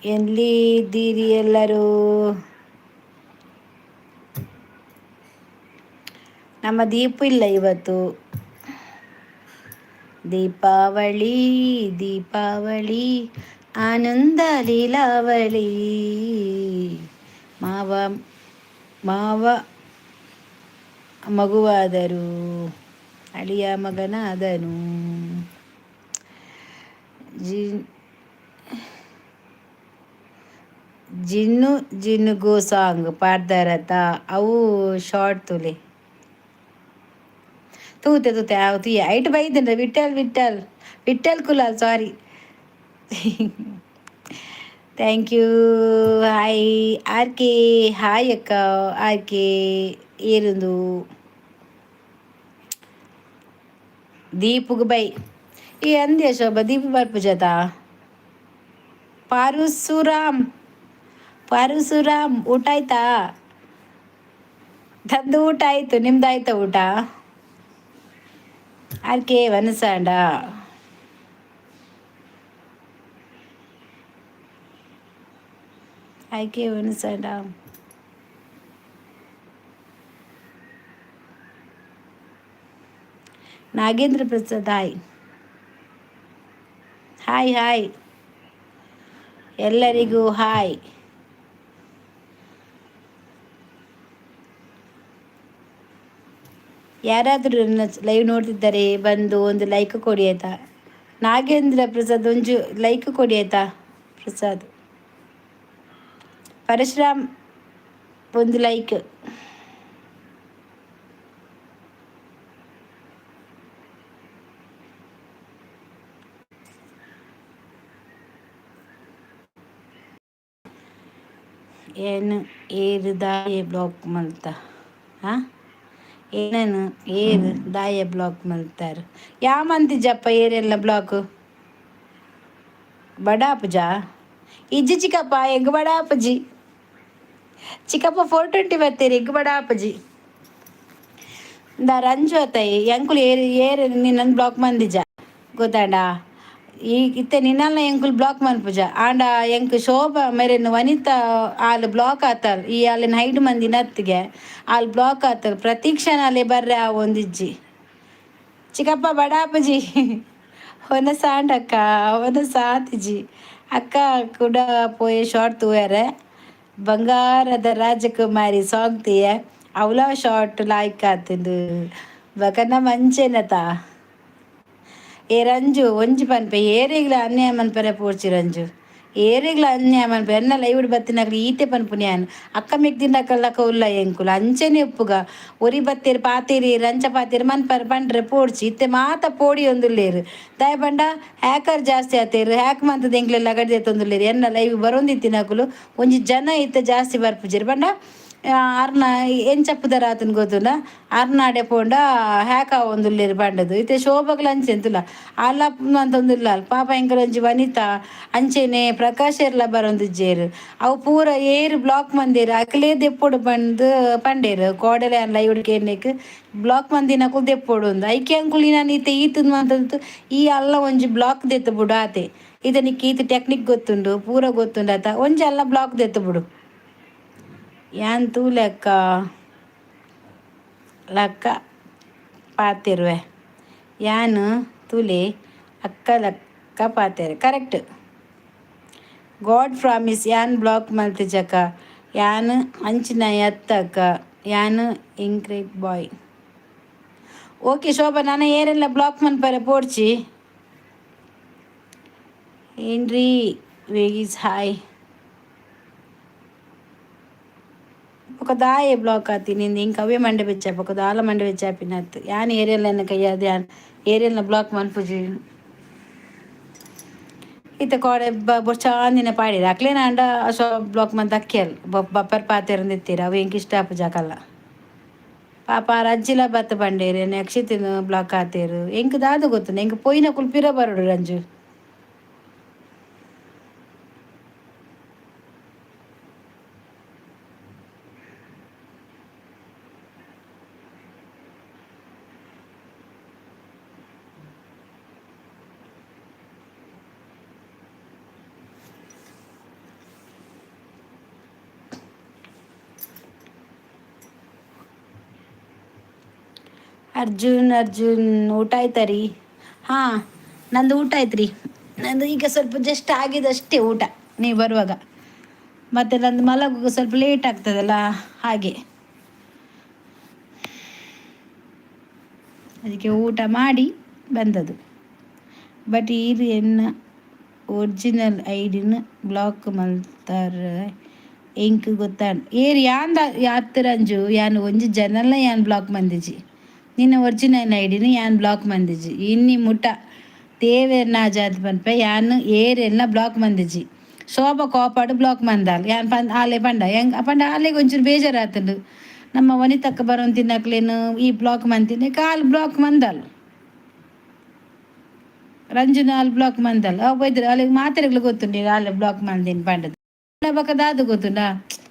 ಎಲ್ಲಿದ್ದೀರಿ ಎಲ್ಲರೂ? ನಮ್ಮ ದೀಪು ಇಲ್ಲ ಇವತ್ತು. ದೀಪಾವಳಿ ದೀಪಾವಳಿ ಆನಂದ ಲೀಲಾವಳಿ. ಮಾವ ಮಾವ ಮಗುವಾದರು, ಅಳಿಯ ಮಗನಾದನು. Gin ಜಿನ್ನುಗು song ಪಾಡ್ದಾರತ. ಅವು ಶಾರ್ಟ್ ತುಲೆ ತೂತೆ ತೂತೆ ಅವು ತೂಯೆ ಐಟ್ ಬೈದೆಂಡ. Vittal Vittal Vittal Kulal, sorry. Thank you. Hi R K, hi ಅಕ್ಕ. ಆರ್ ಕೆ ಏರುಂದು ದೀಪುಗ್ ಬೈ ಈ ಅಂದ್ಯ ಶೋಭಾ ದೀಪು ಬರ್ಪುಜತ. ಪಾರುಸುರಾಮ್ ಪಾರುಸುರಾಮ್, ಊಟ ಆಯ್ತಾ? ತಂದು ಊಟ ಆಯ್ತು, ನಿಮ್ದಾಯ್ತಾ ಊಟ? ಆರ್ ಕೆ ವನಸಾಂಡ. ಆರ್ ಕೆ ವನಸಾಂಡ. Nagendra Prasad, hi hi hi ಎಲ್ಲರಿಗೂ ಹಾಯ್. ಯಾರಾದರೂ ನನ್ನ ಲೈವ್ ನೋಡ್ತಿದ್ದಾರೆ, ಬಂದು ಒಂದು ಲೈಕ್ ಕೊಡಿ ಆಯ್ತಾ? ನಾಗೇಂದ್ರ ಪ್ರಸಾದ್, ಒಂಜು ಲೈಕ್ ಕೊಡಿ ಆಯ್ತಾ? ಪ್ರಸಾದ್ ಪರಶುರಾಮ್, ಒಂದು ಲೈಕ್. ಏನು ಏರು ದಾಯೆ ಬ್ಲಾಕ್ ಮಲ್ತ? ಹಾಂ, ಏನೇನು ಏರು ದಾಯೆ ಬ್ಲಾಕ್ ಮಲ್ತಾರ? ಯಾಮಂತಿಜಪ್ಪ ಏರೆಲ್ಲ ಬ್ಲಾಕ್? ಬಡಾಪುಜ ಇಜ್ಜಿ ಚಿಕ್ಕಪ್ಪ, ಎಂಗ್ ಬಡಾಪುಜಿ ಚಿಕ್ಕಪ್ಪ. 420 ಬರ್ತೀರಿ, ಎಂಗ್ ಬಡಾಪುಜಿ. ಇಂದ ರಂಜು ಅತ್ತೈ, ಎಂಕುಲು ಏರು ಏರು ನಿನ್ನನ್ನು ಬ್ಲಾಕ್ ಮಂದಿಜ ಗೊತ್ತಾಂಡ? ಈ ಇತ್ತೆ ನಿನ್ನಲ್ಲ ಎಂಕುಲು ಬ್ಲಾಕ್ ಮನ್ಪುಜ. ಆಂಡ ಎಂಕ್ ಶೋಭಾ ಮೇರೆನ್ ವನಿತಾ ಆಲ್ ಬ್ಲಾಕ್ ಆತಲ್. ಈ ಅಲ್ಲಿನ ಹೈಡ್ ಮಂದಿ ನತ್ತಿಗೆ ಆಲ್ ಬ್ಲಾಕ್ ಆತಲ್. ಪ್ರತೀಕ್ಷಣ ಅಲ್ಲೇ ಬರ್ರೆ ಆ ಒಂದಿಜ್ಜಿ. ಚಿಕ್ಕಪ್ಪ ಬಡಾಪುಜಿ ಹೊನಸಾಂಡಕ್ಕ ಹೊನಸಾತಿಜಿ ಅಕ್ಕ ಕೂಡ ಪೋಯೆ ಶಾರ್ಟ್ ತೂಯರೆ. ಬಂಗಾರದ ರಾಜಕುಮಾರಿ ಸಾಂಗ್ ತೀಯ ಅವಲ ಶಾರ್ಟ್ ಲಾಯ್ಕ್ ಆತುಂಡು ಬಕನ ಮಂಚೆನತ. ಏ ರಂಜು, ಒಂಜಿ ಪನ್ಪೆ, ಏರೆಗ್ಲ ಅನ್ಯಾಯ ಮನ್ಪರೆ ಪೋರ್ಚಿ ರಂಜು, ಏರೆಗ್ಲ ಅನ್ಯಾಯ ಮನ್ಪೆ. ಎನ್ನ ಲೈವ್ಡ್ ಬತ್ತಿನಕ್ಲು ಈತೆ ಪನ್ಪುನಿ ಯಾನ್. ಅಕ್ಕ ಮೆಗ್ದಿನಕಲ್ಲಕ ಉಲ್ಲ ಎಂಕುಲು ಅಂಚನೆ ಉಪ್ಪುಗ. ಒರಿ ಬತ್ತೇರು ಪಾತೇರಿ ರಂಚ ಪಾತೇರಿ ಮನ್ಪರೆ ಪಂಡ್ರೆ ಪೋಡ್ಚಿ. ಇತ್ತೆ ಮಾತ ಪೋಡಿ ಒಂದುಲ್ಲೇರು. ದಾಯ ಪಂಡ ಹ್ಯಾಕರ್ ಜಾಸ್ತಿ ಆತೇರು, ಹ್ಯಾಕ್ ಮಂತದ ಎಂಕ್ಲೆಲ್ಲ ಗಡಿದೆ. ಎನ್ನ ಲೈವ್ ಬರೋಂದಿತ್ತಿನಕುಲು ಒಂಜಿ ಜನ ಇತ್ತೆ ಜಾಸ್ತಿ ಬರ್ಪುಜೆರ್. ಪಂಡ ಅರ್ನ ಎಂಚ ಪುದರ್ ಆತನ್ ಗೊತ್ತುಂಡ? ಅರ್ನಾಡೆ ಪೋಂಡ ಹ್ಯಾಕ್ ಆವೊಂದುಲ್ಲೆರ್ ಪಂಡದು. ಇತ್ತೆ ಶೋಭಗ್ಲ ಅಂಚೆ ಎಂತುಲ್ಲ ಅಲ್ಲ ಅಂತೊಂದುಲ್ಲ. ಪಾಪ ಎಂಕಲ್ ಒಂಜಿ ವನಿತಾ ಅಂಚೆನೆ ಪ್ರಕಾಶೆರ್ಲ ಬರೊಂದಿಜ್ಜೆರ್. ಅವು ಪೂರ ಏರ್ ಬ್ಲಾಕ್ ಮಂದೆರ್ ಅಕ್ಲೇ ದೆಪ್ಪೊಡು ಪಂದ್ ಪಂಡೇರ್. ಕೋಡೆಲ ಯಾನ್ ಲೈವ್ ಕೇನ್ನೆಕ್ ಬ್ಲಾಕ್ ಮಂದಿನಕುಲು ದೆಪ್ಪೊಡು ಅಂದ್. ಐಕೆ ಅಂಕುಲು ನನ್ ಇತ್ತೆ ಈತ್ ಮಂತಂದು ಈ ಅಲ್ಲ ಒಂಜಿ ಬ್ಲಾಕ್ ದೆತ್ತ್ ಬುಡು ಆತೆ. ಇತ್ತೆ ನಿಕ್ಕ್ ಈತ್ ಟೆಕ್ನಿಕ್ ಗೊತ್ತುಂಡು, ಪೂರ ಗೊತ್ತುಂಡು ಆತ, ಒಂಜಿ ಅಲ್ಲ ಬ್ಲಾಕ್ ದೆತ್ತ್ ಬುಡು. ಯಾನ್ ತೂಲೆಕ್ಕ ಲಕ್ಕ ಪಾತೆರುವೆ, ಯಾನ್ ತೂಲೆ ಅಕ್ಕ ಲಕ್ಕ ಪಾತೆರೆ. ಕರೆಕ್ಟ್, ಗಾಡ್ ಪ್ರಾಮಿಸ್ ಯಾನ್ ಬ್ಲಾಕ್ ಮಲ್ತಿಜಕ್ಕ. ಯಾನ್ ಅಂಚಿನ ಅತ್ತಕ್ಕ, ಯಾನ್ ಇಂಕ್ರೇಟ್ ಬಾಯ್. ಓಕೆ ಶೋಭಾ, ನಾನು ಏರೆಲ್ಲ ಬ್ಲಾಕ್ ಮನ್ಪರೆ ಪೋಡ್ಚಿ. ಏನ್ರಿ ವೇಗೀಸ್, ಹಾಯ್. ಬೊಕ ದಾಯೆ ಬ್ಲಾಕ್ ಆತಿ ನಿಂದು? ಇಂಕ್ ಅವೇ ಮಂಡೆ ಬೆಚ್ಚ ಬೊಕ ದಾಲ ಮಂಡೆ ಬೆಚ್ಚಾಪಿನತ್. ಯಾನ್ ಏರಿಯಲ್ ಎನ್ನ ಕೈಯಾದ ಯಾನ್ ಏರಿಯಲ್ನ ಬ್ಲಾಕ್ ಮನ್ಪುಜಿ. ಇತ್ತೆ ಕೋಡೆ ಬೊರ್ಚಾಂದಿನ ಪಾಡಿರ ಅಕ್ಲೇನ ಅಂಡ ಅಶೋ ಬ್ಲಾಕ್ ಮಂತ್ ಅಕ್ಕಿಯಲ್ ಬಪ್ಪರ್ ಪಾತೆರಂದಿತ್ತೀರ. ಅವು ಎಂಕ್ ಇಷ್ಟ ಆಪುಜ ಅಕಲ್ಲ. ಪಾಪ ರಜ್ಜಿಲ ಬತ್ತ ಪಂಡೇರು ಅಕ್ಷಿತಿನ ಬ್ಲಾಕ್ ಆತೇರು. ಎಂಕ್ ದಾದ ಗೊತ್ತುಂಡು? ಎಂಕ್ ಪೋಯಿನಕುಲು ಪಿರ ಬರೊಡು ರಂಜು. ಅರ್ಜುನ್, ಅರ್ಜುನ್, ಊಟ ಆಯ್ತಾ ರೀ? ಹಾಂ, ನಂದು ಊಟ ಆಯ್ತು ರೀ. ನಂದು ಈಗ ಸ್ವಲ್ಪ ಜಸ್ಟ್ ಆಗಿದಷ್ಟೇ ಊಟ ನೀವು ಬರುವಾಗ. ಮತ್ತು ನಂದು ಮಲಗುವಾಗ ಸ್ವಲ್ಪ ಲೇಟ್ ಆಗ್ತದಲ್ಲ, ಹಾಗೆ. ಅದಕ್ಕೆ ಊಟ ಮಾಡಿ ಬಂದದ್ದು. ಬಟ್ ಈರ್ ಎನ್ನ ಒರಿಜಿನಲ್ ಐಡಿನ ಬ್ಲಾಕ್ ಮಲ್ತಾರ ಎಂಕ್ ಗೊತ್ತಾಂಡ್. ಏರ್ ಯಾಂದ ಯಾತ್ರಂಜು, ಯಾನ್ ಒಂಜಿ ಜನಲ ಯಾನ್ ಬ್ಲಾಕ್ ಮಂದಿಜಿ. ನಿನ್ನ ಒರಿಜಿನಲ್ ಐಡಿನ ಯಾನ್ ಬ್ಲಾಕ್ ಮಂದಿಜಿ. ಇನ್ನಿ ಮುಟ ದೇವೆರ್ನ ಜಾತಿ ಪನ್ಪೆ, ಯಾನ್ ಏರೆಲ್ಲ ಬ್ಲಾಕ್ ಮಂದಿಜಿ. ಶೋಭ ಕೋಪಾಡು ಬ್ಲಾಕ್ ಮಂದಾಲ್ ಯಾನ್ ಪನ್ ಆಲೆ ಪಂಡ ಹೆಂಗ್ ಪಂಡ, ಆಲೆಗ್ ಒಂಚೂರು ಬೇಜಾರಾತುಂಡು. ನಮ್ಮ ವನಿತಕ್ಕ ಬರೋಂತಿನಕ್ಲೇನು ಈ ಬ್ಲಾಕ್ ಮಂತಿನ ಕಾಲ್ ಬ್ಲಾಕ್ ಮಂದಾಲ್. ರಂಜುನ ಆಲ್ ಬ್ಲಾಕ್ ಮಂದಲ್. ಅವು ಬೈದ್ರು ಅಲ್ಲಿಗೆ ಮಾತೆರೆಗ್ಲ ಗೊತ್ತುಂಡು ಈಗ ಆಲೆ ಬ್ಲಾಕ್ ಮಂದಿನ ಪಂಡದು. ಬೊಕ ದಾದ ಗೊತ್ತುಂಡಾ,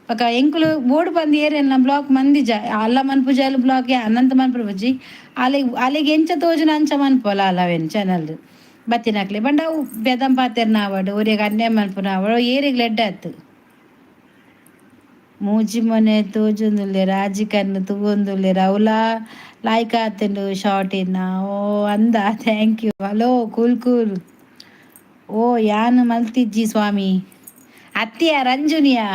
ಬೊಕ ಎಂಕುಲು ಬೋಡು ಬಂದು ಏರೆಲ್ಲ ಬ್ಲಾಕ್ ಮಂದಿಜ. ಅಲ್ಲ ಮನ್ಪುಜಾಲು ಬ್ಲಾಕ್, ಅನಂತ ಮನ್ಪುಜಿ. ಆಲೆಗ್ ಆಲೆಗ್ ಎಂಚ ತೋಜುನ ಅಂಚ ಮನ್ಪೊಲ. ಅಲ್ಲ ಅವೇನು ಚಾನಲ್ ಬತ್ತಿನಕ್ಲೆ ಪಂಡ ಅವು ಬೆದಂ ಪಾತೆರ್ನ ಆವಡ್, ಒರಿಯಗ್ ಅನ್ಯಾಯ ಮನ್ಪುನ ಆವಡ್, ಏರೆಗ್ಲ ಎಡ್ಡೆ ಆತು. ಮೂಜಿ ಮೊನೆ ತೋಜೊಂದುಲ್ಲೆರ್, ಆಜಿ ಕಣ್ಣು ತೂವೊಂದುಲ್ಲೆರ್. ಅವ್ಲಾ ಲಾಯ್ಕ್ ಆತುಂಡು ಶಾರ್ಟ್ ಇನ್ನ. ಓ ಅಂದ, thank you. Hello, cool cool. ಓ, ಯಾನ್ ಮಲ್ತಿಜ್ಜಿ ಸ್ವಾಮಿ. ಅತ್ತಿಯ ರಂಜುನಿಯಾ,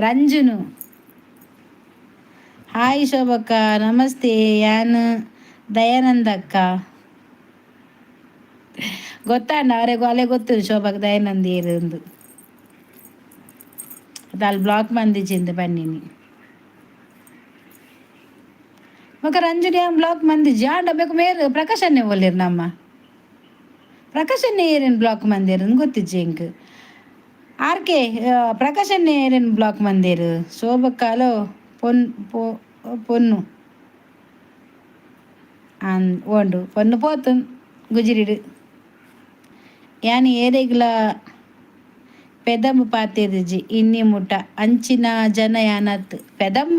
ರಂಜುನು. ಹಾಯ್ ಶೋಭಕ್ಕ, ನಮಸ್ತೆ. ಯಾನ್ ದಯಾನಂದ ಅಕ್ಕ. ಗೊತ್ತಾಂಡ ಅವರೆಗೂ ಅಲ್ಲೇ ಗೊತ್ತು ಶೋಭಕ್ ದಯಾನಂದ ಏರು. ಅಲ್ಲಿ ಬ್ಲಾಕ್ ಮಂದಿಜಿಂದ ಬನ್ನಿನಿ. ಮಗ ರಂಜನಿ ಬ್ಲಾಕ್ ಮಂದಿಜಿ. ಆಂಡ ಬೇಕು ಮೇರ್ ಪ್ರಕಾಶನ್ನೇ ಒಲ್ಲೇರು. ನಮ್ಮ ಪ್ರಕಾಶನ್ನೇ ಏರೇನು ಬ್ಲಾಕ್ ಮಂದಿರ್ ಗೊತ್ತಿಜ್ಜಿ ಎಂಕ್. ಆರ್ ಕೆ ಪ್ರಕಾಶನ್ನೇ ಏರೇನು ಬ್ಲಾಕ್ ಮಂದಿರು? ಶೋಭಕ್ಕಾಲೋ ಪೊನ್ ಪೊ ಪೊನ್ನು ಅನ್ ಓಂಡು ಪೊನ್ನು ಪೋತು ಗುಜಿರಿಡು. ಯಾನ್ ಏರೆಗ್ಲ ಪೆದಂಬು ಪಾತೆರ್ದಿಜಿ ಇನ್ನಿ ಮುಟ್ಟ. ಅಂಚಿನ ಜನ ಯಾನತ್. ಪೆದಮ್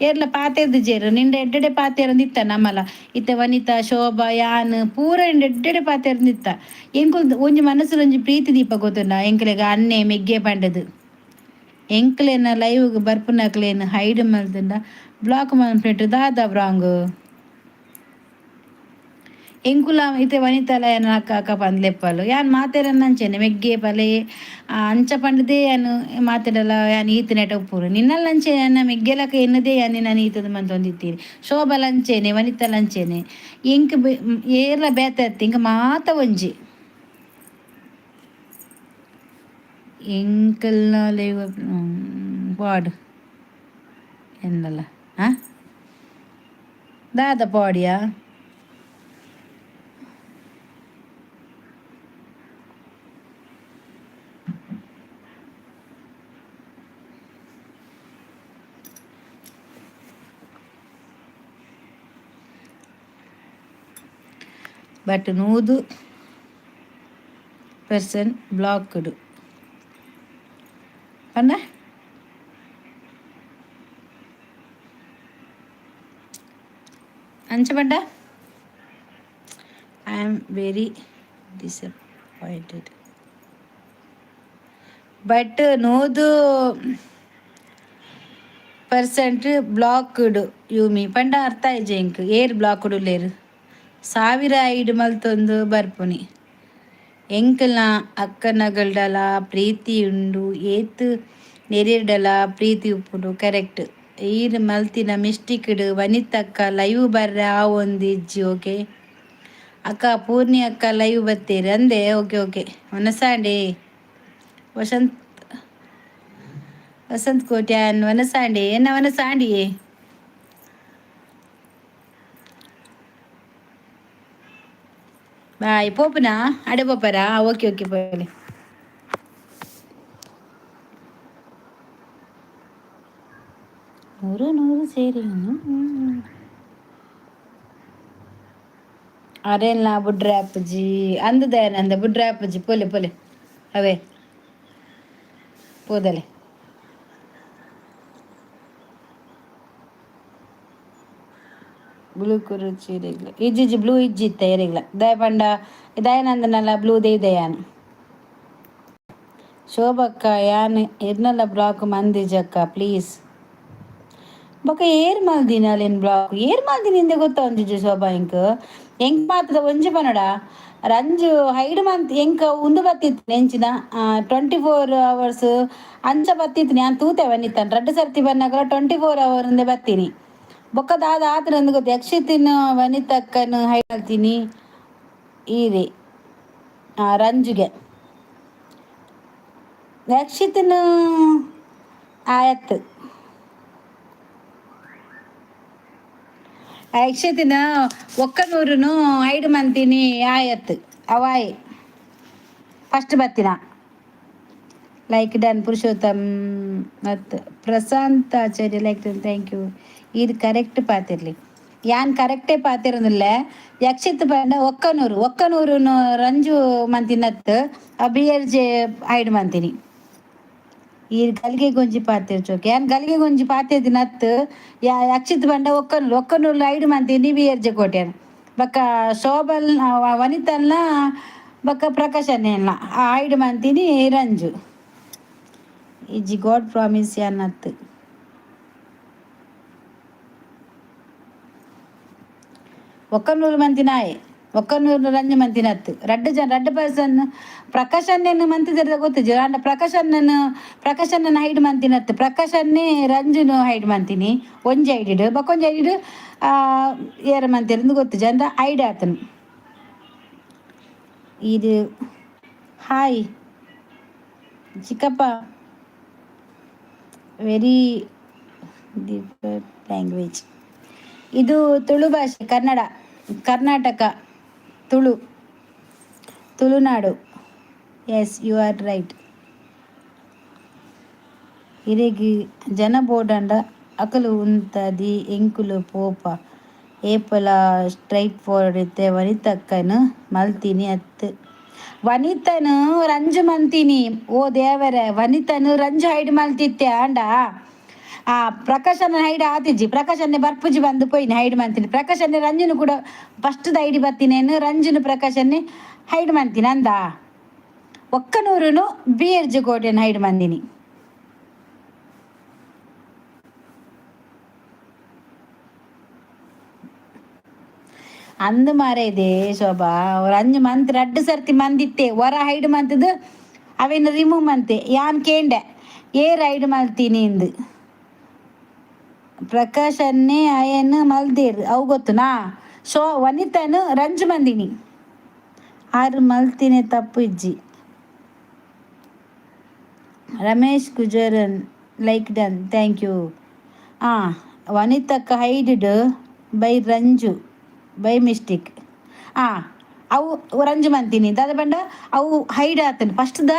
ಏರ್ಲ ಪಾತೆರ್ದಿಜೆರ್. ನಿಂಡ ಎಡ್ಡೆಡೆ ಪಾತೆರೊಂದಿತ್ತ ನಮಲ. ಇತ್ತೆ ವನಿತಾ, ಶೋಭಾ, ಯಾನ್ ಪೂರ ನಿಂಡ ಎಡ್ಡೆಡೆ ಪಾತೆರೊಂದಿತ್ತ. ಎಂಕುಲ್ ಒಂಜಿ ಮನಸ್ಸುಡು ಒಂಜಿ ಪ್ರೀತಿ ದೀಪ ಗೊತ್ತುಂಡ ಎಂಕ್ಲೆಗ್ ಅಣ್ಣೆ ಮೆಗ್ಗೆ ಪಂಡದು. ಎಂಕ್ಲೆನ ಲೈವ್ಗ್ ಬರ್ಪುನಕ್ಲೆನ್ ಹೈಡ್ ಮಲ್ತುಂಡ ಬ್ಲಾಕ್ ಮನ್ಪುನೆಟ್ ದಾದ ರಾಂಗ್? ಎಂಕುಲ ಇತ್ತೆ ವನಿತಾಲ ಯಾನ್ ಅಕ್ಕ ಅಕ್ಕ ಪಂದ್ ಯಾನ್ ಮಾತೆರನ್ನ ಅಂಚೆನೆ ಮೆಗ್ಗೆ ಪಲೆ ಅಂಚ ಪಂಡದೇ ಯಾನ್ ಮಾತೆಡಲ ಯಾನ್ ಈತನೆಟ ಉಪ್ಪುನು. ನಿನ್ನಲ್ಲ ಅಂಚೆ ಯಾನ ಮೆಗ್ಗೆಲಕ ಎನ್ನದೇ ಯಾನ್ ನಿನ್ನನ್ ಈತದ ಮಂತೊಂದಿತ್ತೀರಿ. ಶೋಭಲ ಅಂಚೆನೆ, ವನಿತಲ ಅಂಚೆನೆ. ಎಂಕ್ ಏರ್ಲ ಬೇತೆ ಅತ್ತ್, ಎಂಕ್ ಮಾತ ಒಂಜಿ. ಎಂಕಲ್ನ ಲೈವ್ ಪಾಡ್ ಎನ್ನಲ ಆ ದಾದ ಪಾಡಿಯಾ? ಬಟ್ 100% ಬ್ಲಾಕ್ಡ್ ಪಂಡ. ಅಂಚ ಪಂಡ I am very disappointed. But 100% blocked ಯೂಮಿ ಪಂಡ ಅರ್ಥ ಆಯ್ಜೆ ಎಂಕ್. ಏರ್ ಬ್ಲಾಕ್ಡ್ ಉಲ್ಲೇರು? ಸಾವಿರ ಐಡ್ ಮಲ್ತೊಂದು ಬರ್ಪುನಿ. ಎಂಕಲ್ನ ಅಕ್ಕನಗಲ್ಡಲ ಪ್ರೀತಿ ಉಂಡು, ಏತ್ ನೆರಿರ್ಡಲ ಪ್ರೀತಿ ಉಪ್ಪುಂಡು. ಕರೆಕ್ಟ್. ಈರ್ ಮಲ್ತಿನ ಮಿಸ್ಟೇಕ್ಡ್ ವನಿತಕ್ಕ ಲೈವ್ ಬರ್ರೆ ಆವೊಂದಿಜ್ಜಿ. ಓಕೆ ಅಕ್ಕ, ಪೂರ್ಣಿ ಅಕ್ಕ ಲೈವ್ ಬತ್ತೀರಿ ಅಂದೆ. ಓಕೆ ಓಕೆ ವನಸಾಂಡಿ ವಸಂತ್, ವಸಂತ್ ಕೋಟ್ಯಾನ್ ವನಸಾಂಡಿ ಎನ್ನ ವನಸಾಂಡಿ. ಬಾಯ್. ಪೋಪುನಾ? ಅಡೆ ಪೋಪರಾ? Okay okay, ಪೋಲೆ. ನೂರು ನೂರು ಸೇರಿ. ಅರೆಲ್ಲ ಬುಡ್ರೆ ಅಪ್ಪುಜಿ ಅಂದು ದಯಾನಂದ. ಬುಡ್ರೆ ಅಪ್ಪುಜಿ, ಪೋಲೆ ಪೋಲೆ, ಅವೇ ಪೋದಲೆ. ಬ್ಲೂ ಕುರುಚಿ ಇರೆಗ್ಲ ಇಜ್ಜಿಜ್ಜಿ, ಬ್ಲೂ ಇಜ್ಜಿ ಇತ್ತ ಎರೆಗ್ಲ. ದಯ ಪಂಡ ದಯಾನಂದನಲ್ಲ ಬ್ಲೂ ದೆಯ್ದಯಾನ್. ಶೋಭಕ್ಕ, ಯಾನ್ ಎರ್ನಲ್ಲ ಬ್ಲಾಕ್ ಮಂದಿಜಕ್ಕ, ಪ್ಲೀಸ್. ಬೊಕ ಏರ್ ಮಲ್ದಿನ ಅಲೆನ್ ಬ್ಲಾಕ್? ಏರ್ ಮಲ್ದಿನ ಇಂದೆ ಗೊತ್ತ ಒಂಜಿ ಶೋಭಾ ಎಂಕ್. ಎಂಕ್ ಮಾತ್ರ ಒಂಜಿ ಪನಡ, ರಂಜು ಹೈಡ್ ಮಂತ್ ಎಂಕ್ ಉಂದು ಬತ್ತಿತ್ತು ಎಂಚಿನ 24 ಅವರ್ಸ್ ಅಂಚ ಬತ್ತಿತ್ತು. ಯಾನ್ ತೂತೆ ವನಿತನ್ ರಡ್ಡ್ ಸರ್ತಿ ಬನ್ನಗ 24 ಅವರ್ ಇಂದೆ ಬತ್ತೀನಿ. ಬೊಕ್ಕ ದಾದ ಆತ್ರ ಅಂದ್ ಗೊತ್ತು. ಯಕ್ಷಿತಿನ ವನಿತಕ್ಕನ್ ಹೈಡ್ ಮಲ್ತೀನಿ ಈರೆ ರಂಜುಗೆ ಯಕ್ಷಿತನ ಆಯತ್ ಯಕ್ಷತಿನ ಒಕ್ಕನೂರುನು ಹೈಡ್ ಮಂತೀನಿ ಆಯತ್ ಅವಾಯ್ ಫಸ್ಟ್ ಬತ್ತಿನ. ಲೈಕ್ ಡನ್ ಪುರುಷೋತ್ತಮ್ ಮತ್ತು ಪ್ರಶಾಂತ್ ಆಚಾರ್ಯ ಲೈಕ್ ಡನ್, thank you. ಇದು ಕರೆಕ್ಟ್ ಪಾತಿರ್ಲಿ. ಯಾನ್ ಕರೆಕ್ಟೇ ಪಾತಿರೋದಿಲ್ಲ. ಯಕ್ಷಿತ್ ಪಂಡ ಒಕ್ಕನೂರು, ಒಕ್ಕನೂರುನು ರಂಜು ಮಂತಿನತ್ ಆ ಬಿ ಎರ್ ಜೆ ಹೈಡ್ ಮಂತೀನಿ. ಈ ಗಲ್ಗೆ ಗೊಂಜಿ ಪಾತೆರ್ ಚೋಕೆ. ಯಾನ್ ಗಲ್ಗೆ ಗೊಂಜಿ ಪಾತೆದಿನತ್. ಯಾ ಯಕ್ಷಿತ್ ಪಂಡ ಒಕ್ಕನೂರು, ಒಕ್ಕನೂರು ಹೈಡ್ ಮಂತೀನಿ ಬಿ ಎರ್ ಜೆ ಕೋಟ್ಯಾನ್. ಬೊಕ್ಕ ಶೋಭಲ್ ವನಿತಲ್ನ ಬೊಕ್ಕ ಪ್ರಕಾಶ್ ಅಣ್ಣೆಲ್ಲ ಹೈಡ್ ಮಂತೀನಿ ರಂಜು. ಇಜ್ಜಿ, ಗಾಡ್ ಪ್ರಾಮಿಸ್ ಯಾನತ್. ಒಕ್ಕನೂರು ಮಂತಿನಾಯೆ, ಒಕ್ಕನೂರು ರಂಜು ಮಂತಿನತ್ತು. ರಡ್ಡು ಜನ, ರಡ್ಡು ಪರ್ಸನ್. ಪ್ರಕಾಶ್ ಅಣ್ಣನ ಮಂತಿದ್ರೆ ಗೊತ್ತಿಜ್ಜಿ. ಅಂಡ ಪ್ರಕಾಶ್ ಅಣ್ಣನ, ಪ್ರಕಾಶ್ ಅಣ್ಣನ ಹೈಡ್ ಮಂತಿನತ್ತು. ಪ್ರಕಾಶ್ ಅನ್ನೇ ರಂಜುನು ಹೈಡ್ ಮಂತೀನಿ ಒಂಜಿ ಐಡಿಡ್. ಬೊಕೊಂಜಿ ಐಡಿಡ್ ಏರ ಮಂತಿರಂದು ಗೊತ್ತಿಜ್ಜಿ ಅಂದ ಐಡ್ ಆತನು ಇದು. ಹಾಯ್ ಚಿಕ್ಕಪ್ಪ. ವೆರಿ ಡಿಫರೆಂಟ್ ಲ್ಯಾಂಗ್ವೇಜ್ ಇದು. ತುಳು ಭಾಷೆ, Kannada, Karnataka, Tulu, Tulunadu. Yes, you are right. ಇರೆಗ್ ಜನ ಬೋಡಂಡ ಅಕಲು ಉಂತದಿ, ಎಂಕುಲು ಪೋಪ. ಏಪಲ ಸ್ಟ್ರೈಟ್ ಫಾರ್ವರ್ಡ್ ಇತ್ತೆ. ವನಿತಕ್ಕನ್ ಮಲ್ತೀನಿ ಅತ್, ವನಿತನು ರಂಜು ಮಂತೀನಿ. ಓ ದೇವರೇ, ವನಿತನು ರಂಜು ಹೈಡ್ ಮಲ್ತಿತ್ತೆ. ಆಂಡ ಆ ಪ್ರಕಾಶನ ಹೈಡ್ ಆತಿಜ್ಜಿ. ಪ್ರಕಾಶನ್ನೇ ಬರ್ಪುಜಿ ಬಂದು ಪೋಯಿನಿ ಹೈಡ್ ಮಂತೀನಿ. ಪ್ರಕಾಶನ್ನೇ ರಂಜುನು ಕೂಡ ಫಸ್ಟ್ ಐಡಿ ಬತ್ತಿನೇನು. ರಂಜುನು ಪ್ರಕಾಶನ್ನೇ ಹೈಡ್ ಮಂತೀನಿ ಅಂದ. ಒಕ್ಕನೂರುನು ಬಿ ಎರ್ ಜಿ ಕೋಟೆಯನ್ನು ಹೈಡ್ ಮಂದಿನಿ. ಅಂದು ಮಾರ ಇದೆ ಶೋಭಾ. ರಂಜು ಮಂತ್ ರಡ್ಡು ಸರ್ತಿ ಮಂದಿತ್ತೆ. ಹೊರ ಹೈಡ್ ಮಂತದ್ದು ಅವೇನು ರಿಮೂವ್ ಮಂತೆ. ಯಾನ್ ಕೇಂಡೆ ಏರ್ ಹೈಡ್ ಮಲ್ತೀನಿ ಇಂದು. ಪ್ರಕಾಶನ್ನೇ ಅಯನ್ ಮಲ್ದೇರ್ ಅವು ಗೊತ್ತುನಾ? ಶೋ ವನಿತನು ರಂಜು ಮಂದಿನಿ. ಆರು ಮಲ್ತಿನಿ ತಪ್ಪು ಇಜ್ಜಿ. ರಮೇಶ್ ಕುಜರನ್ ಲೈಕ್ ಡನ್, thank you. ಹಾಂ, ವನಿತಕ್ಕ ಹೈಡ್ಡ್ ಬೈ ರಂಜು ಬೈ ಮಿಸ್ಟೇಕ್. ಹಾಂ, ಅವು ರಂಜು ಮಂತೀನಿ ದಾದ ಪಂಡ ಅವು ಹೈಡ್ ಆತನ ಫಸ್ಟ್ ದ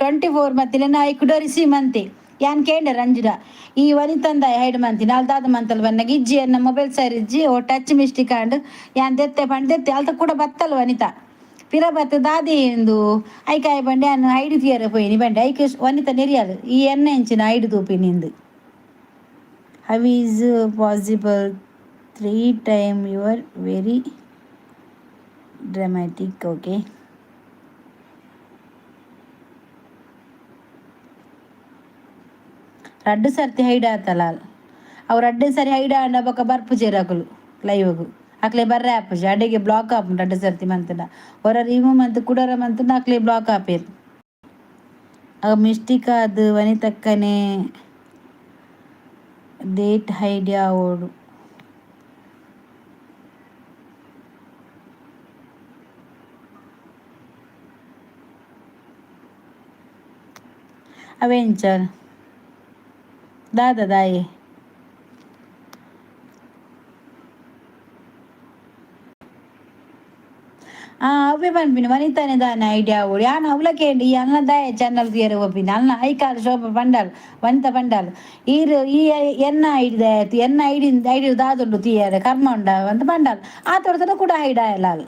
24 ಮತ್ತಿನ I could receive ಮಂತೆ. ಯಾನ್ ಕೇಂಡೆ ರಂಜುಡ, ಈ ವನಿತಂದ ಹೈಡ್ ಮಂತೀನಿ ಅಲ್ ದಾದ ಮಂತಲ್ ಬನ್ನಾಗ ಇಜ್ಜಿ, ಎನ್ನ ಮೊಬೈಲ್ ಸರಿ ಇಜ್ಜಿ, ಓ ಟಚ್ ಮಿಸ್ಟೇಕ್ ಆಂಡ್, ಯಾನ್ ದೆತ್ತೆ ಪಂಡ್ ದೆತ್ತೆ. ಅಲ್ತ ಕೂಡ ಬತ್ತಲ್ ವನಿತಾ ಪಿರ ಬತ್ತ ದಾದೆ ಎಂದು ಐಕಾಯ ಬಂಡೆ ಯಾನ್ ಐಡ್ తీಯರೆ ಪೋಯಿನಿ ಬಂಡೆ. ಐಕ್ ವನಿತಾ ನೆರಿಯಲ್ ಈ ಎಣ್ಣೆ ಎಂಚಿನ ಐಡ್ ತೂಪಿನಿಂದು. How is possible three time? You are very dramatic, okay? ರಡ್ಡು ಸರ್ತಿ ಹೈಡ್ ಆತಲ್ಲ ಅವು. ರಡ್ಡು ಸರಿ ಹೈಡ್ ಆಂಡ ಬೊಕ ಬರ್ಪುಜೆರ್ ಅಕುಲು ಲೈವ್ಗು. ಅಕ್ಲೆ ಬರ್ರೆ ಆಪುಜಿ, ಅಡೆಗೆ ಬ್ಲಾಕ್ ಆಪುಂಡು. ರಡ್ಡು ಸರ್ತಿ ಮಂತ್ಂಡ ಒರ ರಿಮೂವ್ ಮಂತ್ ಕುಡೊರ ಮಂತ್ಂಡ ಅಕ್ಲೆ ಬ್ಲಾಕ್ ಆಪೆರ್. ಅವು ಮಿಸ್ಟೇಕ್ ಆದ್ ವನಿತಕ್ಕನೆ ಡೇಟ್ ಹೈಡ್ ಆವೊಡು. ಅವೆಂಚ ದಾದ ದಾಯೆ? ಆ ಅವ್ವೆ ಪನ್ಪಿನಿ ವನಿತಾನೆ ದಾನೆ ಐಡಿಯಾ ಆವೊಡು. ಯಾನ್ ಅವ್ಲ ಕೇಂಡಿ ಈ ಅಲ್ನ ದಾಯೆ ಚಾನಲ್ ತೂಯೆರೆ ಪೋಪಿನಿ. ಅಲ್ನ ಐಕಾಲ್ ಶೋಭ ಪಂಡಲ್, ವನಿತಾ ಪಂಡಲ್, ಈರ್ ಈ ಎನ್ನ ಐಡಿ ದಾಯೆ, ಎನ್ನ ಐಡಿ ಐಡಿ ದಾದುಂಡು ತೂಯೆರೆ, ಕರ್ಮ ಉಂಡ ಅಂತ ಪಂಡಲ್. ಆತೊಡ್ತನ ಕೂಡ ಹೈಡ್ ಆಯಲ್ಲ ಅಲ್.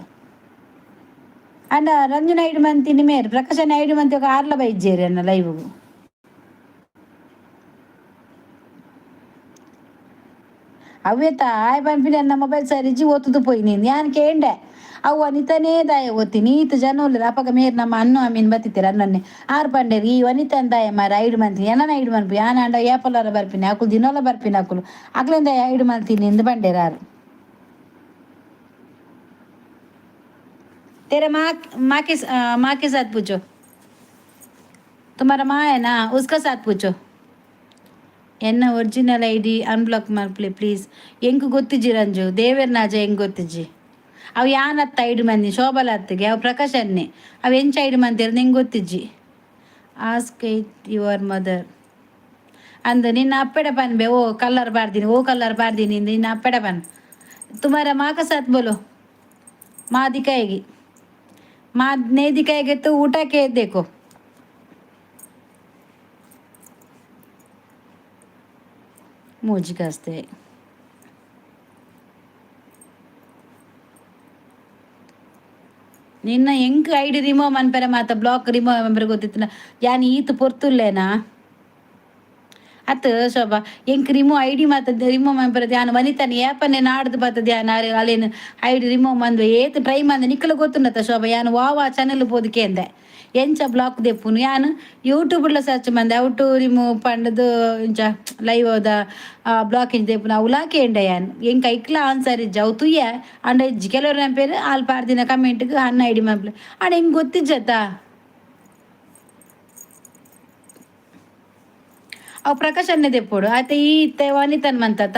ಅಂಡ ರಂಜನ ಐಡಿ ಮಂತಿನಿ ಮೇರ್ ಪ್ರಕಾಶನ ಐಡಿ ಮಂತಿ ఒక ಆರ್ಲ ಬೈಜ್ಜೇರು ಎನ್ನ ಲೈವ್ಗು. ಅವ್ವೇತ ಆಯ್ ಪನ್ಪಿನಿ ಎನ್ನ ಮೊಬೈಲ್ ಸರಿಜಿ, ಒತ್ತುದು ಪೋಯಿನಿ. ಯಾನ್ ಕೇಂಡೆ ಅವು ವನಿತನೇ ದಾಯ ಓದ್ತೀನಿ ಈತ ಜನ ಉಲ್ಲೆರ್. ಅಪಗ ಮೇರ್ ನಮ್ಮ ಅನ್ನು ಅಮೀನ್ ಬತ್ತಿತ್ತೆರ್ ಅನ್ನೊನ್ನೆ ಆರ್ ಪಂಡೆರ್ ಈ ವನಿತನ್ ದಾಯ ಮಾರ್ರೆ ಐಡ್ ಮಲ್ತೀನಿ ಎನನ ಐಡ್ ಮನ್ಪು ಯಾನ್ ಆಂಡ ಏಪಲಾರ ಬರ್ಪಿನಿ ಅಕುಲು ದಿನೋಲ ಬರ್ಪಿನ ಅಕುಲು ಅಕ್ಲೆನ್ ದಾಯ ಐಡ್ ಮಲ್ತೀನಿ ಇಂದ್ ಪಂಡೆರ್ ಆರ್. तेरे माँ माँ के साथ पूछो. तुम्हारा माँ है ना, उसका साथ पूछो. ಎನ್ನ ಒರಿಜಿನಲ್ ಐಡಿ ಅನ್ಬ್ಲಾಕ್ ಮಲ್ಪಲೆ ಪ್ಲೀಸ್. ಎಂಕ್ ಗೊತ್ತಿಜ್ಜಿ ರಂಜು, ದೇವೆರ್ ನಾಜ ಎಂಕ್ ಗೊತ್ತಿಜ್ಜಿ. ಅವು ಯಾನತ್ತ ಐಡ್ ಮಂದಿ ಶೋಭಲ ಅತ್ತಿಗೆ ಅವು ಪ್ರಕಾಶ್ ಅನ್ನೆ ಅವು ಎಂಚ ಐಡ್ ಮಂದಿರ್ ನಿಂಗೆ ಗೊತ್ತಿಜ್ಜಿ. Ask your mother ಅಂದು ನಿನ್ನ ಅಪ್ಪೆಡ ಪನ್ಬೆ. ಓ ಕಲ್ಲರ್ ಬಾರ್ದಿನಿ, ಓ ಕಲ್ಲರ್ ಬಾರ್ದಿನಿ ನಿನ್ನ ಅಪ್ಪೆಡ ಪನ್. तुम्हारा माँ का साथ बोलो, माँ दिखाएगी. माँ नहीं दिखाएगी तो उठा के देखो. ಮೂಜಿಗಾಸ್ತೆ. ನಿನ್ನ ಎಂಕ್ ಐಡಿ ರಿಮೂವ್ ಮನ್ಪೆರೆ ಮಾತ ಬ್ಲಾಕ್ ರಿಮೂವ್ ಮನ್ಪೆರೆ ಗೊತ್ತಿತ್ತಿನ ಯಾನ್ ಈತ್ ಪೊರ್ತುಲ್ಲೇನಾ ಅತ್ ಶೋಭಾ. ಎಂಕ್ ರಿಮೂವ್ ಐಡಿ ಮಾತ ರಿಮೂವ್ ಮನ್ಪೆರೆ ಧ್ಯಾನ ವನಿತನ್ ಏಪನೆ ನಾಡ್ದು ಬತ್ತ ಧ್ಯಾನ ಅಲೇನು ಐಡಿ ರಿಮೂವ್ ಮಂದು ಏತ್ ಟ್ರೈ ಮಂದ ನಿಕ್ಕಲ ಗೊತ್ತುಂಡತ್ತ ಶೋಭಾ. ಯಾನ್ ವಾ ವಾ ಚಾನೆಲ್ ಪೋದು ಕೇಂದೆ ಎಂಚ ಬ್ಲಾಕ್ ದೆಪ್ಪುನು. ಯಾನ್ ಯೂಟ್ಯೂಬ್ಲ ಸರ್ಚ್ ಮಂದೆ ಔಟು ರಿಮೂವ್ ಪಂಡದು ಇಂಚ ಲೈವ್ ದ ಬ್ಲಾಕ್ ಇಂಚ ದೆಪ್ಪುನು ಅವುಲಾ ಕೇಂಡೆ ಯಾನ್. ಎಂಕ್ ಐಕ್ಲ ಆನ್ಸರ್ ಇಜ್ಜಿ. ಅವು ತೂಯೆ ಅಂಡ ಇಜ್ಜಿ. ಕೆಲವರು ಪೇರು ಆಲ್ ಪಾಡ್ದಿನ ಕಮೆಂಟ್ಗ್ ಅನ್ನ ಐಡಿ ಮನ್ಪುಲೆ. ಆಂಡ ಎಂಕ್ ಗೊತ್ತಿಜ್ಜತ್ತ ಅವು ಪ್ರಕಾಶ್ ಅನ್ನ ದೆಪ್ಪೊಡು ಆತ ಈ ವನಿತನ್ ಮಂತತ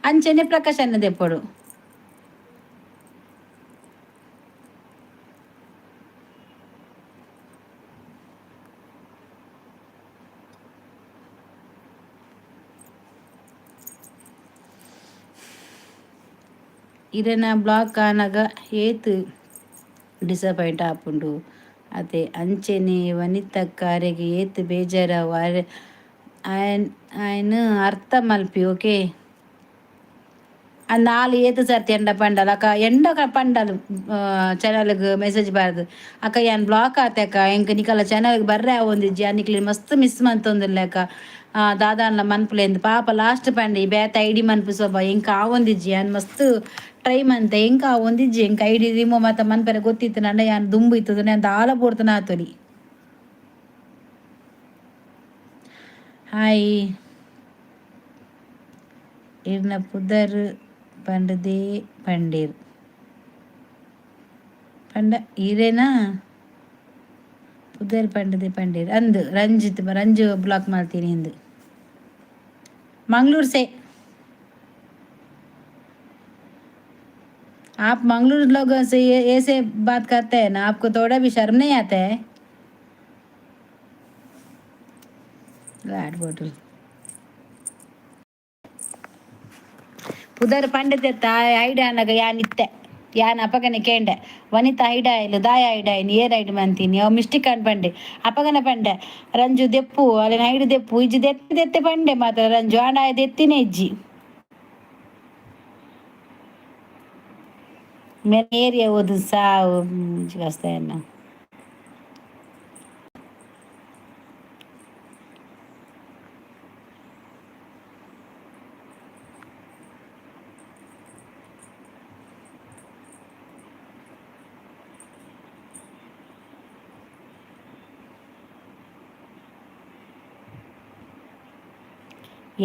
ಅಂಚನೆ ಪ್ರಕಾಶ್ ಅನ್ನ ದೆಪ್ಪೊಡು. ಇರೆನ ಬ್ಲಾಕ್ ಆನಗ ಏತ್ ಡಿಸಪಾಯಿಂಟ್ ಆಪುಂಡು ಅತೆ ಅಂಚೆನೆ ವನಿತಕ್ಕ ಅರೆಗ್ ಏತ್ ಬೇಜಾರಾವು ಅರೆ ಆಯನ್ ಆಯ್ನ್ ಅರ್ಥ ಮಲ್ಪಿ ಓಕೆ. ಆ ನಾಲ್ ಏತ್ ಸರ್ತಿ ಎಂಡ ಪಂಡಲ್ ಅಕ್ಕ ಎಂಡ ಪಂಡಲ್ ಚಾನಲ್ಗ್ ಮೆಸೇಜ್ ಬಾರ್ದು ಅಕ್ಕ ಯಾನ್ ಬ್ಲಾಕ್ ಆತೆ ಅಕ್ಕ, ಎಂಕ್ ನಿಕಲ ಚಾನಲ್ಗ್ ಬರ್ರೆ ಆವೊಂದಿಜ್ಜಿ, ನಿಕ್ಲೆನ್ ಮಸ್ತ್ ಮಿಸ್ ಮಂತೊಂದುಲ್ಲೆ ಅಕ್ಕ, ದಾದಾನ್ಲ ಮನ್ಪುಲೆಂದ್. ಪಾಪ ಲಾಸ್ಟ್ ಪಂಡೆ ಈ ಬೇತೆ ಐಡಿ ಮನ್ಪು ಸೊಬ ಎಂಕ್ ಆವೊಂದಿಜ್ಜಿ, ಯಾನ್ ಮಸ್ತ್ ಟ್ರೈ ಮಂತೆ ಎಂಕ್ ಆವೊಂದಿಜ್ಜಿ, ಎಂಕ್ ಐಡಿ ರಿಮೂವ್ ಮಾತ ಮನ್ಪೆರೆ ಗೊತ್ತಿತ್ತು ಯಾನ್ ದುಂಬು ಇತ್ತದ ಯಾನ್ ದಾಲ ಪೋರ್ತನ ಆತೊಲಿ. ಹಾಯ್ ಇರ್ನ ಪುದರ್ ಪಂಡದೇ ಪಂಡೇರ್ ಪಂಡ ಇರೇನಾ ಪುದರ್ ಪಂಡದೆ ಪಂಡೇರ್ ಅಂದು ರಂಜಿತ್ ರಂಜು ಬ್ಲಾಕ್ ಮಾಡ್ತೀನಿ ಎಂದು. मंगलूर से आप मंगलूर लोगों से ये ऐसे बात करते हैं ना, आपको थोड़ा भी शर्म नहीं आता है? ಲಾಡ್ ಬಾಟಲ್ ಪುದರ್ ಪಂಡಿತ ಐಡ ಅನ್ನಾಗ ಯಾನ್ ಇತ್ತೆ ಯಾನ್ ಅಪಗನೆ ಕೇಂಡೆ ವನಿತಾ ಐಡ ಇಲ್ಲ ದಾಯ ಐಡ ಏರ್ ಐಡ್ ಮಂತೀನಿ ಅವು ಮಿಸ್ಟೇಕ್ ಅನ್ ಪಂಡೆ ಅಪಗನ ಪಂಡೆ ರಂಜು ದೆಪ್ಪು ಅಲ್ಲಿನ ಐಡು ದೆಪ್ಪು ಇಜ್ಜಿ ದೆತ್ತೆ ದೆತ್ತೆ ಪಂಡೆ ಮಾತ್ರ ರಂಜು ಆಂಡ ಆಯ್ ದೆತ್ತಿನೇ ಇಜ್ಜಿ. ಮೇರೆ ಏರಿಯಾ ಓದು ಸಾವು ಅನ್ನ.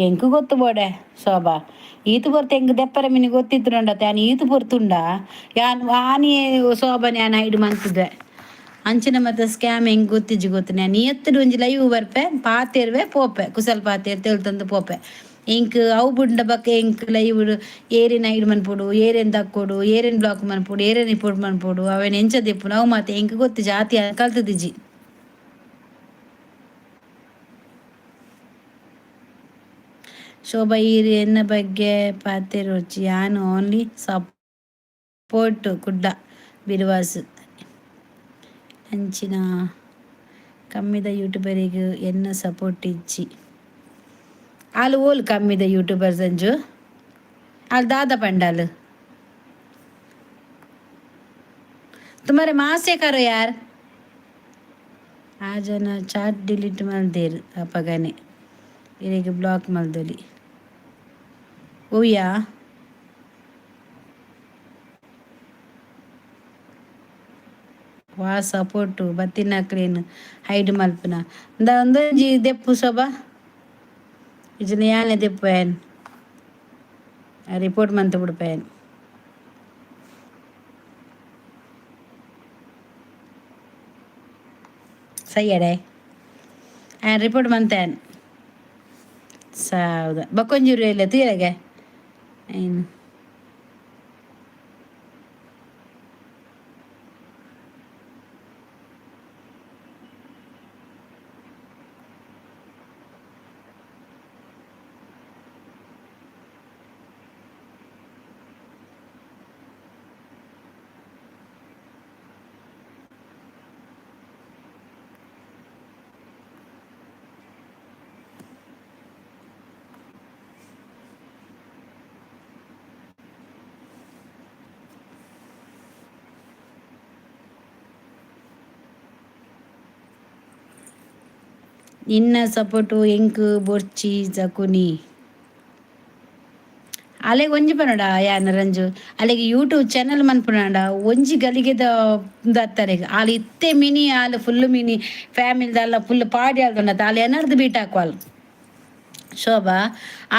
ಎಂಕ್ ಗೊತ್ತು ಬೋಡೆ ಶೋಭಾ, ಈತು ಪೊರ್ತು ಎಂಕ್ ದೆಪ್ಪರೆ ಮಿನಿ ಗೊತ್ತಿತ್ತು ಯಾನ್ ಈತು ಪೊರ್ತುಂಡ ಯಾನ್ ಆನಿ ಶೋಭಾನ್ ಯಾನ್ ಹೈಡ್ ಮಂತುದೆ ಅಂಚಿನ ಮತ್ತೆ ಸ್ಕ್ಯಾಮ್ ಎಂಕ್ ಗೊತ್ತಿಜ್ಜಿ ಗೊತ್ತು. ನಾನು ಎತ್ತಡು ಒಂಜಿ ಲೈವ್ ಬರ್ಪೆ ಪಾತೆರ್ವೆ ಪೋಪೆ ಕುಸಲ್ ಪಾತೆರ್ ತೆಲ್ತಂದು ಪೋಪೆ. ಎಂಕ್ ಅವು ಬುಡ್ಂಡ ಬಕ್ಕ ಎಂಕ್ ಲೈವ್ ಏರಿನ ಹೈಡ್ ಮನ್ಪೊಡು, ಏರೇನ್ ದಕ್ಕೊಡು, ಏರೇನ್ ಬ್ಲಾಕ್ ಮನ್ಪೊಡು, ಏರೇನ್ ರಿಪೋರ್ಟ್ ಮನ್ಪೊಡು, ಅವೇನ್ ಎಂಚ ದೆಪ್ಪುನು ಅವು ಮಾತ ಎಂಕ್ ಗೊತ್ತಿಜ್ಜಿ ಆತಿ ಕಲ್ತುದಿಜ್ಜಿ. ಶೋಭಾ ಈರ್ ಎನ್ನ ಬಗ್ಗೆ ಪಾತೆರೊಡ್ಚಿ ಯಾನ್ ಓನ್ಲಿ ಸಪೋರ್ಟ್ ಕುಡ್ಲ ಬಿರುವಾಸ್ ಅಂಚಿನ ಕಮ್ಮಿದ ಯೂಟ್ಯೂಬರಿಗ್ ಎನ್ನ ಸಪೋರ್ಟ್ ಇಜ್ಜಿ. ಆಲ್ ಓಲ್ ಕಮ್ಮಿದ ಯೂಟ್ಯೂಬರ್ ಸಂಜು ಆಲ್ ದಾದ ಪಂಡಾಲ್ तुम्हारे माँ से करो यार. ಆ ಜನ ಚಾಟ್ ಡಿಲೀಟ್ ಮಲ್ದೇರ್ ಅಪಗನೆ ಇರೆಗ್ ಬ್ಲಾಕ್ ಮಲ್ದೊಲಿ ಓಯ್ಯಾ. ವಾ ಸಪೋರ್ಟು ಬತ್ತಿನಕ್ಲೇನು ಹೈಡ್ ಮಲ್ಪುನ ಇಂದ ಒಂದೊಂಜಿ ದೆಪ್ಪು ಶೋಭಾ. ಇಜ್ಜಿಂಡ ಯಾನೆ ದೆಪ್ಪು ಏನ್ ರಿಪೋರ್ಟ್ ಮಂತ್ ಬುಡ್ಪೇನ್. ಸಯ್ಯಡೆ ಆ್ಯನ್ ರಿಪೋರ್ಟ್ ಮಂತೇನ್ ಸಾವ್ದ ಬಕ್ಕೊಂಜೂರು ಇಲ್ಲ ತೀರಗೆ ಏನು. ನಿನ್ನ ಸಪೋರ್ಟು ಎಂಕ್ ಬೊರ್ಚಿ ಜಕುನಿ. ಅಲೆಗ್ ಒಂಜಿ ಪನೋಡ ಯಾನ್ ರಂಜು, ಅಲೆಗ್ ಯೂಟ್ಯೂಬ್ ಚಾನಲ್ ಮನ್ಪುನಾಂಡ ಒಂಜಿ ಗಲಿಗೆದ ದತ್ತರೆಗ್ ಆಲ್ ಇತ್ತೆ ಮಿನಿ ಆಲ್ ಫುಲ್ ಮಿನಿ ಫ್ಯಾಮಿಲಿದಲ್ಲ ಫುಲ್ ಪಾಡಿ ಆಲ್ದೊಂಡತ್ತ ಆಲ್ ಎನರ್ದು ಬೀಟ್ ಹಾಕ್ವಾಲ್ ಶೋಭಾ.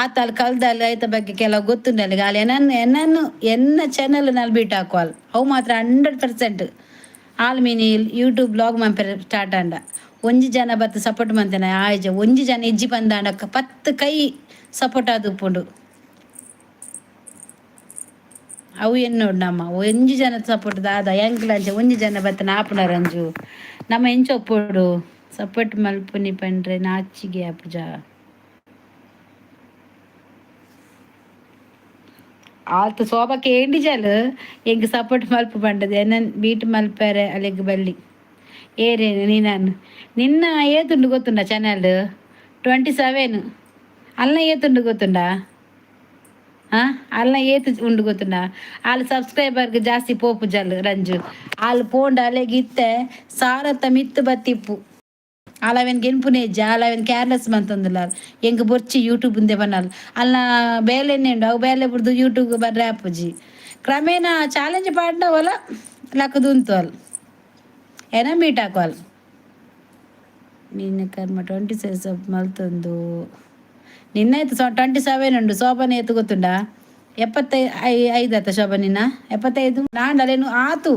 ಆತಾಲ್ ಕಲ್ದಾಲ್, ಐತ ಬಗ್ಗೆ ಕೆಲವು ಗೊತ್ತುಂಡು ಅಲ್ಲಿಗೆ. ಆಲ್ ಎನನ್ ಎನ್ನನ್ನು ಎನ್ನ ಚಾನಲ್ ನಲ್ಲಿ ಬೀಟ್ ಹಾಕ್ವಾಲ್, ಅವು ಮಾತ್ರ 100%. ಆಲ್ ಮಿನಿ ಯೂಟ್ಯೂಬ್ ಬ್ಲಾಗ್ ಮನ್ಪೆರೆ ಸ್ಟಾರ್ಟ್ ಆಂಡ ಒಂಜಿ ಜನ ಬತ್ತು ಸಪೋರ್ಟ್ ಮಂತೇನೆ ಆಯ್ಜ. ಒಂಜಿ ಜನ ಇಜ್ಜಿ ಪಂದಾಂಡ 10 ಕೈ ಸಪೋರ್ಟ್ ಆದುಪ್ಪುಂಡು. ಅವು ಎನ್ನೋಡು ನಮ್ಮ ಒಂಜಿ ಜನ ಸಪೋರ್ಟ್ ದಾದ ಎಂಕ್ಲಂಚ ಒಂಜಿ ಜನ ಬತ್ತನ ಆಪುನ ರಂಜು, ನಮ್ಮ ಎಂಚ ಒಪ್ಪೊಡು? ಸಪೋರ್ಟ್ ಮಲ್ಪುನಿ ಪಂಡ್ರೆ ನಾಚಿಗೆ ಆಪುಜ? ಆಲ್ತ ಶೋಭಕ್ಕೆ ಏಂಡಿಜಲ್ ಎಂಕ್ ಸಪೋರ್ಟ್ ಮಲ್ಪು ಪಂಡದು ಎನ್ನನ್ ಬೀಟ್ ಮಲ್ಪೆರೆ ಅಲೆಗ್ ಬಲ್ಲಿ. ಏರೇನು ನೀನನ್ ನಿನ್ನ ಏತುಂಡು ಗೊತ್ತುಂಡ? ಚಾನಲ್ 27. ಅಲ್ನ ಏತುಂಡು ಗೊತ್ತುಂಡ? ಹಾಂ, ಅಲ್ನ ಏತು ಉಂಡು ಗೊತ್ತುಂಡ? ಆಲ್ ಸಬ್ಸ್ಕ್ರೈಬರ್ಗೆ ಜಾಸ್ತಿ ಪೋಪು ಜಲ್ ರಂಜು. ಆಲ್ ಪೋಂಡ ಅಲೆಗ್ ಇತ್ತೆ ಸಾರತ್ತ ಮಿತ್ತು ಬತ್ತಿಪ್ಪು. ಆಲ್ ಅವೆನ್ ಗೆನ್ಪುನೆ ಇಜ್ಜಿ. ಆಲ್ ಅವೆನ್ ಕೇರ್ಲೆಸ್ ಮಂತೊಂದುಲ್ಲ. ಎಂಕ್ ಬೊರ್ಚಿ ಯೂಟ್ಯೂಬ್ ಉಂದೆ ಪನ್ನಲ್. ಅಲ್ನ ಬೇಲೆನೆ ಉಂಡು, ಅವು ಬೇಲೆ ಬುಡ್ದು ಯೂಟ್ಯೂಬ್ ಬರ್ರೆ ಆಪುಜಿ. ಕ್ರಮೇಣ ಚಾಲೆಂಜ್ ಪಾಡ್ನವಲ ಲಕ್ಕುದು ಉಂತುವಲ್, ಏನ ಮೀಟ್ ಹಾಕುವಲ್. ನಿನ್ನ ಕರ್ಮ, 27 ಮಲ್ತೊಂದು ನಿನ್ನ ಆಯ್ತು. 27 ಉಂಡು. ಶೋಭನ ಏತು ಗೊತ್ತುಂಡ? 75 ಆತ ಶೋಭ ನಿನ್ನ? 75 ನಾಂಡಲೇನು ಆತು.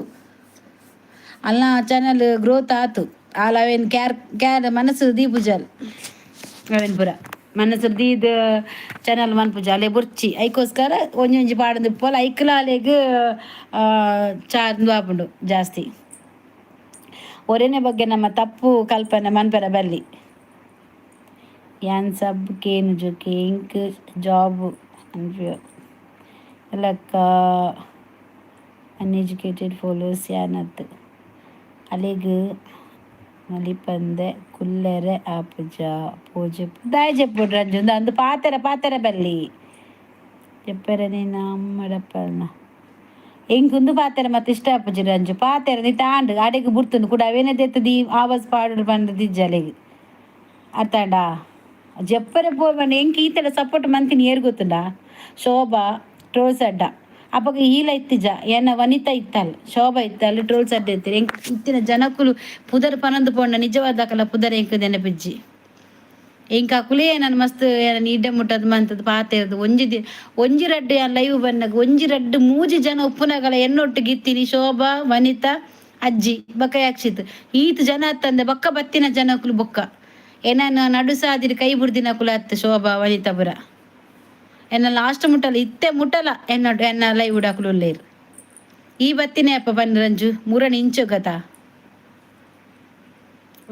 ಅಲ್ನ ಚಾನಲ್ ಗ್ರೋತ್ ಆತು. ಆಲ್ ಅವೇನ್ ಕ್ಯಾರ್ ಕ್ಯಾರ್ ಮನಸ್ಸು ದೀಪುಜಲ್, ಅವೇನ್ ಪೂರ ಮನಸ್ಸು ದೀದ್ ಚಾನಲ್ ಮನ್ಪುಜ. ಅಲೆ ಬೊರ್ಚಿ, ಐಕೋಸ್ಕರ ಒಂಜೊಂಜಿ ಪಾಡೊಂದು ಪೋಲ. ಐಕ್ಲ ಅಲೆಗ್ ಚಾರ್ಜ್ ಆಪುಂಡು ಜಾಸ್ತಿ. ಒರೆನೆ ಬಗ್ಗೆ ನಮ್ಮ ತಪ್ಪು ಕಲ್ಪನೆ ಮನ್ಪೆರ ಬಲ್ಲಿ. ಯಾನ್ ಸಬ್ ಕೇನುಜುಕೆ ಎಂಕ್ ಜಾಬ್ ಅನ್ಪಿಯೋ ಲಕ್ಕ. ಅನ್ಎಜುಕೇಟೆಡ್ ಫಾಲೋವರ್ಸ್ ಯಾನತ್ ಅಲೆಗ್ ಮಲಿಪಂದೆ ಕುಲ್ಲೆರೆ ಆಪುಜ ಪೂಜೆ ದಾಯ ಜೆಪ್ಪುಡು ರಂಜು. ಅಂದು ಪಾತೆರ ಪಾತೆರ ಬಲ್ಲಿ ಜೆಪ್ಪೆರೆ ನಿನ್ನ ಅಮ್ಮಡಪ್ಪಲ್ನ. ಎಂಕ್ ಉಂದು ಪಾತೆರ ಮತ್ತೆ ಇಷ್ಟ ಆಪುಜಿ ರಂಜು. ಪಾತೆರ ನೀ ತಾಂಡ್ ಅಡೆಗ್ ಬುಡ್ತುಂಡು ಕೂಡ ಅವೇನೆ ದೆತ್ತದಿ ಆವಾಜ್ ಪಾಡುಡು ಪಂದ್ ದಿಜ್ಜ ಅಲೆಗ್, ಅತ್ತಾಂಡ? ಜೆಪ್ಪರೆ ಪೋಪಂಡ ಎಂಕ್ ಈತೆಲ ಸಪೋರ್ಟ್ ಮಂತಿನಿ ಏರ್ ಗೊತ್ತುಂಡ? ಶೋಭಾ, ಟ್ರೋಲ್ಸ್ ಅಡ್ಡ. ಅಪಗ ಈಲ ಇತ್ತಿಜ ಎನ್ನ ವನಿತಾ ಇತ್ತಲ್, ಶೋಭಾ ಇತ್ತಲ್, ಟ್ರೋಲ್ಸ್ ಅಡ್ಡ ಇತ್ತೀರಿ. ಎಂಕ್ ಇತ್ತಿನ ಜನಕುಲು ಪುದರ್ ಪನೊಂದು ಪೋಂಡ ನಿಜವಾದಕಲ ಪುದರ್ ಎಂಕ್ ನೆನಪಿಜ್ಜಿ. ಎಂಕ್ ಅಕುಲೇ ನನ್ ಮಸ್ತ್ ನೀಡ್ಡೆ ಮುಟ್ಟದ್ ಮಂತದ್ ಪಾತೆರ್ದು. ಒಂಜಿ the ಒಂಜಿ ರಡ್ಡ್ ಯಾನ್ ಲೈವ್ ಬನ್ನಗ ಒಂಜಿ ರಡ್ಡ್ ಮೂಜಿ ಜನ ಉಪ್ಪುನಗಲ ಎನ್ನೊಟ್ಟಿಗೆ ಇತ್ತಿನಿ ಶೋಭಾ, ವನಿತಾ, ಅಜ್ಜಿ ಬೊಕ್ಕ ಯಕ್ಷಿತ್. ಈತ್ ಜನ ಅತ್ತಂದೆ ಬೊಕ್ಕ ಬತ್ತಿನ ಜನಕುಲು ಬೊಕ್ಕ ಎನನ್ ನಡು ಸಾದಿಡ್ ಕೈ ಬುಡ್ದಿನಕುಲು ಅತ್ತ್ ಶೋಭಾ, ವನಿತಾ ಪುರ. ಎನ್ನ ಲಾಸ್ಟ್ ಮುಟ್ಟಲ ಇತ್ತೆ ಮುಟ್ಟಲ ಎನ್ನ ಎನ್ನ ಲೈವ್ ಅಕುಲು ಉಲ್ಲೇರ್. ಈ ಬತ್ತಿನೇ ಅಪ್ಪ ಬನ್ನಿ ರಂಜು ಮುರಣಿ ಇಂಚು ಗತ.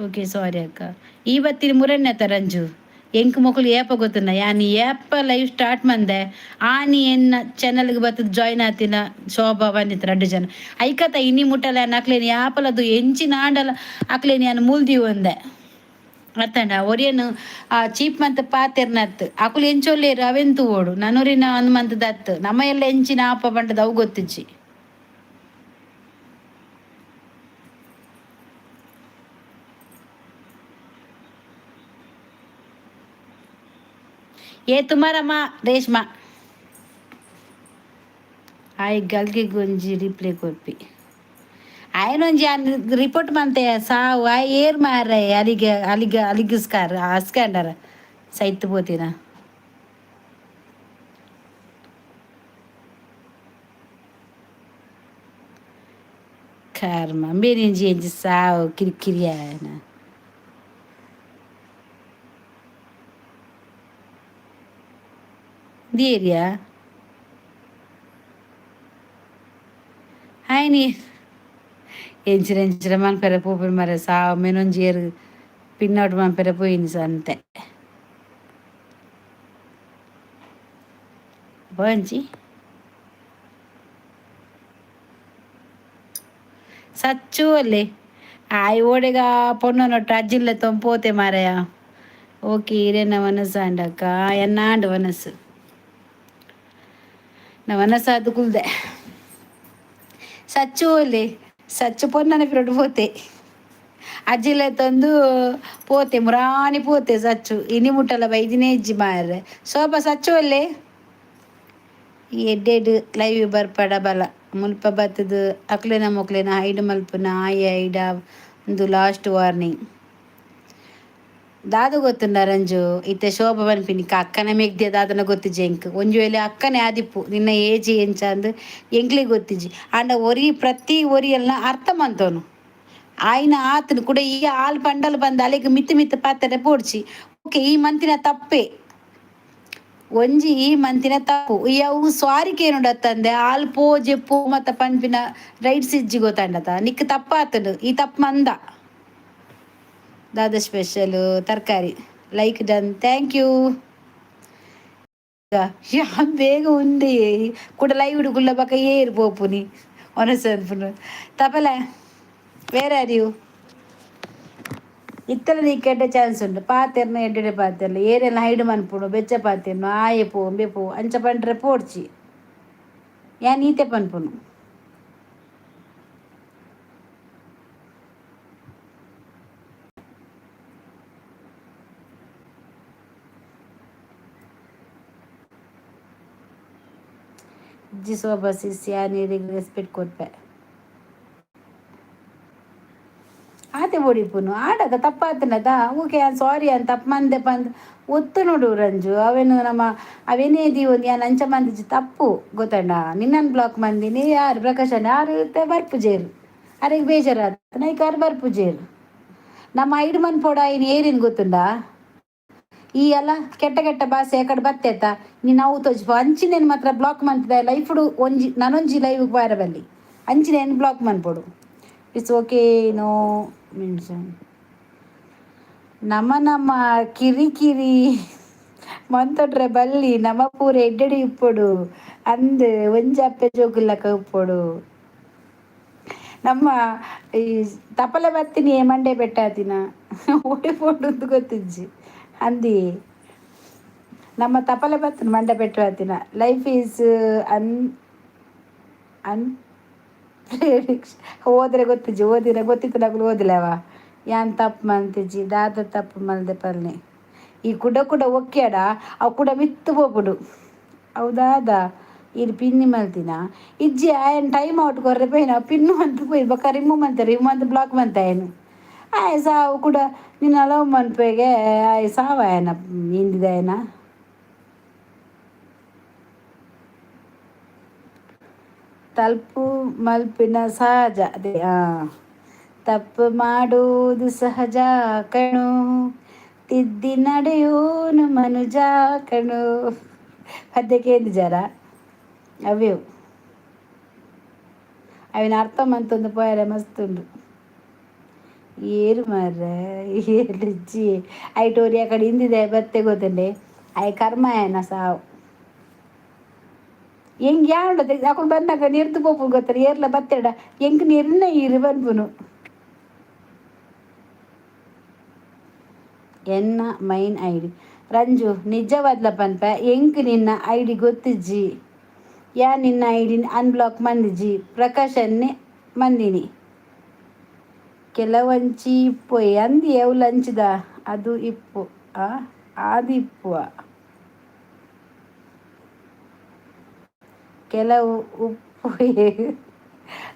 ಓಕೆ, ಸಾರಿ ಅಕ್ಕ. ಈ ಬತ್ತಿನ ಮುರಣ್ಣೆ ಅತ್ತ ರಂಜು. ಎಂಕ್ ಮೊಕುಲು ಏಪ ಗೊತ್ತುಂಡ? ಯಾನ್ ಏಪ ಲೈವ್ ಸ್ಟಾರ್ಟ್ ಮಂದೆ ಆನಿ ಎನ್ನ ಚಾನಲ್ಗೆ ಬತ್ತದ ಜಾಯ್ನ್ ಆತಿನ ಶೋಭಾ, ವನಿತ್ ರಡ್ಡು ಜನ. ಐಕತ ಇನಿ ಮುಟ್ಟಲ ಅಕ್ಲೇನ್ ಯಾಪಲದು ಎಂಚಿನ ಆಂಡಲ ಅಕ್ಲೇನ್ ಯಾನ್ ಮೂಲ್ದಿ ಒಂದೆ, ಅತ್ತಂಡ? ಒರಿಯನ್ ಆ ಚೀಪ್ ಮಂತ್ ಪಾತೆರ್ನತ್. ಅಕುಲು ಎಂಚೊಲ್ಲೇರು ಅವೆನ್ ತೂವೊಡು. ನನೊರಿನ ಅಂದ್ ಮಂತ್ ದತ್ತು ನಮ್ಮ ಎಲ್ಲ ಎಂಚಿನ ಆಪ ಪಂಡದ ಅವು ಗೊತ್ತಿಜ್ಜಿ. ಏ ತುಮಾರಮ್ಮ ರೇಷ್ಮಾ ಆಯ್ ಗಲ್ಗೆ ಗೊಂಜಿ ರಿಪ್ಲೈ ಕೊರ್ಪಿ. ಆಯನೊಂಜಿ ರಿಪೋರ್ಟ್ ಮಂತೆ ಸಾವು. ಆ ಏರ್ ಮಾರ್ರೆ ಅಲಿಗೆ ಅಲಿಗೆ ಅಲಿಗಿಸ್ಕಾರ ಅಸ್ಕಂಡಾರ ಸೈತ್ ಪೋತಿನ. ಕರ್ಮ ಬೇರೆಂಜಿ ಎಂಜಿ ಸಾವು ಕಿರಿಕಿರಿ ಆಯನ. ದೇರಿಯಾ ಹಾಯ್ ನೀ ಎಂಚಿನ ಎಂಚಿನ ಮನ್ಪೆರೆ ಪೋಪಿನ ಮರೆ ಸಾವು ಮೆನೊಂಜಿ ಏರು ಪಿನ್ನೌಟ್ ಮನ್ಪೆರೆ ಪೋಯಿನಿ ಅಂತೆ ಬಂಜಿ ಸಚ್ಚು ಅಲ್ಲೇ ಆಯ್ ಓಡೆಗ ಪೊಣ್ಣನೊಟ್ಟು ಅಜ್ಜಿಲ್ಲ ತೊಂಪೋತೆ ಮಾರಾಯ. ಓಕೆ, ಇರೇನ ವನಸ ಅಂಡಕ್ಕ ಎನ್ನಾಂಡು ವನಸ್ಸು ನಾ ವನಸ ಅದು ಕುಲ್ದೆ ಸಚ್ಚು ಅಲ್ಲಿ ಸಚ್ಚು ಪೊನ್ನನ ಪಿರೊಡು ಪೋತೆ ಅಜ್ಜಿಲೆ ತಂದು ಪೋತೆ ಮುರಾನಿ ಪೋತೆ ಸಚ್ಚು ಇನಿ ಮುಟ್ಟಲ ಬೈದಿನೇ ಇಜ್ಜಿ ಮಾರ್ರೆ. ಸೋಪ ಸಚ್ಚು ಅಲ್ಲೇ ಈ ಎಡ್ಡೆಡ್ ಲೈವ್ ಬರ್ಪಡ ಬಲ ಮುಲ್ಪ ಬತ್ತದು ಅಕ್ಲೆನ ಮೊಕ್ಲೆನ ಹೈಡ್ ಮಲ್ಪುನ ಆಯ್ ಐಡ ಒಂದು ಲಾಸ್ಟ್ ವಾರ್ನಿಂಗ್. ದಾದ ಗೊತ್ತುಂಡ ರಂಜು, ಇತ್ತೆ ಶೋಭ ಪನ್ಪಿನಿ ಅಕ್ಕನ ಮೆಗ್ದೆ ದಾದನ ಗೊತ್ತಿಜ್ಜಿ ಎಂಕ್. ಒಂಜಿ ವೇಳೆ ಅಕ್ಕನೆ ಆದಿಪ್ಪು, ನಿನ್ನ ಏಜ್ ಎಂಚ ಅಂದ್ ಎಂಕ್ಲೆಗ್ ಗೊತ್ತಿಜ್ಜಿ. ಆಂಡ ಒರಿ ಪ್ರತಿ ಒರಿಯಲ್ನ ಅರ್ಥ ಮಂತೋನು ಆಯ್ನ ಆತನು ಕೂಡ ಈ ಆಲ್ ಪಂಡಲ್ ಬಂದ ಅಲೆಗ್ ಮಿತ್ತು ಮಿತ್ತು ಪಾತೆರೆ ಪೋಡ್ಚಿ. ಓಕೆ, ಈ ಮಂತಿನ ತಪ್ಪೆ ಒಂಜಿ, ಈ ಮಂತಿನ ತಪ್ಪು. ಈ ಅವು ಸ್ವಾರಿ ಕೇನುಡತ್ತಂದೆ ಆಲ್ ಪೋ ಜೆಪ್ಪು ಮತ್ತ ಪನ್ಪಿನ ರೈಟ್ಸ್ ಇಜ್ಜಿ ಗೊತ್ತಂಡತ. ನಿಕ್ ತಪ್ಪಾತುಂಡು, ಈ ತಪ್ಪು ಮಂದ. ದಾದ ಸ್ಪೆಷಲ್? ತರಕಾರಿ. Like done, thank you. ಯಾನ್ ಬೇಗ ಉಂದೆ ಕುಡ ಲೈವ್ ಕುಲ್ಲ ಬಕ ಏರ್ ಪೋಪುನಿ ಒನಸನ್ಪುನು. ತಪಲ, where are you? ಇತ್ತಲ ನೀಕ್ ಎಡ್ಡೆ ಚಾನ್ಸ್ ಉಂಡು. ಪಾತೆರ್ನ ಎಡ್ಡೆ ಪಾತೆರ್ನ ಏರೆಲ್ಲ ಹೈಡ್ ಮನ್ಪುನು ಬೆಚ್ಚ ಪಾತೆರ್ನು ಆಯೆ ಪೋ ಒಂಬೆ ಪೋ ಅಂಚ ಪಂಡ್ರೆ ಪೋಡ್ಚಿ. ಯಾನ್ ಈತೆ ಪನ್ಪುನು. ಇಜ್ಜಿ ಶೋಭಾ ಸಿಸ್, ಯಾನ್ ಇರೆಗ್ ರೆಸ್ಪೆಕ್ಟ್ ಕೊರ್ಪೆ. ಆತೆ ಓಡಿಪುನು ಆಡದ ತಪ್ಪಾತನದ. ಓಕೆ, ಸಾರಿ ಅಂತ ತಪ್ಪು ಮಂದೆ ಪಂದ್ ಒತ್ತು ನೋಡು ರಂಜು. ಅವೇನು ನಮ್ಮ ಅವೇನೇ ದೀವೊಂದು ಯಾನ್ ಅಂಚ ಮಂದಿಜಿ, ತಪ್ಪು ಗೊತ್ತಂಡ. ನಿನ್ನನ್ನು ಬ್ಲಾಕ್ ಮಂದಿನಿ ಯಾರು ಪ್ರಕಾಶ್ ಯಾರು ಬರ್ಪುಜೇರು. ಅರೆಗ್ ಬೇಜಾರಾತ ನೈಕಾರ್ ಬರ್ಪುಜೇರು. ನಮ್ಮ ಐಡು ಮನ್ಪೋಡ ಇನ್ ಏರಿನ್ ಗೊತ್ತುಂಡಾ? ಈ ಅಲ್ಲ ಕೆಟ್ಟ ಕೆಟ್ಟ ಭಾಷೆ ಕಡೆ ಬತ್ತೇತ ನೀನು ಅವು ತೋಜಿಪ ಅಂಚಿನೇನು ಮಾತ್ರ ಬ್ಲಾಕ್ ಮಂತಿದೆ. ಲೈಫ್ಡು ಒಂಜಿ ನಾನೊಂಜಿ ಲೈವ್ ಬಾರ ಬಲ್ಲಿ ಅಂಚಿನೇನು block ಮನ್ಪೊಡು. It's okay, no mention. ನಮ್ಮ ನಮ್ಮ ಕಿರಿಕಿರಿ ಮಂತೊಟ್ರೆ ಬಲ್ಲಿ ನಮ್ಮ ಪೂರ ಎಡ್ಡೆಡಿ ಇಪ್ಪೊಡು ಅಂದ್ ಒಂಜಿ ಅಪ್ಪೆ ಜೋಕುಲ್ಲಕ ಉಪ್ಪೊಡು. ನಮ್ಮ ಈ ತಪಲೆ ಬತ್ತಿನಿ ಮಂಡೆ ಬೆಟ್ಟಾತಿನ ಓಡಿ ಪೋಡು ಗೊತ್ತಿಜ್ಜಿ ಅಂದಿ. ನಮ್ಮ ತಪಲೆ ಬತ್ತಿನ ಮಂಡೆ ಪೆಟ್ಟು. Life is an ಹೋದ್ರೆ ಗೊತ್ತಿಜ್ಜಿ. ಓದಿರ ಗೊತ್ತಿತ್ತು ನಕಲು ಓದಿಲ್ಲವ. ಯಾನ್ ತಪ್ಪು ಮಂತಿಜ್ಜಿ, ದಾದ ತಪ್ಪು ಮಲ್ದೆ ಪಲ್ನೆ. ಈ ಕುಡ ಕುಡ ಒಕ್ಕ್ಯಾಡ ಅವು ಕುಡ ಮಿತ್ತು ಪೋಪುಡು. ಹೌದಾದ ಇರ್ ಪಿನ್ನಿ ಮಲ್ತಿನ ಇಜ್ಜಿ. ಆಯನ್ ಟೈಮ್ ಔಟ್ ಕೊರ್ರೆ ಪೋಯಿನ ಪಿನ್ನು ಮಂತ್ ಪೋಯಿ ಬೊಕ್ಕ ರಿಮೂವ್ ಮಂತೆ, ರಿಮೂವ್ ಮಂತ್ ಬ್ಲಾಕ್ ಮಂತೆ. ಆಯನು ಆಯ್ ಸಾವು ಕೂಡ ನಿನ್ನ ಲವ್ ಮನ್ಪೆಗೆ ಆಯ್ ಸಾವ ಆಯನ ಇಂದಿದಾಯನ. ತಲುಪು ಮಲ್ಪಿನ ಸಹಜ ಅದೇ. ತಪ್ಪು ಮಾಡುವುದು ಸಹಜ ಕಣು, ತಿದ್ದಿ ನಡೆಯೋನು ಮನುಜ ಕಣು. ಪದ್ಯಕ್ಕೆ ಜರ ಅವೇವು ಅವಿನ ಅರ್ಥ ಮಂತೊಂದು ಪೋಯರೆ ಮಸ್ತ್ ಉಂಡು. ಏರು ಮಾರ್ರೆ ಏರುಜ್ಜಿ ಐಟೋರಿ ಆ ಕಡೆ ಇಂದಿದೆ ಬತ್ತೆ ಗೊತ್ತಂಡೆ. ಆಯ್ ಕರ್ಮ ಏನ ಸಾವು ಎಂಗ್ ಯಾಂಡ ಅಕುಲು ಬಂದಾಗ ನಿರ್ದು ಪೋಪು ಗೊತ್ತಾರೆ. ಏರ್ಲ ಬತ್ತೆಡ ಎಂಕ್ ನಿರ್ನ ಈರು ಪನ್ಪುನು. ಎನ್ನ ಮೈನ್ ಐಡಿ ರಂಜು, ನಿಜವಾದ್ಲ ಪನ್ಪ, ಎಂಕ್ ನಿನ್ನ ಐಡಿ ಗೊತ್ತಿಜ್ಜಿ. ಯಾ ನಿನ್ನ ಐಡಿ ಅನ್ಬ್ಲಾಕ್ ಮಂದಿಜಿ, ಪ್ರಕಾಶನ್ನೇ ಮಂದಿನಿ. ಕೆಲವಂಚಿ ಇಪ್ಪು ಅಂದಿ ಅವು ಲಂಚ್ದ ಅದು ಇಪ್ಪು ಆ ಅದು ಇಪ್ಪುವ ಕೆಲವು ಉಪ್ಪು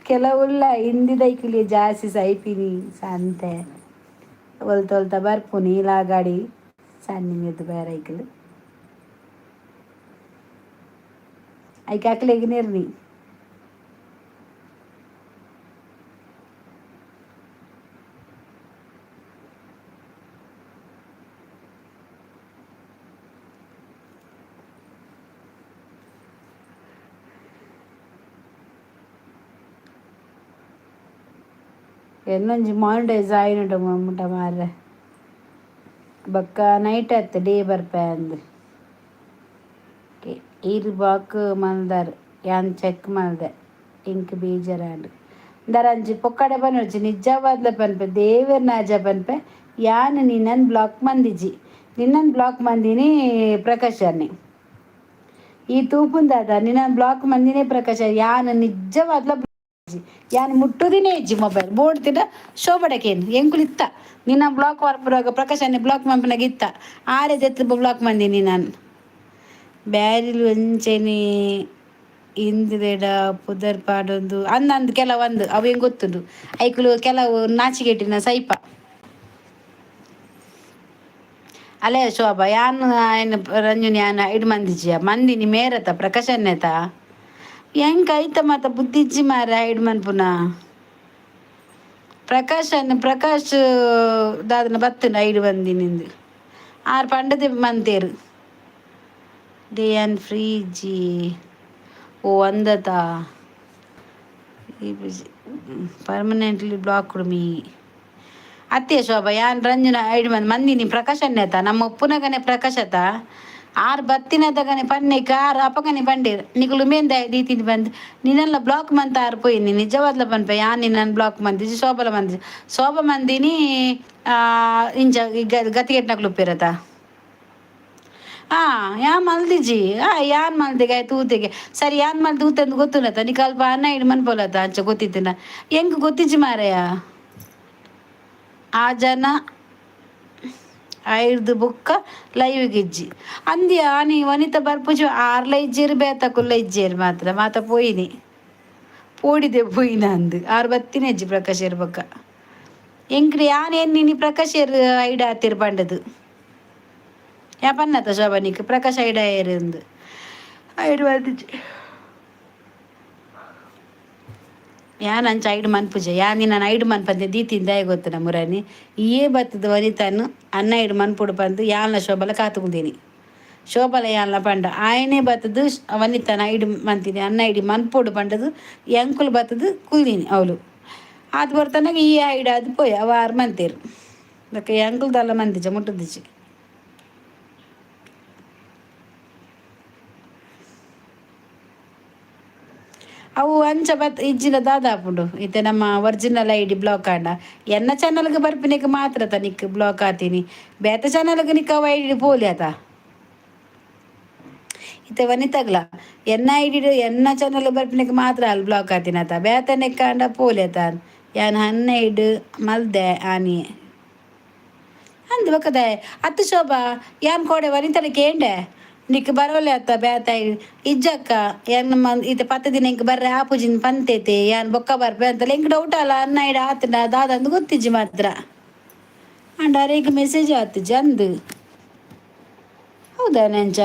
ಕೆಲವುಲ್ಲ ಹಿಂದಿದೈಕುಲಿ ಜಾಸ್ತಿ ಸೈಪಿನಿ ಸಂತೆ ಒಲ್ತ ಒಲ್ತ ಬರ್ಪುನಿ ಲಾಗಾಡಿ ಸನ್ನಿ ಮೆದ್ದು ಬೇರೆ ಐಕಲು ಐಕೆ ಅಕ್ಲೆಗ್ ನಿರ್ನಿ. ಎನ್ನೊಂಜಿ ಮಾನಿಟೈಸ್ ಆಯಿನುಂಡು ಮುಟ ಮಾರ್ರೆ. ಬೊಕ್ಕ ನೈಟ್ ಅತ್ ಡೇ ಬರ್ಪೆ ಅಂದ್. ಈರ್ ಬಾಕ್ ಮಲ್ದಾರ್, ಯಾನ್ ಚೆಕ್ ಮಲ್ದೆ, ಎಂಕ್ ಬೇಜಾರಾಂಡ್. ಅಂದರಂಜಿ ಪೊಕ್ಕಡೆ ಪನೊಡ್ಚಿ, ನಿಜವಾದ್ಲ ಪನ್ಪೆ, ದೇವೆರ್ನಾಜ ಪನ್ಪೆ, ಯಾನ್ ನಿನ್ನನ್ ಬ್ಲಾಕ್ ಮಂದಿಜಿ. ನಿನ್ನನ್ ಬ್ಲಾಕ್ ಮಂದಿನಿ ಪ್ರಕಾಶ್ ಅಣ್ಣೆ. ಈ ತೂಪುಂದಾದ ನಿನ್ನನ್ ಬ್ಲಾಕ್ ಮಂದಿನೇ ಪ್ರಕಾಶ. ಯಾನ್ ನಿಜವಾದ್ಲ ಯಾನ್ ಮುಟ್ಟುದಿನೇ ಇಜ್ಜಿ ಮೊಬೈಲ್. ಬೋರ್ಡ್ ತಿಡ ಶೋಬಡಕೇನು ಎಂಕುಲು ಇತ್ತ. ನಿನ್ನ ಬ್ಲಾಕ್ ಮಲ್ಪುನಗ, ಪ್ರಕಾಶ್ ಅಣ್ಣೆ ಬ್ಲಾಕ್ ಮನ್ಪುನಾಗ ಇತ್ತ. ಆರೆ ದೆತ್ತ್ ಬ್ಲಾಕ್ ಮಂದಿನಿ ನಾನು. ಬ್ಯಾರಿಲು ಅಂಚೆನೆ ಇಂದ್ಲೆಡ ಪುದರ್ ಪಾಡೊಂದು ಅಂದ್ ಅಂದ್ ಕೆಲವು ಅಂದ್ ಅವು ಎಂಕ್ ಗೊತ್ತುಂಡು. ಐಕುಲು ಕೆಲವು ನಾಚಿಗೆಟ್ಟಿನ ಸೈಪ. ಅಲೆ ಶೋಭಾ, ಯಾನ್ ಆಯ್ನ ರಂಜುನಿ ಯಾನ್ ಐಡ್ ಮಂದಿಜಿಯ ಮಂದಿನಿ ಮೇರತ ಪ್ರಕಾಶನ್ನೇತ. ಎಂಕ್ ಐತ ಮಾತ ಬುದ್ಧಿಜ್ಜಿ ಮಾರ್ರೆ ಐಡ್ ಮನ್ಪುನ. ಪ್ರಕಾಶ್ ಅನ್ನ ಪ್ರಕಾಶ್ ದಾದನ ಬತ್ತುಂಡು ಐಡ್ ಬಂದಿನಿಂದು ಆರ್ ಪಂಡದೆ ಮಂತೇರು. Day and free ಇಜ್ಜಿ. ಓ ಅಂದತ permanently blocked me. ಅತ್ತೆ ಶೋಭಾ, ಯಾನ್ ರಂಜನ ಐಡ್ ಮಂದಿ ಮಂದಿನಿ ಪ್ರಕಾಶ್ ಅನ್ನೇತ. ನಮ್ಮ ಉಪ್ಪುನಗನೆ ಪ್ರಕಾಶತ ಆರ್ ಬತ್ತಿನದಗನೆ ಪನ್ನೆಕ್ ಆರ್ ಅಪಗನೆ ಬಂಡೇರ್ ನಿಕುಲು ಮೇಂದ ದೀತಿನಿ ಬಂದ್ ನಿನ್ನೆಲ್ಲ ಬ್ಲಾಕ್ ಮಂತ ಆರ್ ಪೋಯಿನಿ. ನಿಜವಾದ್ಲ ಪನ್ಪೆ, ಯಾನ್ ನಿನ್ನನ್ ಬ್ಲಾಕ್ ಮಂದಿಜಿ, ಶೋಭಲ ಮಂದಿಜಿ. ಶೋಭ ಮಂದಿನಿ ಇಂಚ ಗತಿಗೆಟ್ನಕ್ಲು ಉಪ್ಪೇರತ. ಆ ಯಾನ್ ಮಲ್ದಿಜಿ. ಆ ಯಾನ್ ಮಲ್ದಿಗೆ ತೂತೆಗೆ ಸರಿ, ಯಾನ್ ಮಲ್ದಿ ತೂತೆಂದು ಗೊತ್ತುಂಡತ. ನಿಕ್ ಅಲ್ಪ ಅನ್ನ ಇಡ್ ಮನ್ಪೊಲತ ಅಂಚ ಗೊತ್ತಿತ್ತಿನ ಎಂಕ್ ಗೊತ್ತಿಜ್ಜಿ ಮಾರಾಯ. ಆ ಜನ ಐರ್ದು ಬೊಕ್ಕ ಲೈವ್ಗೆ ಇಜ್ಜಿ ಅಂದ್ಯ. ಆನಿ ವನಿತ ಬರ್ಪುಜಿ, ಆರ್ಲ ಇಜ್ಜೇರು, ಬೇತಕುಲ್ಲ ಇಜ್ಜೇರು, ಮಾತ್ರ ಮಾತ ಪೋಯಿನಿ, ಪೋಡಿದೆ ಪೋಯಿನ ಅಂದ್. ಆರ್ ಬತ್ತಿನ ಇಜ್ಜಿ ಪ್ರಕಾಶೆರ್ ಬೊಕ್ಕ. ಎಂಕ್ಲೆ ಯಾನ್ ಎನ್ನಿನಿ ಪ್ರಕಾಶೆರ್ ಐಡ್ ಆತೆರ್ ಪಂಡದು. ಯಾ ಪನ್ನತ ಶೋಭನಿಕ್ ಪ್ರಕಾಶ್ ಐಡ್ ಆಯೆರ್ ಅಂದ್. ಐಡ್ ಬಂದಿಜ್ಜಿ. ಯಾನ್ ಅಂಚ ಐಡ್ ಮನ್ಪುಜೆ. ಯಾನ್ ನಿನ್ನನ್ ಐಡ್ ಮನ್ಪಂದೆ ದೀತಿನ ದಾಯೆ ಗೊತ್ತುನ ಮುರಾನಿ? ಈಯೇ ಬತ್ತದ ವನಿತನ್ ಅನ್ನ ಐಡ್ ಮನ್ಪುಡು ಪಂದ್ ಯಾನ್ಲ ಶೋಭಲ ಕಾತುಂದಿನಿ. ಶೋಭಲ ಯಾನ್ಲ ಪಂಡ ಆಯನೇ ಬತ್ತದು ವನಿತನ ಐಡ್ ಮಂತಿನಿ, ಅನ್ನ ಐಡಿ ಮನ್ಪೊಡು ಪಂಡದು ಎಂಕುಲು ಬತ್ತದು ಕುಲ್ದಿನಿ ಅವಳು. ಆತ್ ಬರ್ತನಾಗ ಈ ಐಡ್ ಆದ್ ಪೋಯ್ ಅವ ಆರ್ ಮಂತೇರು. ಬೊಕ್ಕ ಎಂಕುಲು ದಾಲ ಮಂದಿಜ, ಮುಟ್ಟುದಿಜಿ. ಅವು ಅಂಚ ಬತ್ ಇಜ್ಜಿನ ದಾದ ಆಪುಂಡು? ಇತ್ತೆ ನಮ್ಮ original I D block ಆಂಡ ಎನ್ನ ಚಾನಲ್ಗೆ ಬರ್ಪಿನಕ್ಕೆ ಮಾತ್ರ ತ ನಿಕ್ ಬ್ಲಾಕ್ ಆತೀನಿ. ಬೇತೆ ಚಾನಲ್ಗೆ ನಿಕ್ ಅವು I D ಪೋಲಿ ಆತ. ಇತ್ತೆ ವನಿತಗ್ಲ ಎನ್ನ I D ಎನ್ನ ಚಾನಲ್ ಬರ್ಪಿನಕ್ಕೆ ಮಾತ್ರ ಅಲ್ಲಿ ಬ್ಲಾಕ್ ಆತಿನತ. ಬೇತೆ ನೆಕ್ಕಾಂಡ ಪೋಲಿ ಆತ. ಯಾನ್ ಹನ್ನೆರಡು ಮಲ್ದೆ ಆನಿ ಅಂದ್ ಬೊಕ್ಕದ ಅತ್ತು ಶೋಭಾ, ಯಾನ್ ಕೋಡೆ ವನಿತಡ ಕೇಂಡೆ, ನಿಕ್ ಬರೋಲೆ ಅತ್ತ ಬೇತೆ ಇಜ್ಜಕ್ಕ, ಯಾನ್ ಇತ್ತೆ 10 ದಿನ ಎಂಕ್ ಬರ್ರೆ ಆಪುಜಿನ್ ಪಂತೇತೆ, ಯಾನ್ ಬೊಕ್ಕ ಬರ್ಪೆ ಅಂತಲ್ಲ. ಎಂಕ್ ಡೌಟ್ ಅಲ್ಲ, ಅನ್ನ ಐಡ್ ಆತುಂಡ ದಾದ ಅಂದ್ ಗೊತ್ತಿಜ್ಜಿ ಮಾತ್ರ. ಅಂಡ ಅರೆಗ್ ಮೆಸೇಜ್ ಆತುಜಿ ಅಂದ್. ಹೌದಾ ನೆಂಚ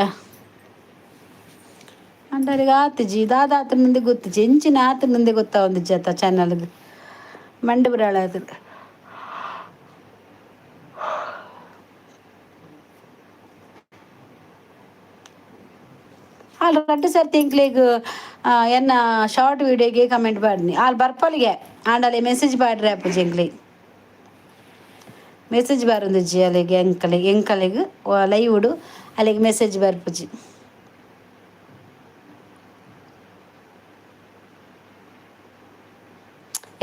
ಅಂಡರಿಗೆ ಆತುಜಿ, ದಾದ ಆತುಂಡು ಗೊತ್ತಿಜ್ಜಿ. ಎಂಚಿನ ಆತುಂಡು ಗೊತ್ತಾವೊಂದಿಜ್ಜಿ ಅತ್ತ ಚಾನಲ್ಗ್ ಮಂಡೆ ಬುರಾಳ ಆತುಂಡು. ಆಲ್ ರಡ್ಡ್ ಸರ್ತಿ ಎಂಕ್ಲೆಗ್ ಎನ್ನ ಶಾರ್ಟ್ ವೀಡಿಯೋಗೆ ಕಮೆಂಟ್ ಪಾಡ್ನಿ. ಆಲ್ ಬರ್ಪೊಲಿಗೆ ಆಂಡಲೆ ಮೆಸೇಜ್ ಪಾಡ್ರೆ ಆಪುಜಿ ಎಂಕ್ಲೆಗ್. ಮೆಸೇಜ್ ಬರೊಂದಿಜ್ಜಿ ಅಲೆಗ್. ಎಂಕಲೆಗ್ ಎಂಕಲೆಗ್ ಲೈವ್ ಅಲೆಗ್ ಮೆಸೇಜ್ ಬರ್ಪುಜಿ.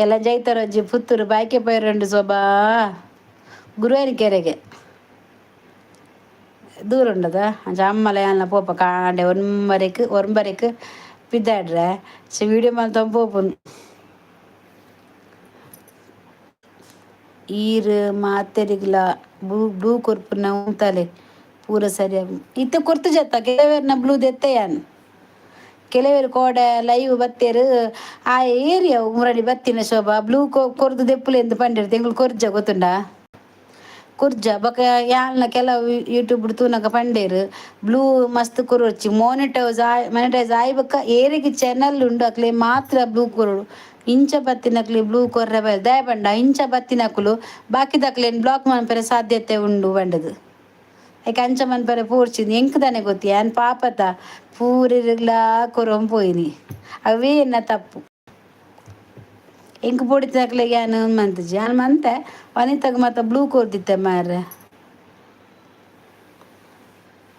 ಎಲ್ಲ ಜೈತರೊಂಜಿ ಪುತ್ತೂರು ಬಾಯ್ಕೆ ಪೈರುಂಡು ಸೊಬಾ ಗುರುವಾರಿ ಕೆರೆಗೆ ದೂರ ಉಂಡದ. ಅಂಚ ಅಮ್ಮಲ ಯಾನ್ಲ ಪೋಪ. ಕಾಂಡೆ ಒಂಬರೆಕ್ ಒಂಬರೆಕ್ ಪಿದಾಡ್ರೆ ಸೊ ವೀಡಿಯೋ ಮಲ್ತೊಂದು ಪೋಪುನು. ಈರ್ ಮಾತೆರಿಗ್ಲ ಬ್ಲೂ ಬ್ಲೂ ಕೊರ್ಪುನ ಉಂತಲೆ, ಪೂರ ಸರಿ. ಇತ್ತೆ ಕೊರ್ತು ಜತ್ತ ಕೆಲವೆರ್ನ ಬ್ಲೂ ದೆತ್ತೆ ಯಾನ್. ಕೆಲವರು ಕೋಡೆ ಲೈವ್ ಬತ್ತೇರು. ಆ ಏರಿಯಾ ಮುರಳಿ ಬತ್ತಿನ ಶೋಭಾ ಬ್ಲೂ ಕೊರ್ದು ದೆಪ್ಪುಲೆ ಎಂದು ಪಂಡಿರ್. ತಿಂಗಳು ಕೊರ್ಜ ಗೊತ್ತುಂಡ ಕುರ್ಜ ಬೊಕ ಯಾಲ್ನ ಕೆಲವು ಯೂಟ್ಯೂಬ್ ತೂನಗ ಪಂಡೇರು ಬ್ಲೂ ಮಸ್ತ್ ಕೊರೊರ್ಚಿ, ಮೋನಿಟೈಸ್ ಆಯ್ ಮಾನಿಟೈಸ್ ಆಯ್ ಬೊಕ್ಕ ಏರಿಗೆ ಚಾನಲ್ ಉಂಡು ಅಕ್ಲೆ ಮಾತ್ರ ಬ್ಲೂ ಕೊರೊಡು. ಇಂಚ ಬತ್ತಿನಕ್ಲೆ ಬ್ಲೂ ಕೊರ್ರೆ ಬೈಲ್ ದಾಯ ಪಂಡ ಇಂಚ ಬತ್ತಿನಕುಲು ಬಾಕಿದಕ್ಲೆನ್ ಬ್ಲಾಕ್ ಮನ್ಪೆರೆ ಸಾಧ್ಯತೆ ಉಂಡು ಪಂಡದು. ಐಕ್ ಅಂಚ ಮನ್ಪೆರೆ ಪೋರ್ಚಿನಿ. ಎಂಕ್ ದಾನೆ ಗೊತ್ತಿ? ಯಾನ್ ಪಾಪತ ಪೂರೆರ್ಗ್ಲಾ ಕೊರೊಂದು ಪೋಯಿನಿ. ಅವೇ ಎನ್ನ ತಪ್ಪು. ಎಂಕ್ ಪೋಡಿತಕ್ಲೆಗ್ ಯಾನ್ ಮಂತುಜಿ. ಯಾನ್ ಮಂತೆ ವನಿತಗ್ ಮಾತ ಬ್ಲೂ ಕೊರ್ದಿತ್ತೆ ಮಾರ್ರೆ.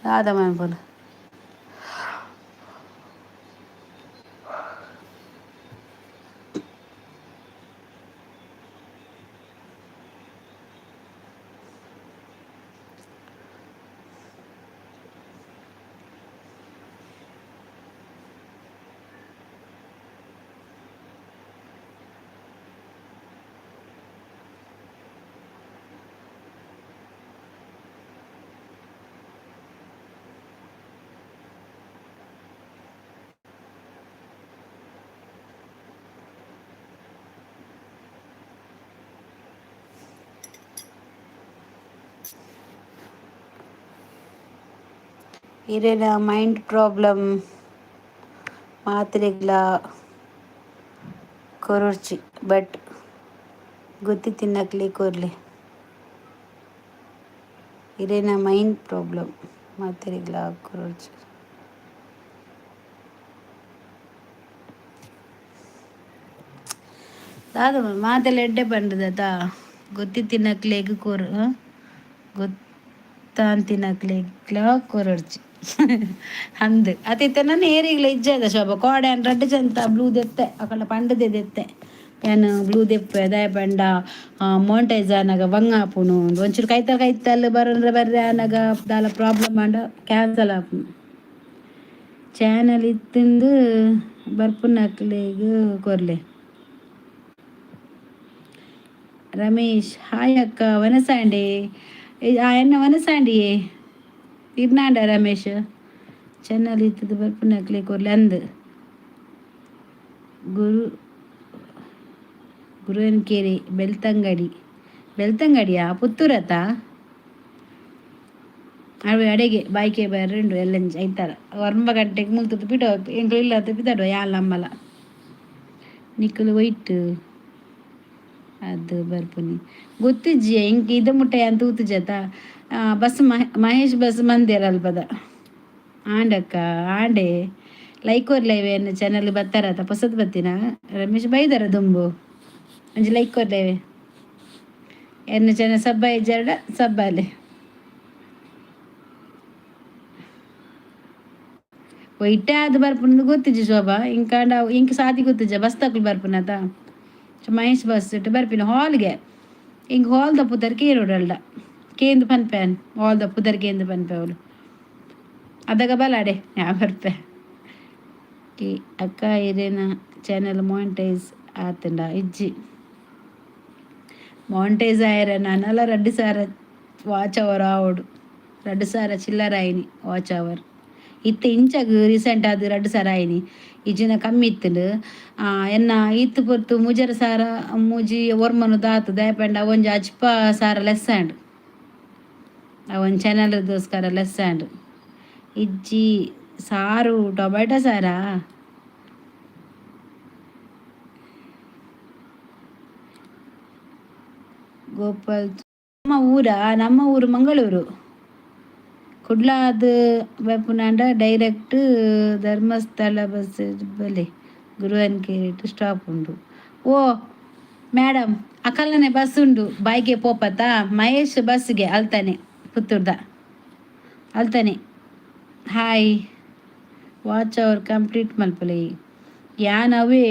ದಾದ ಮನ್ಪುನು? ಇರೆನ ಮೈಂಡ್ ಪ್ರಾಬ್ಲಮ್. ಮಾತ್ರೆಗ್ಲಾ ಕೊರೊರ್ಚಿ, ಬಟ್ ಗೊತ್ತಿತ್ತಿನಕ್ಲೆ ಕೊರ್ಲೆ. ಇರೆನ ಮೈಂಡ್ ಪ್ರಾಬ್ಲಮ್ ಮಾತೆರೆಗ್ಲಾ ಕೊರೊರ್ಚಿ. ದಾದ ಮಾತೆಲ್ಲ ಎಡ್ಡೆ ಪಂಡದತ. ಗೊತ್ತಿತ್ತಿನಕ್ಲೆಗ್ ಕೊರು, ಗೊತ್ತಾಂತಿನಕ್ಲೆಗ್ಲಾ ಕೊರೊರ್ಚಿ ಅಂದ್ ಅತಿತ್ತೆ. ನನ್ನ ಏರಿಗ್ಲ ಇಜ್ಜದ ಶೋಭ. ಕೋಡೆ ಯಾನ್ ರಡ್ಡ್ ಜಂತ ಬ್ಲೂ ದೆತ್ತೆ. ಅಕಲ್ನ ಪಂಡದೆ ದೆತ್ತೆ ಯಾನ್. ಬ್ಲೂ ದೆಪ್ಪೆ ದಾಯೆ ಪಂಡ ಮೋನಿಟೈಸ್ ಆನಗ ಬಂಗ ಆಪುಂಡು. ಒಂಚೂರು ಕೈತಲ್ ಕೈತಲ್ ಬರೋಂದ್ರೆ ಬರ್ರೆ ಆನಗ ದಾಲ ಪ್ರಾಬ್ಲಮ್ ಆಂಡ ಕ್ಯಾನ್ಸಲ್ ಆಪುಂಡು. ಚಾನಲ್ ಇತ್ತಿಂದು ಬರ್ಪುನಕ್ಲೆಗ್ ಕೊರ್ಲೆ. ರಮೇಶ್, ಹಾಯ್ ಅಕ್ಕ, ವನಸಾಂಡೆ ಎನ್ನ ವನಸಾಂಡಿಯೇ ಇರ್ನಾಂಡ. ರಮೇಶ್, ಚಾನಲ್ ಇತ್ತದು ಬರ್ಪುನಕ್ಲೆ ಕೊರ್ಲೆ ಅಂದ್. ಗುರು ಗುರುವನ್ಕೆರೆ ಬೆಳ್ತಂಗಡಿ. ಬೆಳ್ತಂಗಡಿಯಾ? ಪುತ್ತೂರತ್ತ? ಅವೆ ಅಡೆಗೆ ಬಾಯ್ಕೆ ಬರ್ರುಂಡು ಎಲ್ಲಂಜಿ ಐತಾರ 9 ಗಂಟೆಗೆ ಮುಲ್ತದ್ದು ಬಿಡೋ. ಎಂಕ್ಲು ಇಲ್ಲ ಬಿದ್ದಾಡುವ ಯಾಲ್ ನಮ್ಮಲ. ನಿಕ್ಕಲು ವೈಟ್ ಅದು ಬರ್ಪುನಿ ಗೊತ್ತಿಜ್ಜಿ ಎಂಕ್. ಇದು ಮುಟ್ಟ ಯಾನ್ ತೂತುಜತ. ಬಸ್ ಮಹೇಶ್ ಬಸ್ ಮಂದೇರ್ ಅಲ್ಪದ ಆಂಡಕ್ಕ ಆಂಡೆ. ಲೈಕ್ ಕೊರ್ಲೈವೆ ಎನ್ನ ಚಾನಲ್. ಬತ್ತಾರತ ಪೊಸತ್ ಬತ್ತಿನ ರಮೇಶ್ ಬೈದಾರ ದುಂಬು. ಒಂಜಿ ಲೈಕ್ ಕೊರ್ಲೈವೆ ಎನ್ನ ಚಾನಲ್. ಸಬ್ಬ ಇಜ್ಜಾರ್ಡ ಸಬ್ಬಾಲೆ ಒಯ್ಟೆ ಅದು ಬರ್ಪುನದು ಗೊತ್ತಿಜ್ಜಿ ಶೋಭಾ. ಇಂಕಾಂಡ ಇಂಕ್ ಸಾದಿ ಗೊತ್ತಿಜ್ಜ. ಬಸ್ ತಕ್ಲು ಬರ್ಪುನತ ಮಹೇಶ್ ಬಸ್ ಇಟ್ಟು ಬರ್ಪಿನ ಹಾಲ್ಗೆ. ಇಂಕ್ ಹಾಲ್ ದ ಪುದರ್ ಕೇರೋಡಲ್ಡ ಕೇಂದು ಪನ್ಪೇನ್. ಹಾಲ್ ದ ಪುದರ್ ಕೇಂದು ಪನ್ಪೆ ಅವಳು. ಅದಗ ಬಲಾಡೆ ಯಾ ಬರ್ಪೆ. ಅಕ್ಕ, ಇರೇನ ಚಾನಲ್ ಮಾನಿಟೈಸ್ ಆತಂಡ? ಇಜ್ಜಿ. ಮಾನಿಟೈಸ್ ಆಯರ ನಾನಲ್ಲ 2000 ವಾಚ್ ಅವರ್ ಆವಡು. 2000 ಚಿಲ್ಲರ ಆಯ್ನಿ ವಾಚ್ ಅವರ್. ಇತ್ತೆ ಇಂಚಗ್ ರೀಸೆಂಟ್ ಅದು 2000 ಆಯ್ನಿ. ಇಜ್ಜಿನ ಕಮ್ಮಿ ಇತ್ತುಂಡು. ಎನ್ನ ಇತ್ತು ಪೊರ್ತು 3500 ಮೂಜಿ ಒರ್ಮನು ದಾತು. ದಾಯೆಪಂಡ ಒಂಜಿ ಅಜ್ಪ ಸಾರ ಲೆಸ್ ಆಂಡ್. ಒಂದು ಚಾನಲ್ ದೋಸ್ಕರ ಲೆಸ್ ಆಂಡ್. ಇಜ್ಜಿ. ಸಾರು ಟೊಮೆಟೊ ಸಾರಾ? ಗೋಪಾಲ್, ನಮ್ಮ ಊರ? ನಮ್ಮ ಊರು ಮಂಗಳೂರು. ಕುಡ್ಲಾದ ಬಪ್ಪುನಾಂಡ ಡೈರೆಕ್ಟ್ ಧರ್ಮಸ್ಥಳ ಬಸ್ ಬಲೆ. ಗುರುವನ್ಕೇರಿ ಸ್ಟಾಪ್ ಉಂಡು. ಓ ಮೇಡಮ್, ಅಕಲ್ನನೆ ಬಸ್ ಉಂಡು ಬಾಯ್ಗೆ ಪೋಪತ್ತ. ಮಹೇಶ್ ಬಸ್ಗೆ ಅಲ್ತಾನೆ ಪುತ್ತೂರ್ದ ಅಲ್ತಾನೆ. ಹಾಯ್. ವಾಚ್ ಅವರ್ ಕಂಪ್ಲೀಟ್ ಮಲ್ಪಲೆ. ಯಾನ್ ಅವೇ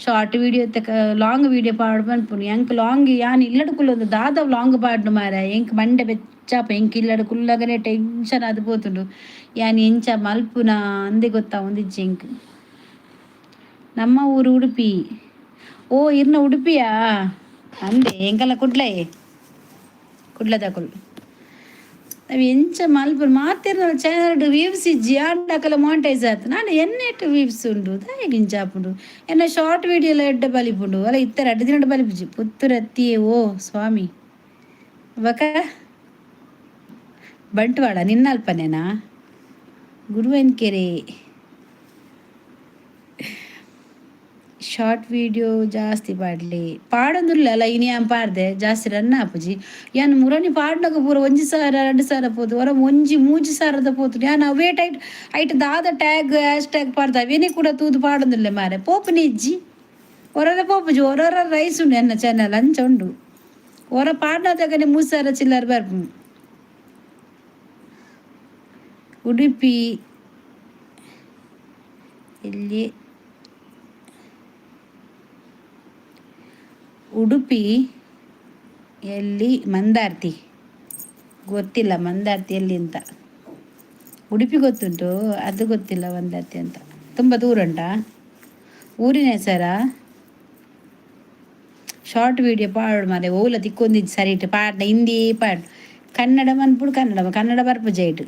ಶಾರ್ಟ್ ವಿಡಿಯೋ ತಕ ಲಾಂಗ್ ವಿಡಿಯೋ ಪಾಡ್ ಪನ್ಪುನು. ಎಂಕ್ ಲಾಂಗ್ ಯಾನ್ ಇಲ್ಲಡ್ ಕುಲ್ಲೊಂದು ದಾದ ಲಾಂಗ್ ಪಾಡ್ನು ಮಾರ. ಎಂಕ್ ಮಂಡೆ ಬೆಚ್ಚಾಪ. ಎಂಕ್ ಇಲ್ಲಡ್ ಕುಲ್ಲಗನೆ ಟೆನ್ಷನ್ ಆದ್ ಪೋತುಂಡು. ಯಾನ್ ಎಂಚ ಮಲ್ಪುನ ಅಂದೆ ಗೊತ್ತಾವೊಂದಿಜ್ಜಿ ಎಂಕ್. ನಮ್ಮ ಊರು ಉಡುಪಿ. ಓ, ಇರ್ನ ಉಡುಪಿಯಾ? ಅಂದೆ ಎಂಕಲ್ಲ ಕುಡ್ಲೆ, ಕುಡ್ಲದಕುಲು. ಅವು ಎಂಚ ಮಲ್ಪುನು ಮಾತೆರ್ನ ಚಾನಲ್ ವ್ಯೂಸ್ ಇಜ್ಜಿ ಆಂಡ ಮಾನಿಟೈಸ್ ಆತು. ನಾನು ಎನ್ನೆಟ್ ವ್ಯೂಸ್ ಉಂಡು ದಾಯೆಗ್ ಇಂಚ ಆಪುಂಡು? ಎನ್ನ ಶಾರ್ಟ್ ವೀಡಿಯೋ ಎಡ್ಡೆ ಬಲಿಪುಂಡು ಅಲ್ಲ, ಇತ್ತೆ ರಡ್ಡ್ ದಿನಡ್ ಬಲಿಪುಜಿ. ಪುತ್ತೂರತ್ತಿಯೇ. ಓ ಸ್ವಾಮಿ, ಬಕ ಬಂಟ್ವಾಳ ನಿನ್ನಲ್ಪನೇನಾ? ಗುರುವನ್ಕೆರೆ. ಶಾರ್ಟ್ ವಿಡಿಯೋ ಜಾಸ್ತಿ ಪಾಡ್ಲಿ. ಪಾಡೊಂದುಲ್ಲ ಅಲ್ಲ, ಇನಿ ಯಾನ್ ಪಾಡ್ದೆ, ಜಾಸ್ತಿ ರನ್ ಆಪುಜಿ. ಯಾನ್ ಮುರನಿ ಪಾಡ್ನಗ ಪೂರ 1000, 2000 ಪೋತು, ಒರ ಒಂಜಿ ಮೂಜಿ ಸಾವಿರದ ಪೋತು. ಯಾನ್ ಅವೇ ಟೈಟ್ ಐಟ್ ದಾದ tag, hash tag ಪಾಡ್ದ ಅವೇನೇ ಕೂಡ ತೂದು ಪಾಡೊಂದುಲ್ಲೆ ಮಾರೆ. ಪೋಪುನಿ ಇಜ್ಜಿ, ಒರರ ಪೋಪುಜಿ. ಒರೊರ ರೈಸ್ ಉಂಡು ಎನ್ನ ಚಾನಲ್, ಅಂಚ ಉಂಡು. ಒರ ಪಾಡ್ನದಗನೆ 3000 ಚಿಲ್ಲರ್ ಬರ್ಪುಂಡು. ಉಡುಪಿ ಎಲ್ಲಿ? ಉಡುಪಿ ಎಲ್ಲಿ? ಮಂದಾರ್ತಿ ಗೊತ್ತಿಲ್ಲ, ಮಂದಾರ್ತಿ ಎಲ್ಲಿ ಅಂತ. ಉಡುಪಿ ಗೊತ್ತುಂಟು, ಅದು ಗೊತ್ತಿಲ್ಲ ಮಂದಾರ್ತಿ ಅಂತ. ತುಂಬ ದೂರ ಉಂಟಾ? ಊರಿನ ಹೆಸರಾ? ಶಾರ್ಟ್ ವಿಡಿಯೋ ಪಾಡು ಮಾರೆ, ಓಲ ತಿಕ್ಕೊಂದಿಜ್ಜಿ ಸರಿ ಇಟ್ಟು ಪಾಡ್ನ ಹಿಂದಿ ಪಾಡು. ಕನ್ನಡ ಮನ್ಪುಡು, ಕನ್ನಡ ಕನ್ನಡ ಬರ್ಪುಜ ಇಟ್ಟು.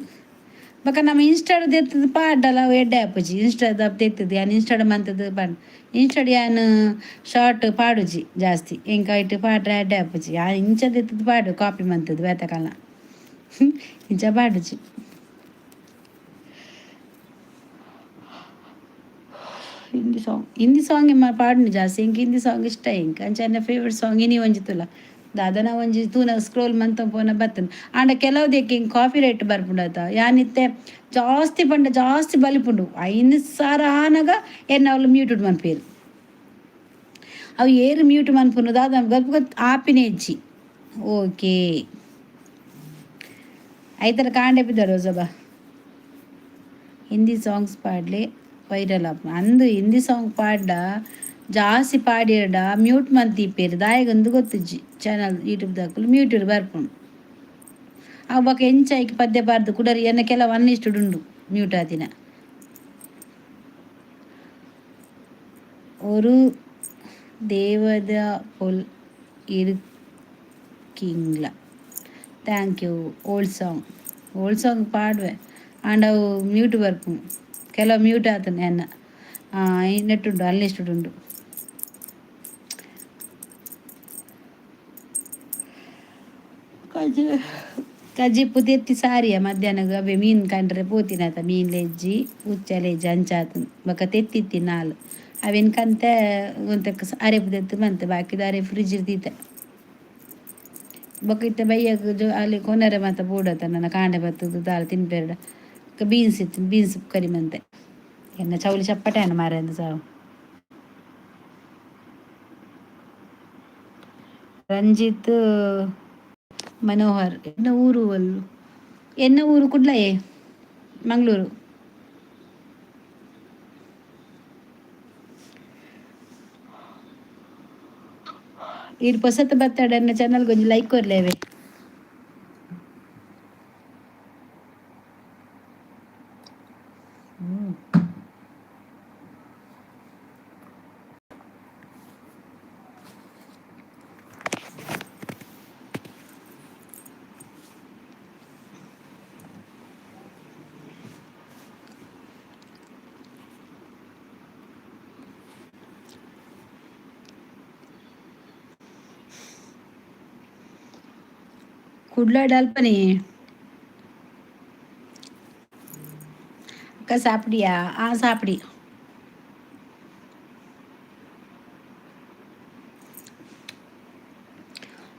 ಬೊಕ ನಮ್ಮ ಇನ್ಸ್ಟಾಡ್ ದೆತ್ತದು ಪಾಡ್ಡಲ ಎಡ್ಡೆ ಆಪುಜಿ. ಇನ್ಸ್ಟಾದ ದೆತ್ತದು ಯಾನ್ ಇನ್ಸ್ಟಾಡ್ ಮಂತದ್ದು ಪಾಡ್. ಇನ್ಸ್ಟಾಡ್ ಯಾನ್ ಶಾರ್ಟ್ ಪಾಡುಜಿ ಜಾಸ್ತಿ. ಎಂಕ್ ಐಟ್ ಪಾಡ್ರೆ ಎಡ್ಡೆ ಆಪುಜಿ. ಯಾನ್ ಇಂಚ ದೆತ್ತದು ಪಾಡು, ಕಾಪಿ ಮಂತದ್ದು ಬೇತೆ ಕಾಲ ಇಂಚ ಪಾಡುಜಿ. ಹಿಂದಿ ಸಾಂಗ್, ಹಿಂದಿ ಸಾಂಗ್ ಪಾಡುನು ಜಾಸ್ತಿ. ಎಂಕ್ ಹಿಂದಿ ಸಾಂಗ್ ಇಷ್ಟ ಎಂಕ್. ಅಂಚ ಎನ್ನ ಫೇವ್ರೆಟ್ ಸಾಂಗ್ ಇನಿ ಒಂಜಿ ತುಲ ದಾದನ ಒಂಜಿ ತೂನ ಸ್ಕ್ರೋಲ್ ಮಂತ ಪೋನ ಬತ್ತುಂಡು. ಆಂಡ ಕೆಲವುದಕ್ಕೆ ಹಿಂಗೆ ಕಾಪಿ ರೈಟ್ ಬರ್ಪುಂಡತ. ಯಾನಿತ್ತೆ ಜಾಸ್ತಿ ಪಂಡ ಜಾಸ್ತಿ ಬಲಿಪುಂಡು. 5000 ಆನಗ ಎನ್ನ ಅವ್ಲು ಮ್ಯೂಟೆಡ್ ಮನ್ಪೇರು. ಅವು ಏರು ಮ್ಯೂಟ್ ಮನ್ಪುನು ದಾದ ಗೊತ್ತು ಗೊತ್ತು ಆಪಿನ ಇಜ್ಜಿ. ಓಕೆ, ಐತರ ಕಾಂಡೆ ಬಿದ್ದ ರೋಜಬಾ. ಹಿಂದಿ ಸಾಂಗ್ಸ್ ಪಾಡ್ಲಿ, ವೈರಲ್ ಆಪುಂಡು ಅಂದು. ಹಿಂದಿ ಸಾಂಗ್ ಪಾಡ್ಡ ಜಾಸ್ತಿ ಪಾಡಿಯರ್ಡ ಮ್ಯೂಟ್ ಮಂತಿಪ್ಪೇರು, ದಾಯೆಗಂದು ಗೊತ್ತಿಜ್ಜಿ. ಚಾನಲ್ ಯೂಟ್ಯೂಬ್ ದಾಕುಲು ಮ್ಯೂಟ್ ಬರ್ಪುಂಡು. ಅವು ಬೊಕ ಎಂಚ ಐಕ್ ಪದ್ಯ ಪಾಡ್ದು ಕುಡರಿ ಎನ್ನ ಕೆಲವು ಅನ್ಇಷ್ಟುಡು ಉಂಡು ಮ್ಯೂಟ್ ಆತಿನ. ஒரு தேவதா போல் இருக்கீங்களா? Thank you. Old song, old song ಪಾಡುವೆ. ಆಂಡ ಅವು ಮ್ಯೂಟ್ ಬರ್ಪುಂಡು ಕೆಲವು, ಮ್ಯೂಟ್ ಆತನ ಎನ್ನ ನೆಟ್ಟುಂಡು, ಅನ್ಲಿಸ್ಟೆಡ್ ಉಂಡು. ಕಜಿ ಕಜಿಪು ತೆತ್ತಿ ಸಾರಿಯ ಮಧ್ಯಾಹ್ನ. ಅವೇ ಮೀನು ಕಂಡ್ರೆ ಪೋತಿನಾತ, ಮೀನ್ ಲೆಜ್ಜಿ ಉಚ್ಚ ಲೆಜ್ಜಿ ಅಂಚಾತು. ಬೊಕ ತೆತ್ತಿತ್ತಿ ನಾಲ್ ಅವೇನು ಕಂತೆ ಒಂತೆ ಅರೆಪು ತೆತ್ತು ಮಂತೆ, ಬಾಕಿದ ಅರೆ ಫ್ರಿಜ್ ದೀತೆ. ಬೊಕ ಇತ್ತೆ ಬಯ್ಯಗ್ ಅಲ್ಲಿ ಕೊನೆರೆ ಮಾತ ಬೋಡತ ನನ್ನ ಕಾಂಡೆ ಬತ್ತದು ದಾಲ್ ತಿನ್ಪೇರ್ಡ. ಬೀನ್ಸ್ ಇತ್ತು, ಬೀನ್ಸ್ ಕರಿ ಮಂತೆ. ಎನ್ನ ಚೌಲಿ ಚಪ್ಪಟೆ ಅನ್ನ ಮಾರೆ ಅಂದ ಸಾವು. ರಂಜಿತ್ ಮನೋಹರ್, ಎನ್ನ ಊರು ಅಲ್ಲು? ಎನ್ನ ಊರು ಕುಡ್ಲಯೇ, ಮಂಗಳೂರು. ಈರ್ ಪೊಸತ್ ಬತ್ತಾಡ ಚಾನಲ್ ಗೊಂಜಿ ಲೈಕ್ ಕೊರ್ಲೇವೆ. ಕುಡ್ಲ ಅಲ್ಪನೆ. ಅಕ್ಕ ಸಾಪಿಡಿಯಾ? ಆ ಸಾಪಿಡಿ.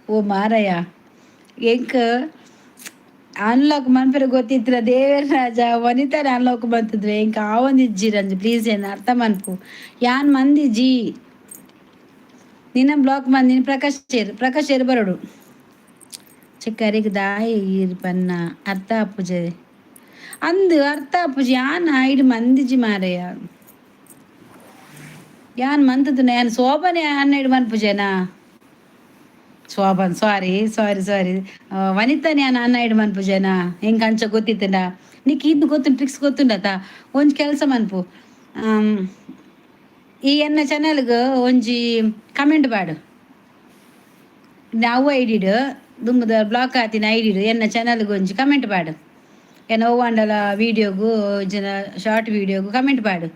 ಓ ಮಾರಯ್ಯ, ಎಂಕ್ ಅನ್ಲಾಕ್ ಮನ್ಪೆರೆ ಗೊತ್ತಿತ್ರ ದೇವೇರ್ ರಾಜ ವನಿತಾನೆ ಅನ್ಲಾಕ್ ಬಂತಿದ್ವಿ. ಎಂಕ್ ಆವೊಂದಿಜ್ಜಿ ರಂಜು, ಪ್ಲೀಸ್ ಏನು ಅರ್ಥ ಮನ್ಪು. ಯಾನ್ ಮಂದಿಜ್ಜಿ ನಿನ್ನ ಬ್ಲಾಕ್ ಮಂದಿನಿ. ಪ್ರಕಾಶ್ ಚೇರ್, ಪ್ರಕಾಶ್ ಚೇರ್ ಬರೋಡು. ಚಿಕ್ಕರಿಗೆ ದಾಯಿ ಈರ್ ಪನ್ನ ಅರ್ಥ ಆಪುಜೆ ಅಂದು, ಅರ್ಥ ಆಪುಜಿ. ಯಾನ್ ಐಡ್ ಮಂದಿಜಿ ಮಾರಯ್ಯ, ಯಾನ್ ಮಂತುನ ಯಾನ್ ಶೋಭನೆ ಹನ್ನೆರಡು ಮನ್ಪುಜೆನಾ? ಶೋಭನ್, ಸಾರಿ ಸಾರಿ ಸಾರಿ, ವನಿತಾನೆ ಯಾನ್ ಹನ್ನೆರಡು ಮನ್ಪುಜೆನಾ? ಹೆಂಗೆ ಅಂಚ ಗೊತ್ತಿತ್ತಂಡ ನಿಕ್ ಇದು ಗೊತ್ತುಂಟು, ಟ್ರಿಕ್ಸ್ ಗೊತ್ತುಂಡತ. ಒಂಜಿ ಕೆಲಸ ಮನ್ಪು, ಈ ಎನ್ನ ಚಾನಲ್ಗ್ ಒಂಜಿ ಕಮೆಂಟ್ ಪಾಡು. ನಾವು ಐಡಿಡ್ ದುಂಬುದ ಬ್ಲಾಕ್ ಆತಿನ ಐಡಿ ಎನ್ನ ಚಾನಲ್ಗೆ ಒಂಜಿ ಕಮೆಂಟ್ ಪಾಡು. ಎನ್ನ ಒವ್ವಾಂಡಲ ವೀಡಿಯೋಗು ಜನ ಶಾರ್ಟ್ ವೀಡಿಯೋಗು ಕಮೆಂಟ್ ಪಾಡು.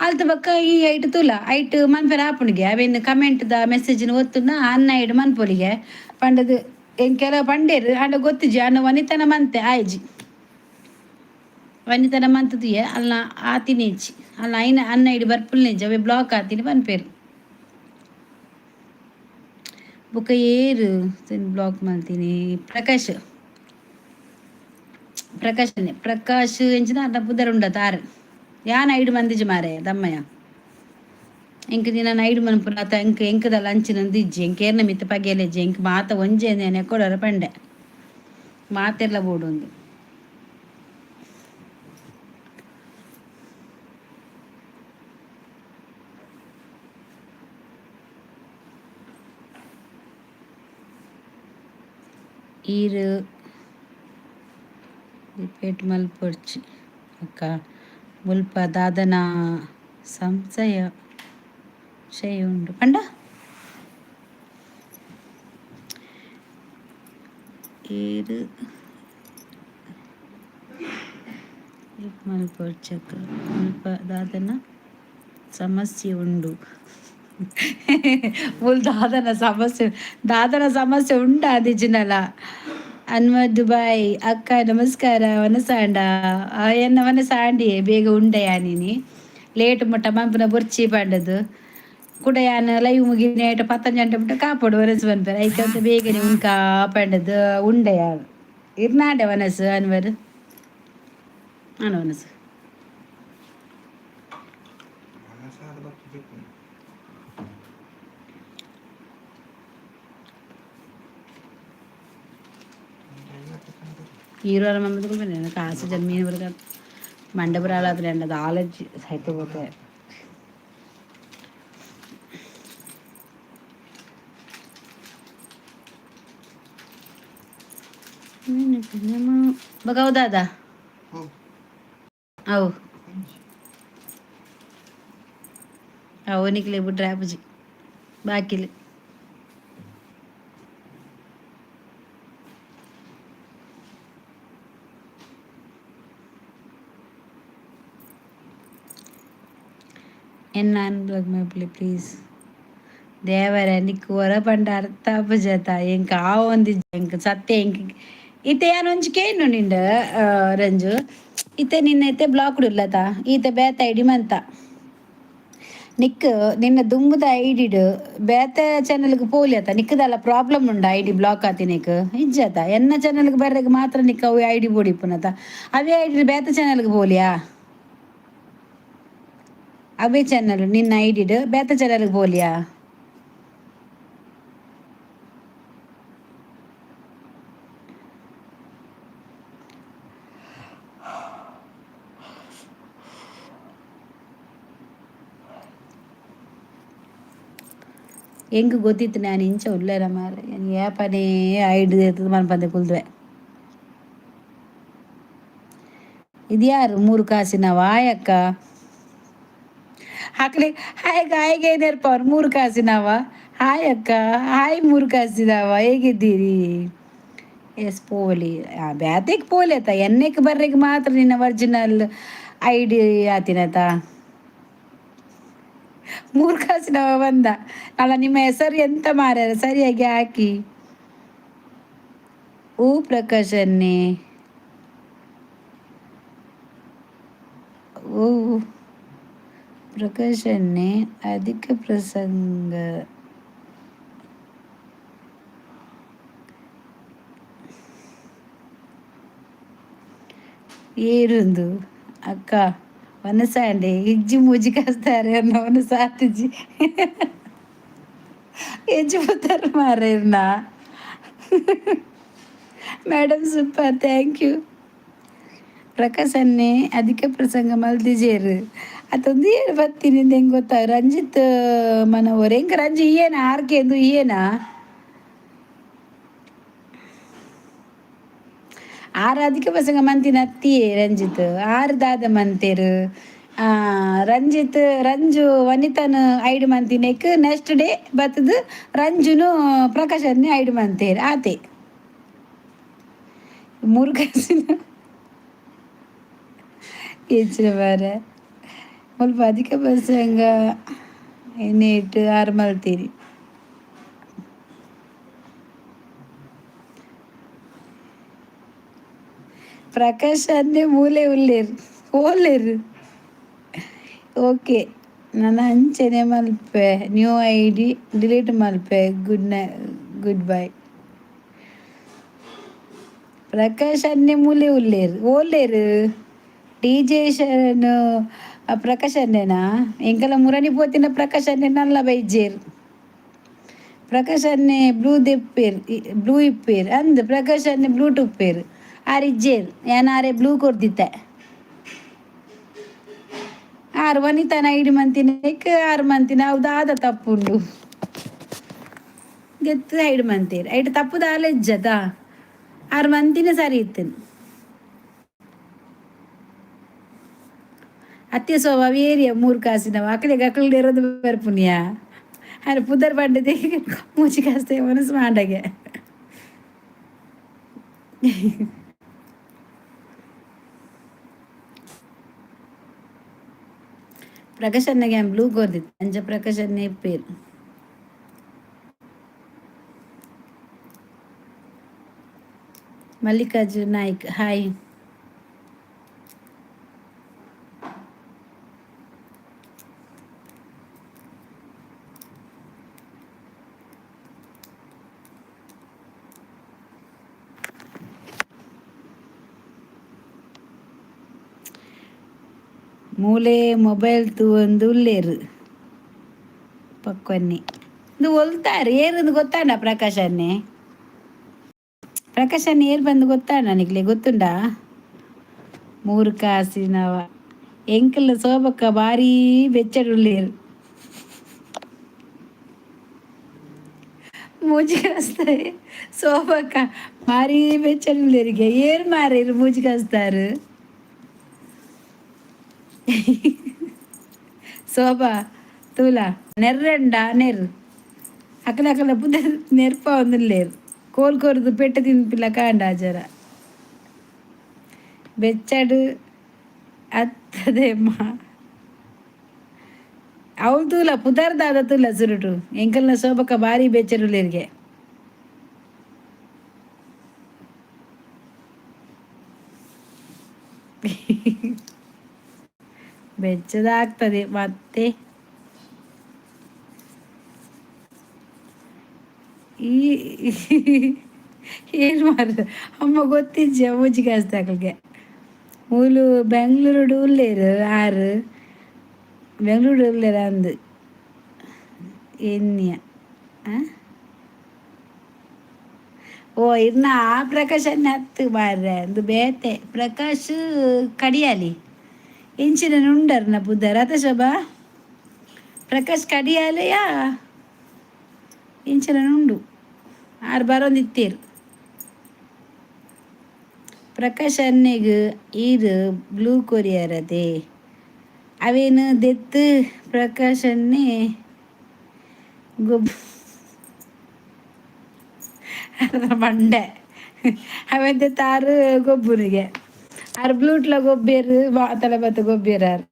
ಅಲ್ತ ಬೊಕ್ಕ ಈ ಐಟ್ ತೂಲ ಐಟ್ ಮನ್ಪೆರೆ ಆಪುಂಡುಗೆ. ಅವೆನ್ ಕಮೆಂಟ್ದ ಮೆಸೇಜ್ನ ಒತ್ತುನ ಅನ್ನ ಐಡ್ ಮನ್ಪೊಲಿಗೆ ಪಂಡದು ಎಂಕ್ ಕೆಲವು ಪಂಡೇರು. ಆಂಡ ಗೊತ್ತಿಜಿ. ಅನ್ನ ವನಿತನ ಮಂತೆ ಆಯ್ಜಿ. ವನಿತನ ಮಂತುದಿಯೆ ಅಲ್ನ ಆತಿನೇಜಿ ಅಲ್ನ ಐನ ಅನ್ನ ಐಡ್ ಬರ್ಪುಲ್ನೇಜಿ. ಅವೆ ಬ್ಲಾಕ್ ಆತಿನಿ ಪನ್ಪೇರು. ಬೊಕ್ಕ ಏರು ಬ್ಲಾಕ್ ಮಲ್ತೀನಿ? ಪ್ರಕಾಶ್, ಪ್ರಕಾಶ್, ಪ್ರಕಾಶ್ ಎಂಚಿನ ಅರ್ನ ಪುದರ್ ಉಂಡ ತಾರ್. ಯಾನ್ ಐಡ್ ಮಂದಿಜಿ ಮಾರೆ ದಮ್ಮಯ್ಯ. ಎಂಕ್ ದಿನ ಐಡ್ ಮನ್ಪುನ ಅತ. ಎಂಕ್ ಎಂಕದಲ್ಲ ಅಂಚಿನಂದು ಇಜ್ಜಿ. ಎಂಕ್ ಏರ್ನ ಮಿತ್ತ ಪಗೆಲೆಜ್ಜಿ. ಎಂಕ್ ಮಾತ ಒಂಜೆ ನೇನೆ ಕೊಡರ ಪಂಡೆ. ಮಾತೆರ್ಲ ಬೋಡೊಂದು ಈರ್ ರಿಪೀಟ್ ಮಲ್ಪೊಡ್ಚಿ ಅಕ್ಕ. ಮುಲ್ಪ ದಾದನ ಸಂಶಯ ಶಯ ಉಂಡು ಪಂಡ. ಈರ್ ಮಲ್ಪೊಡ್ಚಿ ಅಕ್ಕ, ಮುಲ್ಪ ದಾದನ ಸಮಸ್ಯೆ ಉಂಡು. ಮುಲ್ ದಾದನ ಸಮಸ್ಯೆ, ದಾದನ ಸಮಸ್ಯೆ ಉಂಡ ಅದಿಜಿನಲ. ಅನ್ವರ್ ದುಬೈ ಅಕ್ಕ ನಮಸ್ಕಾರ. ವನಸಾಂಡ ಎನ್ನ ವನಸಾಂಡಿಯೇ ಬೇಗ ಉಂಡೆಯಾ? ನೀನಿ ಲೇಟ್ ಮುಟ್ಟ ಮನ್ಪುನ ಬೊರ್ಚಿ ಪಂಡದು. ಕುಡ ಯಾನ್ ಲೈವ್ ಮುಗಿನೇಟ 10 ಗಂಟೆ ಮುಟ್ಟ ಕಾಪೊಡು ವನಸು ಪನ್ಪೆರ್. ಐಕಂತ ಬೇಗನೆ ಉಂಕಾ ಪಂಡದು ಉಂಡೆಯ. ಇರ್ನಾಂಡೆ ವನಸು ಅನ್ವರ್ ಆಂಡ ವನಸು. ಮನಸಾದ ಬರ್ತದೆ. ಹೀರೋ ಮಮ್ಮದ ಕಾಸು ಜಮೀನು ಬರಕ ಮಂಡಪುರ ಅದು ಆಲಜಿ ಸಹಿತ ಹೋತೆ. ಬಗ ಹೌದಾದ. ಅವು ಅವು ನಿಕ್ಲೆ ಬಿಟ್ರೆ ಆಪುಜಿ ಬಾಕಿಲ್. ಎನ್ನ ಅನ್ಬ್ಲಾಕ್ ಮಲ್ಪುಲೆ ಪ್ಲೀಸ್ ದೇವರ. ನಿಕ್ಕ್ ಒರ ಪಂಡ ಅರ್ಥ ಆಪುಜತ. ಎಂಕ್ ಆವೊಂದಿಜ್ಜಿ. ಎಂಕ್ ಸತ್ಯ ಎಂಕ್ ಇತ್ತೆ ಯಾನ್ ಒಂಜಿ ಕೇನು ನಿಂಡ ರಂಜು. ಇತ್ತೆ ನಿನ್ನ ಇತ್ತೆ ಬ್ಲಾಕ್ ಉಲ್ಲತ. ಈತೆ ಬೇತೆ ಐಡಿ ಮಂತ. ನಿಕ್ ನಿನ್ನ ದುಂಬುದ ಐಡಿಡ್ ಬೇತೆ ಚಾನಲ್ಗೆ ಪೋಲಿ ಅತ. ನಿಕ್ಕದಲ್ಲ ಪ್ರಾಬ್ಲಮ್ ಉಂಡ ಐಡಿ ಬ್ಲಾಕ್ ಆತಿನೇಕ್? ಇಜ್ಜತ. ಎನ್ನ ಚಾನಲ್ಗೆ ಬರ್ರೆಗ್ ಮಾತ್ರ ನಿಕ್ ಅವು ಐಡಿ ಬೋಡಿಪ್ಪುನತ. ಅವೇ ಐಡಿ ಬೇತೆ ಚಾನಲ್ಗೆ ಪೋಲಿಯಾ? ಅವೇ ಚಾನಲ್ ನಿನ್ನ ಐಡಿಡ್ ಬೇತೆ ಚಾನಲ್ಗೆ ಪೋಲಿಯಾ? ಎಂಕ್ ಗೊತ್ತಿತ್ತು ನಾನು ಇಂಚ ಉಲ್ಲೇರ ಮಾರೆ. ಏಪನೇ ಐಡಿ ಮನ್ಪಂದೆ ಕುಲ್ದುವೆ. ಇದು ಮೂರು ಕಾಸಿನ ವಾಯಕ್ಕ ಹಾಕ್ಲಿ. ಹಾಯ್ ಹಾಯ್ಗೆ ನೆರ್ಪವ್ರು ಮೂರು ಕಾಸಿನವ. ಹಾಯ್ ಅಕ್ಕ, ಹಾಯ್. ಮೂರು ಕಾಸಿನವ, ಹೇಗಿದ್ದೀರಿ? ಎಸ್ ಪೋಲಿ ಬ್ಯಾತೆಗ್ ಪೋಲಿ ಆತ. ಎನ್ನೆಕ್ ಬರ್ರೆಗ್ ಮಾತ್ರ ನಿನ್ನ ಒರಿಜಿನಲ್ ಐಡಿ ಆತಿನತ. ಮೂರು ಕಾಸಿನವ ಬಂದ ಅಲ್ಲ. ನಿಮ್ಮ ಹೆಸರು ಎಂತ ಮಾರ್ಯಾರ? ಸರಿಯಾಗಿ ಹಾಕಿ. ಓ ಪ್ರಕಾಶನ್ನೇ. ಓ ಪ್ರಕಾಶನ್ನೇ ಅಧಿಕ ಪ್ರಸಂಗ. ಏರುಂದು ಅಕ್ಕ ವನಸಾಂಡೆ ಇಜ್ಜಿ ಮೂಜಿ ಕಾಸ್ತಾರೆ ಅನ್ನೋ ವನಸಾತಿಜಿ ಎಂಚ ಪುತ್ತರ್ ಮಾರೇರ್ನ. Madam super, thank you. Prakash ಅನ್ನೆ ಅಧಿಕ ಪ್ರಸಂಗ ಮಲ್ದಿಜೇರು ಅತ್ತೊಂದು ಏನು ಬತ್ತೀನಿ ಹೆಂಗೆ ಗೊತ್ತಾ? ರಂಜಿತ್ ಮನೋವರ್ ಹೆಂಗ್ ರಂಜಿ ಏನ ಆರ್ಕೆ ಎಂದು ಏನ ಆರ್ ಅಧಿಕ ಪ್ರಸಂಗ ಮಂತಿನ ಅತ್ತಿಯೇ ರಂಜಿತ್. ಆರು ದಾದ ಮಂತೇರು? ರಂಜಿತ್ ರಂಜು ವನಿತನ ಐಡ್ ಮಂತಿನೆಕ್ ನೆಕ್ಸ್ಟ್ ಡೇ ಬತ್ತದು ರಂಜುನು ಪ್ರಕಾಶನ್ನೇ ಐಡ್ ಮಂತೇರು ಆತೆ. ಮೂರು ಕಾಸಿನ ಎಂಚಿನ ಮಾರ್ರೆ ಮುಲ್ಪ ಅಧಿಕ ಬಸ್ಸಂಗ ಎಣ್ಣೆ ಇಟ್ಟು ಆರು ಮಲ್ತೀರಿ. ಪ್ರಕಾಶ್ ಅನ್ನೆ ಮೂಲೆ ಉಲ್ಲೇರು ಓಲ್ಲೇರು. ಓಕೆ, ನಾನು ಅಂಚನೆ ಮಲ್ಪೆ, ನ್ಯೂ ಐಡಿ ಡಿಲೀಟ್ ಮಲ್ಪೆ. Good night, goodbye. Prakash ಅನ್ನೆ ಮೂಲೆ ಉಲ್ಲೇರು ಓಲ್ಲೇರು. ಡಿ ಜೆ ಶರಣ್ ಪ್ರಕಾಶ್ ಅನ್ನೇನಾ? ಎಂಕಲ ಮುರಣಿ ಪೋತಿನ ಪ್ರಕಾಶ್ ಅನ್ನೆ ನಲ್ಲ ಬೈಜೇರ್. ಪ್ರಕಾಶ್ ಅನ್ನೆ ಬ್ಲೂ ದೆಪ್ಪೇರ್, ಬ್ಲೂ ಇಪ್ಪೇರ್ ಅಂದ್. ಪ್ರಕಾಶ್ ಅನ್ನೆ ಬ್ಲೂ ಟುಪ್ಪೇರ್. ಆರ್ ಇಜ್ಜೇರ್, ಯಾನ್ ಆರೆ ಬ್ಲೂ ಕೊರ್ದಿತ್ತೆ. ಆರು ವನಿತಾನ ಐಡಿ ಮಂತಿನ ಆರು ಮಂತಿನ. ಅವು ದಾದ ತಪ್ಪುಂಡು ಗೆತ್ತು ಐಡ್ ಮಂತೇರ್. ಐಟ್ ತಪ್ಪು ದಾಲ ಇಜ್ಜತ, ಆರು ಮಂತಿನ ಸರಿ ಇತ್ತೇನೆ. ಅತ್ಯ ಸ್ವಭಾವ ಏರಿಯ ಮೂರು ಕಾಸಿನವ. ಅಕಲಿಗೆ ಅಕಲ್ ಇರೋದು ಬರ್ಪುನಿಯ ಅರೆ ಪುದರ್ ಬಂಡದೆ ಮೂಚಿ ಕಾಸ್ತೆ ಮನಸ್ಸು ಮಾಡಗೆ. ಪ್ರಕಾಶ್ ಅಣ್ಣಗೆ ಬ್ಲೂ ಕೊರ್ದಿತ್ತು ಅಂಚ ಪ್ರಕಾಶ್ ಅಣ್ಣೆ ಇಪ್ಪೇರು. ಮಲ್ಲಿಕಾರ್ಜುನ್ ನಾಯ್ಕ್ ಹಾಯ್. ಮೂಲೆ ಮೊಬೈಲ್ ತೂವೊಂದು ಉಲ್ಲೇರು ಪಕ್ವನ್ನಿ. ಇದು ಒಲ್ತಾರೆ ಏರಿಂದು ಗೊತ್ತಾಂಡ ಪ್ರಕಾಶ್ ಅನ್ನೆ? ಪ್ರಕಾಶ್ ಅಣ್ಣೆ ಏರ್ ಬಂದು ಗೊತ್ತಾಂಡ ನಿಕ್ಲೆ? ಗೊತ್ತುಂಡಾ? ಮೂರು ಕಾಸಿನವ. ಎಂಕಲ್ನ ಸೋಬಕ್ಕ ಭಾರೀ ಬೆಚ್ಚಡುಲ್ಲೇರು. ಮೂಜಿ ಕಾಸ್ತಾರೆ ಸೋಬಕ್ಕ, ಭಾರೀ ಬೆಚ್ಚಡುಲ್ಲೇರಿಗೆ. ಏರ್ ಮಾರೇರು ಮೂಜಿ ಕಾಸ್ತಾರು? ಶೋಭಾ ತೂಲ ನೆರ್ರಂಡ ನೆರ್ ಅಕಲ ಅಕಲ ಪುದ ನೆರ್ಪ ಒಂದುಲ್ಲೇರು. ಕೋಲ್ ಕೊರ್ದು ಪೆಟ್ಟ ತಿನ್ಪಿಲ್ಲ ಕಾಂಡ ಜರ ಬೆಚ್ಚಡು ಅತ್ತದೆಮ್ಮ. ಅವು ತೂಲ ಪುದರ್ ದಾದ ತೂಲ ಸುರುಟು. ಎಂಕಲ್ನ ಶೋಭಕ್ಕ ಭಾರಿ ಬೆಚ್ಚಡುಲ್ಲೇರಿಗೆ. ಬೆಚ್ಚದಾಗ್ತದೆ ಮತ್ತೆ. ಈ ಏನು ಮಾರ ಅಮ್ಮ ಗೊತ್ತಿಜ್ಜಿ ಮೂಜಿ ಕಾಸ್ದಾಕಲ್ಗೆ. ಮೂಲು ಬೆಂಗಳೂರು ಉಲ್ಲೇರು, ಆರು ಬೆಂಗಳೂರು ಉಲ್ಲೇರು ಅಂದು ಎನ್ನಿಯ. ಓ ಇರ್ನ ಆ ಪ್ರಕಾಶ್ ಅನ್ನ ಹತ್ತು ಮಾರ್ರೆ ಅಂದು ಬೇತೆ ಪ್ರಕಾಶ್ ಕಡಿಯಾಲಿ ಇಂಚಿನ ಉಂಡರ್ನ ಪುದರ್ ಅತ ಶೋಭಾ. ಪ್ರಕಾಶ್ ಕಡಿಯಾಲಯಾ ಇಂಚಿನ ಉಂಡು. ಆರು ಬರೋಂದಿತ್ತೇರು. ಪ್ರಕಾಶ್ ಅನ್ನೆಗ್ ಈರ್ ಬ್ಲೂ ಕೊರಿಯರತೆ ಅವೇನು ದೆತ್ತು ಪ್ರಕಾಶ್ ಅನ್ನೆ ಗೊಬ್ಬು ಮಂಡೆ ಅವೆಂತೆ ತಾರು ಗೊಬ್ಬುನಿಗೆ. ಆರ್ ಬ್ಲೂಟ್ಲ ಗೊಬ್ಬೇರು, ತಲೆ ಬತ್ತ ಗೊಬ್ಬೇರು. ಆರ್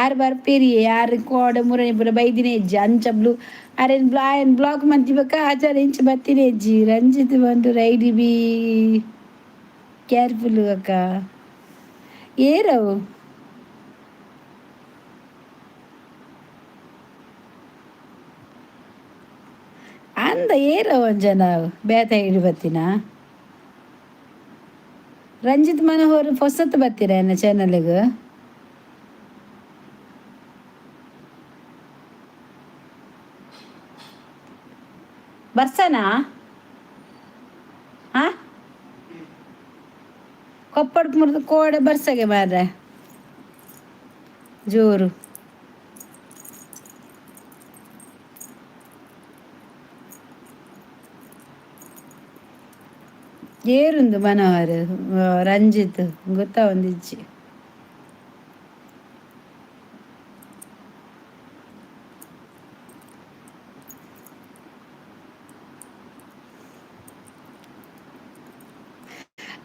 ಆರ್ ಬರ್ಪೇರಿ. ಆರ್ ಕೋಡೆ ಮುರಣಿ ಪೂರ ಬೈದಿನ ಹೆಜ್ಜೆ ಅಂಚ ಬ್ಲೂ ಅರೇನ್ ಬ್ಲಾ ಆಯನ್ ಬ್ಲಾಕ್ ಮಂತಿಬಕ್ಕ ಆಚಾರ ಇಂಚ ಬತ್ತಿನ ಹೆಜ್ಜಿ. ರಂಜಿತ್ ಬಂದು ರೈಡಿ ಬಿ ಕೇರ್ಫುಲ್ ಅಕ್ಕ. ಏರವು ಅಂದ ಏರವು ಒಂಜನ ಬೇತ ಹಿಡಿ ಬತ್ತಿನ. ರಂಜಿತ್ ಮನೋಹರ್ ಹೊಸತ್ ಬತ್ತೀರ ಎನ್ನ ಚಾನಲ್ಗೆ? ಬರ್ಸನಾ? ಹಾ, ಕೊಪ್ಪಡ್ ಮುರಿದು ಕೋಡೆ ಬರ್ಸಗೆ ಮಾರ್ರೆ ಜೋರು. ಏರುಂದು ಮನೋಹರ್ ರಂಜಿತ್ ಗೊತ್ತಾ ಒಂದಿಜ್ಜಿ.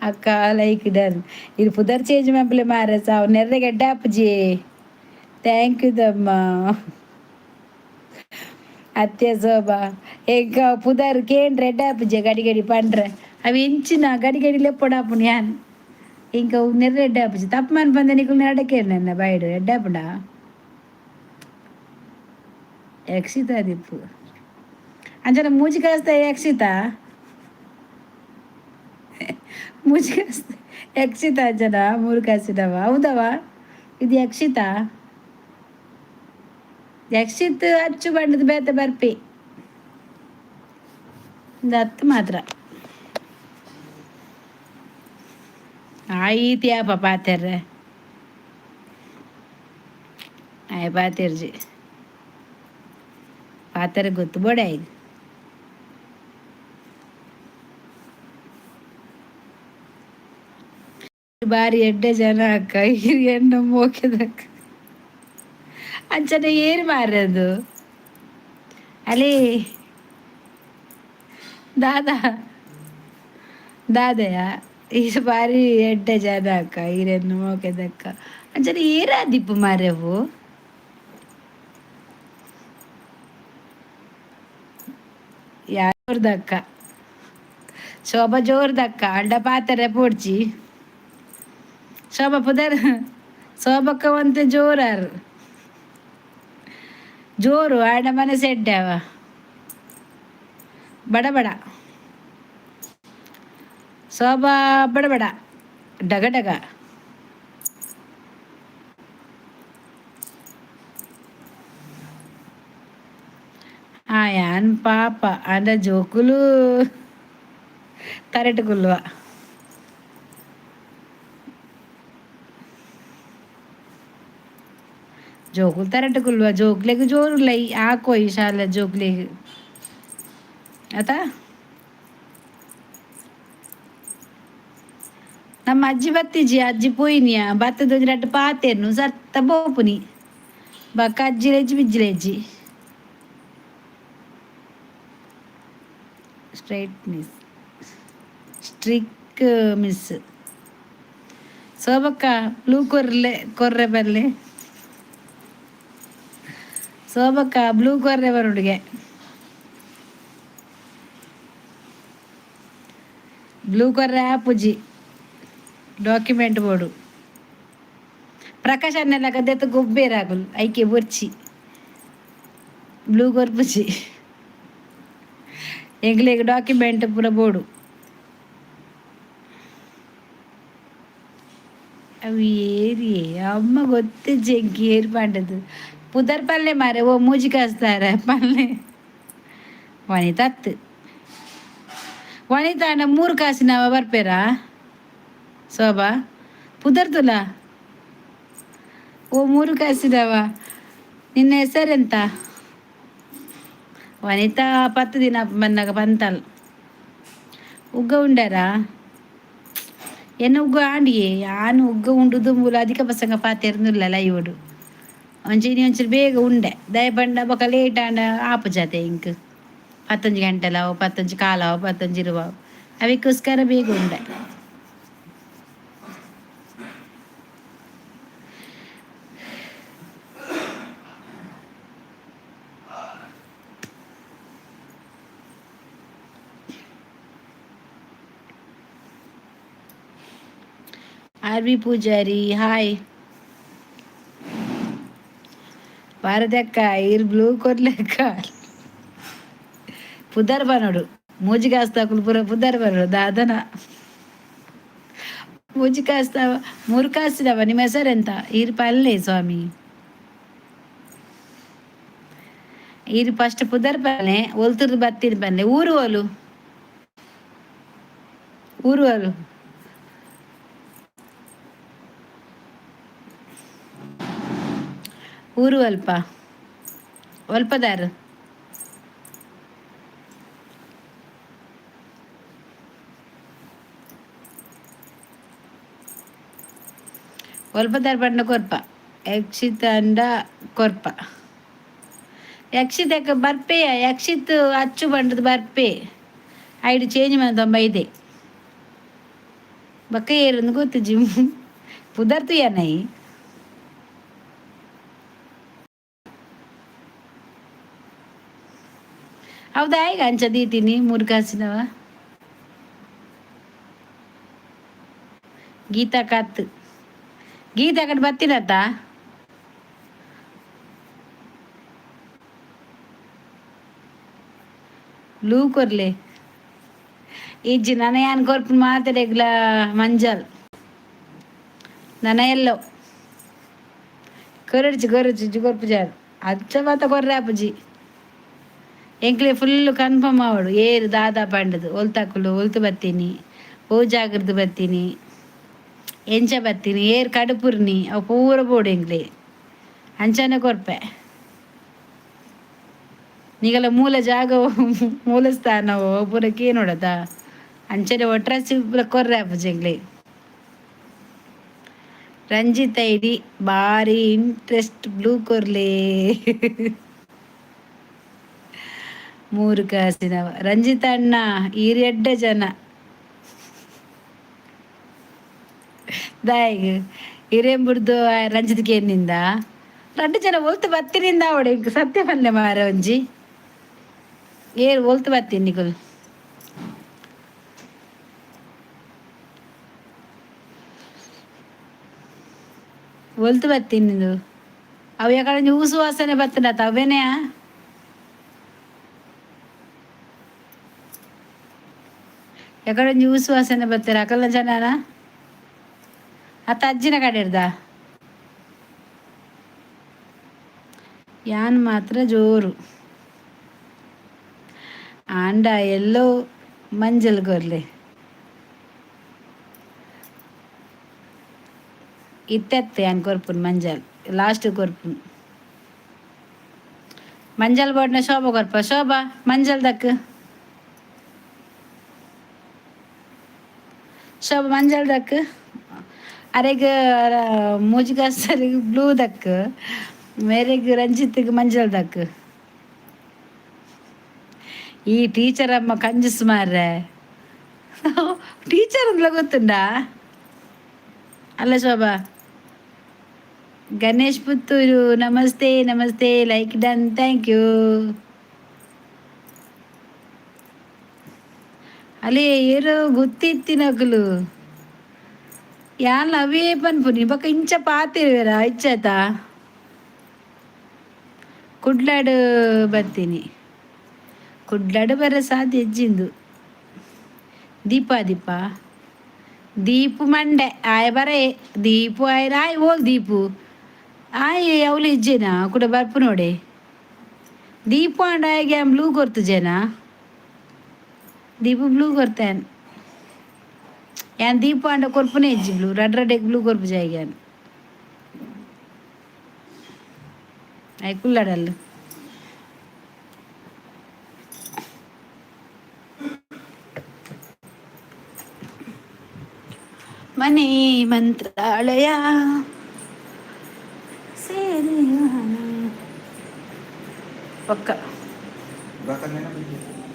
ಅಕ್ಕ ಲೈಕ್ ಡನ್. ಇದು ಪುದರ್ ಚೇಂಜ್ ಮಲ್ಪಲೆ ಮಾರೆ ಸಾವು ನೆರ್ರೆ ಗೆಡ್ಡೆ ಅಪ್ಪುಜಿ. Thank you ತಮ್ಮ. ಅತ್ತೆ ಶೋಭಾ ಎಂಕ ಪುದರ್ ಕೇಂದ್ರ ಎಡ್ಡೆ ಆಪುಜೆ ಗಡಿ ಗಡಿ ಪಂಡ್ರೆ ಅವು ಎಂಚಿನ ಗಡಿ ಗಡಿ ಲೆಪ್ಪೊಡಾಪುಂಡು ಯಾನ್. ಇಂಕ ನೆರ್ರೆ ಎಡ್ಡೆ ಆಪುಜಿ ತಪ್ಪು ಮನ್ಪಂದೆ ನಿಕುಲು ನೆರಡಕ್ಕೆ ನನ್ನ ಬಾಯ್ಡ್ ಎಡ್ಡೆ ಆಪುಂಡಾ? ಯಕ್ಷಿತ ದಿಪ್ಪು ಅಂಚನೆ ಮೂಜಿ ಕಾಸ್ತ ಯಕ್ಷಿತ ಮೂಜಿ ಕಾಸ್ತ ಯಕ್ಷಿತ ಅಂಚನ ಮೂರು ಕಾಸಿನವ ಹೌದವ? ಇದು ಯಕ್ಷಿತ ಯಕ್ಷಿತ್ ಅಚ್ಚು ಬಣ್ಣದ ಬೇತೆ ಬರ್ಪಿ ಒಂದು ಹತ್ತು ಮಾತ್ರ ಆಯ್ತಿಯಪ್ಪ ಪಾತೆರ್ರೆ ಆಯ್ ಪಾತೆರ್ಜಿ ಪಾತೆರ ಗೊತ್ತು ಬೋಡೆ ಆಯ್ತು. ಬಾರಿ ಎಡ್ಡೆ ಜನ ಅಕ್ಕ ಎಣ್ಣೆ ಮೋಕೆದಕ್ಕ ಅಂಚನೆ ಏರು ಮಾರದು ಅಲ್ಲಿ ದಾದಾ ದಾದಯ ಈ ಬಾರಿ ಎಡ್ಡೆ ಜನ ಅಕ್ಕ ಈರೆನ್ನು ಮೋಕೆದಕ್ಕ ಅಂಚನೆ ಏರಾದಿಪ್ಪು ಮಾರೆವು. ಯಾರ್ದಕ್ಕ ಶೋಭಾ ಜೋರ್ದಕ್ಕ ಅಂಡ ಪಾತೆರೆ ಪೋಡ್ಚಿ ಶೋಭಾ ಪುದರ್ ಶೋಭಕ್ಕ ಒಂತೆ ಜೋರಾರು ಜೋರು ಆಡ ಮನಸ್ಸು ಎಡ್ಡೆ ಅವ ಬಡ ಬಡ ಶೋಭಾ ಬಡ ಬಡ ಡಗ ಡಗ. ಯಾನ್ ಪಾಪ ಅಂಡ ಜೋಕುಲು ತರೆಟ್ ಕುಲ್ಲುವ. ಜೋಕುಲು ತರೆಟ್ ಕುಲ್ಲುವ ಜೋಕ್ಲೆಗ್ ಜೋರುಲೈ ಆಕೋಯ್ ಶಾಲೆ ಜೋಕ್ಲೆಗ್ ಆತಾ. ನಮ್ಮ ಅಜ್ಜಿ ಬತ್ತಿಜಿ ಅಜ್ಜಿ ಪೋಯಿನಿಯ ಬತ್ತದ ಒಂಜಿ ರಡ್ಡ್ ಪಾತೆರ್ನು ಸರ್ತ ಪೋಪುನಿ ಬೊಕ್ಕ ಅಜ್ಜಿ ಬಿಜ್ಜಿಲೆಜ್ಜಿ straight miss strict miss. ಶೋಭಕ್ಕ blue ಕೊರ್ಲೆ ಕೊರ್ರೆ ಬರ್ಲೆ ಶೋಭಕ್ಕ ಬ್ಲೂ ಕೊರ್ರೆ ಬರುಡುಗೆ ಬ್ಲೂ ಕೊರ್ರೆ ಆಪುಜಿ ಡಾಕ್ಯುಮೆಂಟ್ ಬೋಡು ಪ್ರಕಾಶ್ ಅನ್ನೆಲ್ಲ ಗದ್ದೆತ್ತು ಗೊಬ್ಬೇರಾಗುಲ್ ಐಕೆ ಬೊರ್ಚಿ ಬ್ಲೂ ಕೊರ್ಪುಜಿ ಎಂಕ್ಲೆಗ್ ಡಾಕ್ಯುಮೆಂಟ್ ಪೂರ ಬೋಡು. ಅವು ಏರಿಯೇ ಅಮ್ಮ ಗೊತ್ತಿಜ್ಜಿ ಎಂಕ್ ಏರ್ ಪಂಡದು ಪುದರ್ ಪಲ್ಲೆ ಮಾರೆ ಓ ಮೂಜಿ ಕಾಸ್ತಾರ ಪಲ್ಲೆ ವನಿತಾ ಅತ್ತು ವನಿತಾ ಅಣ್ಣ ಮೂರು ಕಾಸಿನವ ಬರ್ಪೇರಾ ಶೋಭಾ ಪುದರ್ತುಲ ಓ ಮೂರು ಕಾಸಿನವ ನಿನ್ನ ಹೆಸರೆಂತ? ವನಿತಾ 10 ದಿನ ಬಂದಾಗ ಬಂತಲ್ ಉಗ್ಗ ಉಂಡಾರಾ ಎನ್ನ ಉಗ್ಗ ಆಂಡಿಯೇ ಯಾನು ಉಗ್ಗ ಉಂಡುದು ಮೂಲ ಅಧಿಕ ಪ್ರಸಂಗ ಪಾತೆರ್ನುಲ್ಲ ಲೈವಡು ಒಂಚಿ ಒಂಚೂರು ಬೇಗ ಉಂಡೆ ದಯ ಪಂಡ ಬೊಕ ಲೇಟ್ ಆಂಡ ಆಪುಜಾತೆ ಇಂಕ್ ಪತ್ತೊಂಜಿ ಗಂಟೆಲಾವು ಪತ್ತೊಂಜಿ ಕಾಲಾವು ಪತ್ತೊಂಜಿ ಇರುವಾವು ಅವೆಕ್ಕೋಸ್ಕರ ಬೇಗ ಉಂಡೆ. R V Poojary hi. ಭಾರತಕ್ಕ ಇರ್ ಬ್ಲೂ ಕೊರ್ಲೆಕ್ಕ ಪುದರ್ ಬನೋಡು ಮೂಜಿ ಕಾಸ್ತಾಕುಲು ಪೂರ ಪುದರ್ ಬನೋಡು ದಾದನ ಮೂಜಿ ಕಾಸ್ತ ಮೂರು ಕಾಸಿದವ ನಿಮ್ಮ ಹೆಸರೆಂತ? ಈರ್ ಪಲ್ಲೆ ಸ್ವಾಮಿ ಈರ್ ಫಸ್ಟ್ ಪುದರ್ ಪಲ್ಲೆ ಒಲ್ತುರ್ದು ಬತ್ತೀರಿ ಪಲ್ಲೆ ಊರು ಓಲು ಊರು ಓಲು ಊರು ಅಲ್ಪ ಒಲ್ಪದಾರು ಒಲ್ಪದಾರ್ ಪಂಡ ಕೊರ್ಪ ಯಕ್ಷಿತ್ ಅಂಡ ಕೊರ್ಪ ಯಕ್ಷಿತ್ ಬರ್ಪೆಯ ಯಕ್ಷಿತ್ ಅಚ್ಚು ಬಂಡದ ಬರ್ಪೆ ಐಡು ಚೇಂಜ್ ಮಂತೊಂಬ ಇದೆ. ಬಕ್ಕ ಏರೊಂದು ಗೊತ್ತುಜಿ ಪುದರ್ತು ಏನೈ. ಹೌದಾ? ಈಗ ಅಂಚ ದೀತೀನಿ ಮೂರು ಕಾಸಿನವ. ಗೀತಾ ಕಾತ್ ಗೀತಾ ಕಡೆ ಬತ್ತೀನತ್ತ. ಬ್ಲೂ ಕೊರ್ಲೆ. ಇಜ್ಜಿ, ನನ ಯಾನ್ ಕೊರ್ಪುನ ಮಾತೆರೆಗ್ಲ ಮಂಜಲ್, ನನ ಎಲ್ಲೋ ಕೊರಡ್ಚಿ ಕೊರಡ್ಚಿ ಕೊರ್ಪು ಜಾರ್ ಅಚ್ಚ ಮಾತ ಕೊರ್ರೆ ಅಪ್ಪುಜಿ. ಎಂಕ್ಲೆ ಫುಲ್ ಕನ್ಫರ್ಮ್ ಆವಡು ಏರು ದಾದಾ ಪಂಡದು. ಒಲ್ತಾಕುಲು, ಒಲ್ತು ಬತ್ತೀನಿ, ಓ ಜಾಗೃತಿ ಬತ್ತೀನಿ, ಎಂಚ ಬತ್ತೀನಿ, ಏರ್ ಕಡುಪುರ್ನಿ, ಅವು ಪೂರ ಬೋಡು ಎಂಕ್ಲೆ. ಅಂಚನೆ ಕೊರ್ಪೆ. ನೀಗಲ ಮೂಲ ಜಾಗ, ಮೂಲ ಸ್ಥಾನವೋ ಪೂರ ಕೇನೋಡತ. ಅಂಚನೆ ಒಟ್ರಾಸಿ ಕೊರ್ರೆ ಅಪ್ಪುಜಿ ಎಂಕ್ಲೆ. ರಂಜಿತ್ ಐಡಿ ಬಾರಿ ಇಂಟ್ರೆಸ್ಟ್. ಬ್ಲೂ ಕೊರ್ಲೆ ಮೂರು ಕಾಸಿನವ. ರಂಜಿತ್ ಅಣ್ಣ, ಈರ್ ಎಡ್ಡೆ ಜನ. ದಾಯಿಗ್ ಇರೇಂಬುಡ್ದು ರಂಜಿತ್ ಕೇನಿಂದ ರಡ್ಡು ಜನ ಒಲ್ತು ಬತ್ತಿನಿಂದ ಅವಡೆ. ಸತ್ಯ ಪನ್ಲೆ ಮಾರ, ಒಂಜಿ ಏರ್ ಒಲ್ತು ಬತ್ತೀನಿ ನಿಕುಲು? ಒಲ್ತು ಬತ್ತೀನಿ ನಿಂದು? ಅವು ಯಾಕಡೆ ಊಸು ವಾಸನೆ ಬತ್ತನ ಅವೇನೇ. ಎಕಡೆ ಊಸು ವಾಸನೆ ಬರ್ತಾರೆ ಅಕಲ್ನ ಜನನ ಅತ್ತ ಅಜ್ಜಿನ ಕಡೆ ಇರ್ದ. ಯಾನ್ ಮಾತ್ರ ಜೋರು ಆಂಡ ಎಲ್ಲೋ ಮಂಜಲ್ ಕೊರ್ಲೆ. ಇತ್ತೆತ್ತೆ ಯಾನ್ ಕೊರ್ಪುನ್ ಮಂಜಲ್, ಲಾಸ್ಟ್ ಕೊರ್ಪುನ್ ಮಂಜಲ್ ಬೋರ್ಡ್ನ. ಶೋಭಾ ಕೊರ್ಪ. ಶೋಭಾ, ಮಂಜಲ್ ದಕ್. ಶೋಭಾ, ಮಂಜಲ್ ದಕ್. ಅರೆಗ್ ಮೂಜಿಗಾಸರಿಗೆ ಬ್ಲೂ ದಕ್, ಮೇರೆಗ್ ರಂಜಿತ್ಗೆ ಮಂಜಲ್ ದಕ್. ಈ ಟೀಚರ್ ಅಮ್ಮ ಕಂಜಸ್ ಮಾರ್ರೆ. ಟೀಚರ್ ಅಂದ್ಲ ಗೊತ್ತುಂಡಾ? ಅಲ್ಲ ಶೋಭಾ. ಗಣೇಶ್ ಪುತ್ತೂರು, ನಮಸ್ತೆ ನಮಸ್ತೆ. Like done, thank you. ಅಲ್ಲಿ ಏರು ಗೊತ್ತಿತ್ತಿನಕುಲು ಯಾನ್ ಅವೇ ಪನ್ಪುನಿ. ಬೊಕ ಇಂಚ ಪಾತಿರ್ವೇರ ಇಚ್ಚಾತ. ಕುಡ್ಲಾಡು ಬರ್ತೀನಿ, ಕುಡ್ಲಾಡು ಬರ ಸಾಧ್ಯ ಇಜ್ಜಿಂದು. ದೀಪ ದೀಪ ದೀಪು ಮಂಡೆ ಆಯ್ ಬರ. ದೀಪು ಆಯ್ ಆಯ್ ಹೋಗ್ ದೀಪು ಆಯ್ ಅವಳು ಇಜ್ಜೇನಾ ಕುಡ ಬರ್ಪು ನೋಡೆ. ದೀಪು ಅಂಡ ಆಯ್ಗೆ ಬ್ಲೂ ಕೊರ್ತುಜೇನಾ? ದೀಪು ಬ್ಲೂ ಕೊರ್ತೇನೆ ಯಾನ್. ದೀಪು ಅಂಡ ಕೊರ್ಪುನೇ ಇಜ್ಜಿ ಬ್ಲೂ. ರಡ್ ರಡ್ಡೆಗ್ ಬ್ಲೂ ಕೊರ್ಪು ಜಾಯ್ಗೆ ಆಯ್ ಕುಲ್ಲಡಲ್ಲು. ಮನೆ ಮಂತ್ರಾಲಯ ಸೇರಿ ಪಕ್ಕ.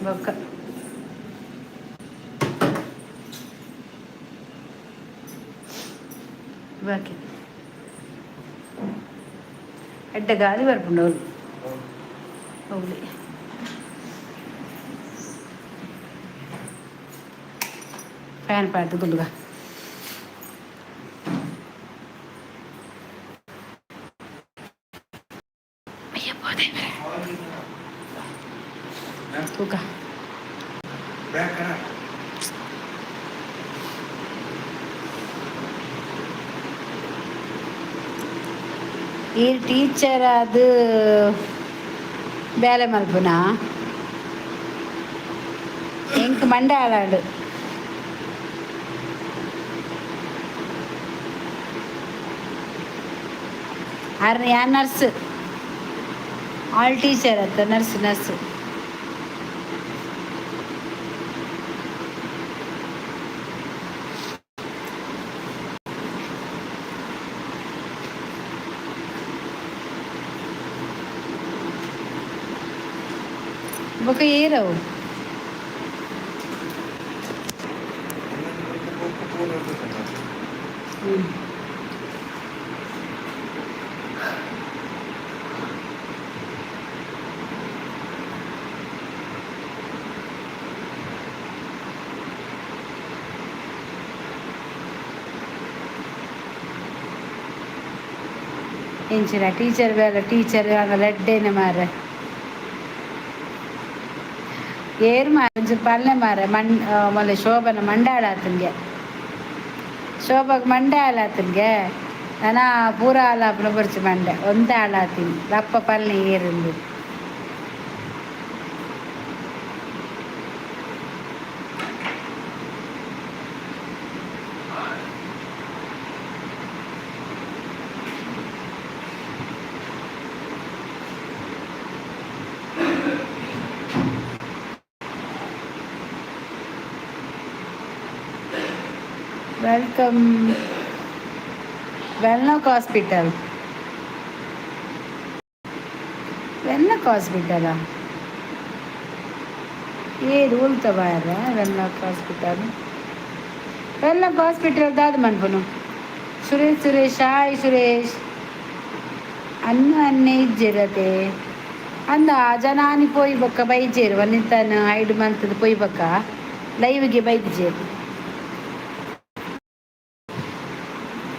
ಬೊಕ್ಕ ಬಾಕಿ ಎಡ್ಡೆ ಗಾಲಿ ಬರ್ಪುಂಡು ಅವ್ಲು ಅವ್ಲಿ. ಫ್ಯಾನ್ ಪಾಡ್ದು ಗುಲ್ಗ. ಅಯ್ಯಪ್ಪ ದೇವ್ರೆ. ತೂಕ. ಈ ಟೀಚರ್ ಅದು ಬೇಲೆ ಮಲ್ಪುನ ಎಂಕ್ ಮಂಡೆ ಆಳಾಡು. ಆರ್ ಯಾನ್ ನರ್ಸ್, ಆಲ್ ಟೀಚರ್ ಅತ್ತ, ನರ್ಸ್ ನರ್ಸ್. ಬೊಕ ಏರವು? ಎಂಚಿನ ಟೀಚರ್ ಬೇರೆ, ಟೀಚರ್ ಲೆಡ್ಡೇನೆ ಮಾರೆ. ಏರ್ ಮಾರ ಒಂಚೂರು ಪಲ್ಲೆ ಮಾರೆ. ಮಣ್ ಮೊಲೆ ಶೋಭನ ಮಂಡೆ ಹಾಳಾತನ್ಗೆ, ಶೋಭಾಗ್ ಮಂಡೆ ಹಾಳಾತನ್ಗೆ. ನನ ಪೂರ ಹಾಳಾಪುನ ಬೊರ್ಚಿ, ಮಂಡೆ ಒಂತೆ ಹಾಳಾತೀನಿ. ರಪ್ಪ ಪಲ್ಲೆ ಏರುಂದು. Welcome. Wenlock hospital, Wenlock ಹಾಸ್ಪಿಟಲಾ? ಏದು ಉಲ್ತ ಬಾರ? ವೆನ್ಲಾಕ್ ಹಾಸ್ಪಿಟಲ್, ವೆನ್ಲಾಕ್ ಹಾಸ್ಪಿಟಲ್ ದಾದ ಮನ್ಪುನು? ಸುರೇಶ್, ಸುರೇಶ್, ಹಾಯ್ ಸುರೇಶ್. ಅನ್ನು ಅನ್ನೆ ಇಜ್ಜಿರತೆ ಅಂದ ಜನ ಆನಿ ಪೋಯಿ ಬೊಕ್ಕ ಬೈಜೇರು. ವನಿತಾನ ಐಡ್ ಮಂತದ ಪೋಯಿ ಬೊಕ್ಕ ಲೈವ್ಗೆ ಬೈದಿಜೇರು.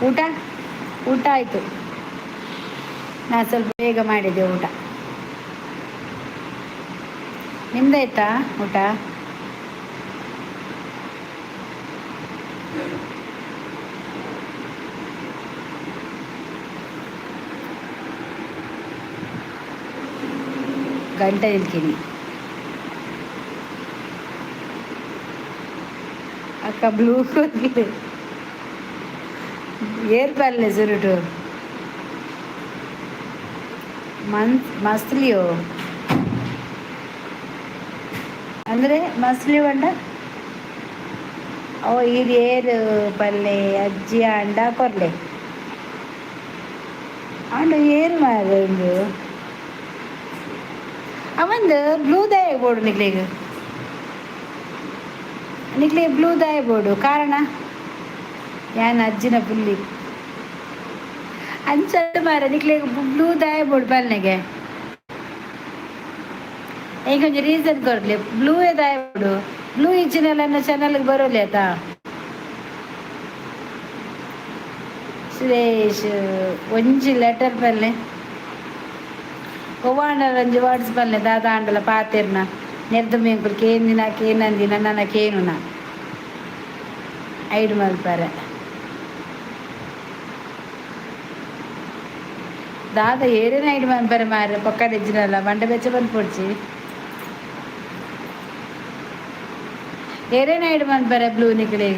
ಊಟ? ಊಟ ಆಯಿತು. ನಾ ಸ್ವಲ್ಪ ಬೇಗ ಮಾಡಿದ್ದೆ ಊಟ. ನಿಮ್ದಾಯ್ತಾ ಊಟ? ಗಂಟೆ ನಿಲ್ತೀನಿ ಅಕ್ಕ. ಬ್ಲೂ ಏರ್ ಪಲ್ಲೆ ಸುರುಟು ಮನ್ಸ್ ಮಸ್ಲಿಯೋ ಅಂದರೆ ಮಸ್ಲಿ ಪಂಡ ಅವು ಇದು ಏರು ಪಲ್ಲೆ? ಅಜ್ಜಿ ಅಂಡ ಕೊರ್ಲೆ ಅಂಡ ಏರು ಮಾರ್ರೆ ಉಂದು. ಅವಂದು ಬ್ಲೂ ದಾಯ ಬೋಡು ನಿಕ್ಲೆಗ್, ನಿಕ್ಲೆ ಬ್ಲೂ ದಾಯ ಬೋಡು. ಕಾರಣ ಯಾನ್ ಅಜ್ಜಿನ ಪುಲ್ಲಿ ಅಂಚ ಮಾರ. ನಿಕ್ಲೆಗ್ ಬ್ಲೂ ದಾಯ ಬೋಡು ಪಲ್ನೆಗೆ ಈಗ ಒಂಜಿ ರೀಸನ್ ಕೊರ್ಲೆ. ಬ್ಲೂ ದಾಯ ಬೋಡು? ಬ್ಲೂ ಇಜ್ಜಿನೆಲ್ಲ ಚಾನಲ್ಗೆ ಬರೋಲಿ ಆತಾ. ಸುರೇಶ್, ಒಂಜಿ ಲೆಟರ್ ಪಲ್ಲೆ, ಒವ್ವಾಂಡಲ ಒಂಜಿ ವರ್ಡ್ಸ್ ಪಲ್ಲೆ. ದಾದ ಆಂಡಲ ಪಾತೆರ್ನ ನೆರ್ದು ಮೇಂಕುಲು ಕೇಂದಿನ ಕೇನಂದಿನ ನನ್ನ ಕೇನುನ ಐಡ್ ಮಲ್ಪರೆ. ದಾದ ಏರೇನ ಐಡ್ ಮನ್ಪರೆ ಮಾರೆ. ಪೊಕ್ಕಡೆ ಇಜ್ಜಿನಲ್ಲ ಮಂಡೆ ಬೆಚ್ಚ ಬಂದು ಪೊಡ್ಚಿ. ಏರೇನ ಐಡ್ ಮನ್ಪರೆ ಬ್ಲೂ ನಿಕಲೆ?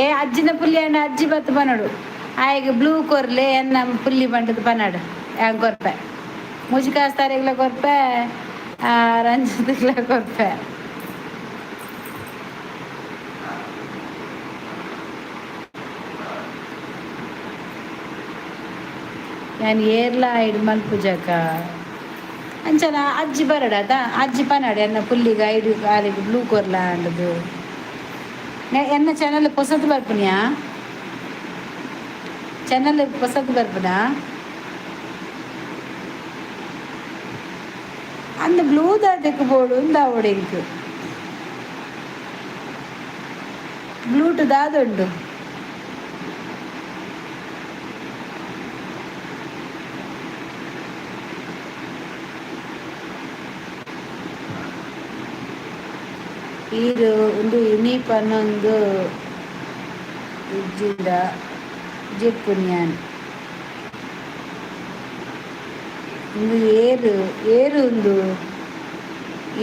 ಏ ಅಜ್ಜಿನ ಪುಲ್ಲಿ ಅಂಡ ಅಜ್ಜಿ ಬತ್ತು ಪನಡು, ಆಯ್ಗೆ ಬ್ಲೂ ಕೊರ್ಲೆ ಎನ್ನ ಪುಲ್ಲಿ ಪಂಡದ ಪನಡು. ಯಾಂಗ್ ಕೊರ್ಪೆ, ಮುಜಿ ಕಾಸ್ತಾರಿಗ್ಲ ಕೊರ್ಪೆ, ರಂಜಿತ್ಗ್ಲ ಕೊರ್ಪೆ. ಯಾನ್ ಏರ್ಲ ಐಡ್ ಮಲ್ಪುಜಕ. ಅಂಚನ ಅಜ್ಜಿ ಬರಡಾತ, ಅಜ್ಜಿ ಪನಡು ಎನ್ನ ಪುಲ್ಲಿಗೆ ಐಡು ಆಲಿಗೆ ಬ್ಲೂ ಕೊರ್ಲ ಅಂಡದು. ಎನ್ನ ಚಾನಲ್ ಪೊಸತ್ ಬರ್ಪುನಿಯಾ? ಚಾನಲ್ ಪೊಸತ್ ಬರ್ಪುನಾ? ಅಂದ ಬ್ಲೂ ದಾದಕ್ಕೆ ಬೋಡು ಉಂದಾವೊಡು ಎಂಕ್. ಬ್ಲೂಟು ದಾದುಂಡು? ಈರು ಒಂದು ಇನಿ ಪನ್ನೊಂದು ಇಜ್ಜಿಂಡ ಜೆಪ್ಪುನಿಯಾನ್. ಉಂದು ಏರು ಏರು ಉಂದು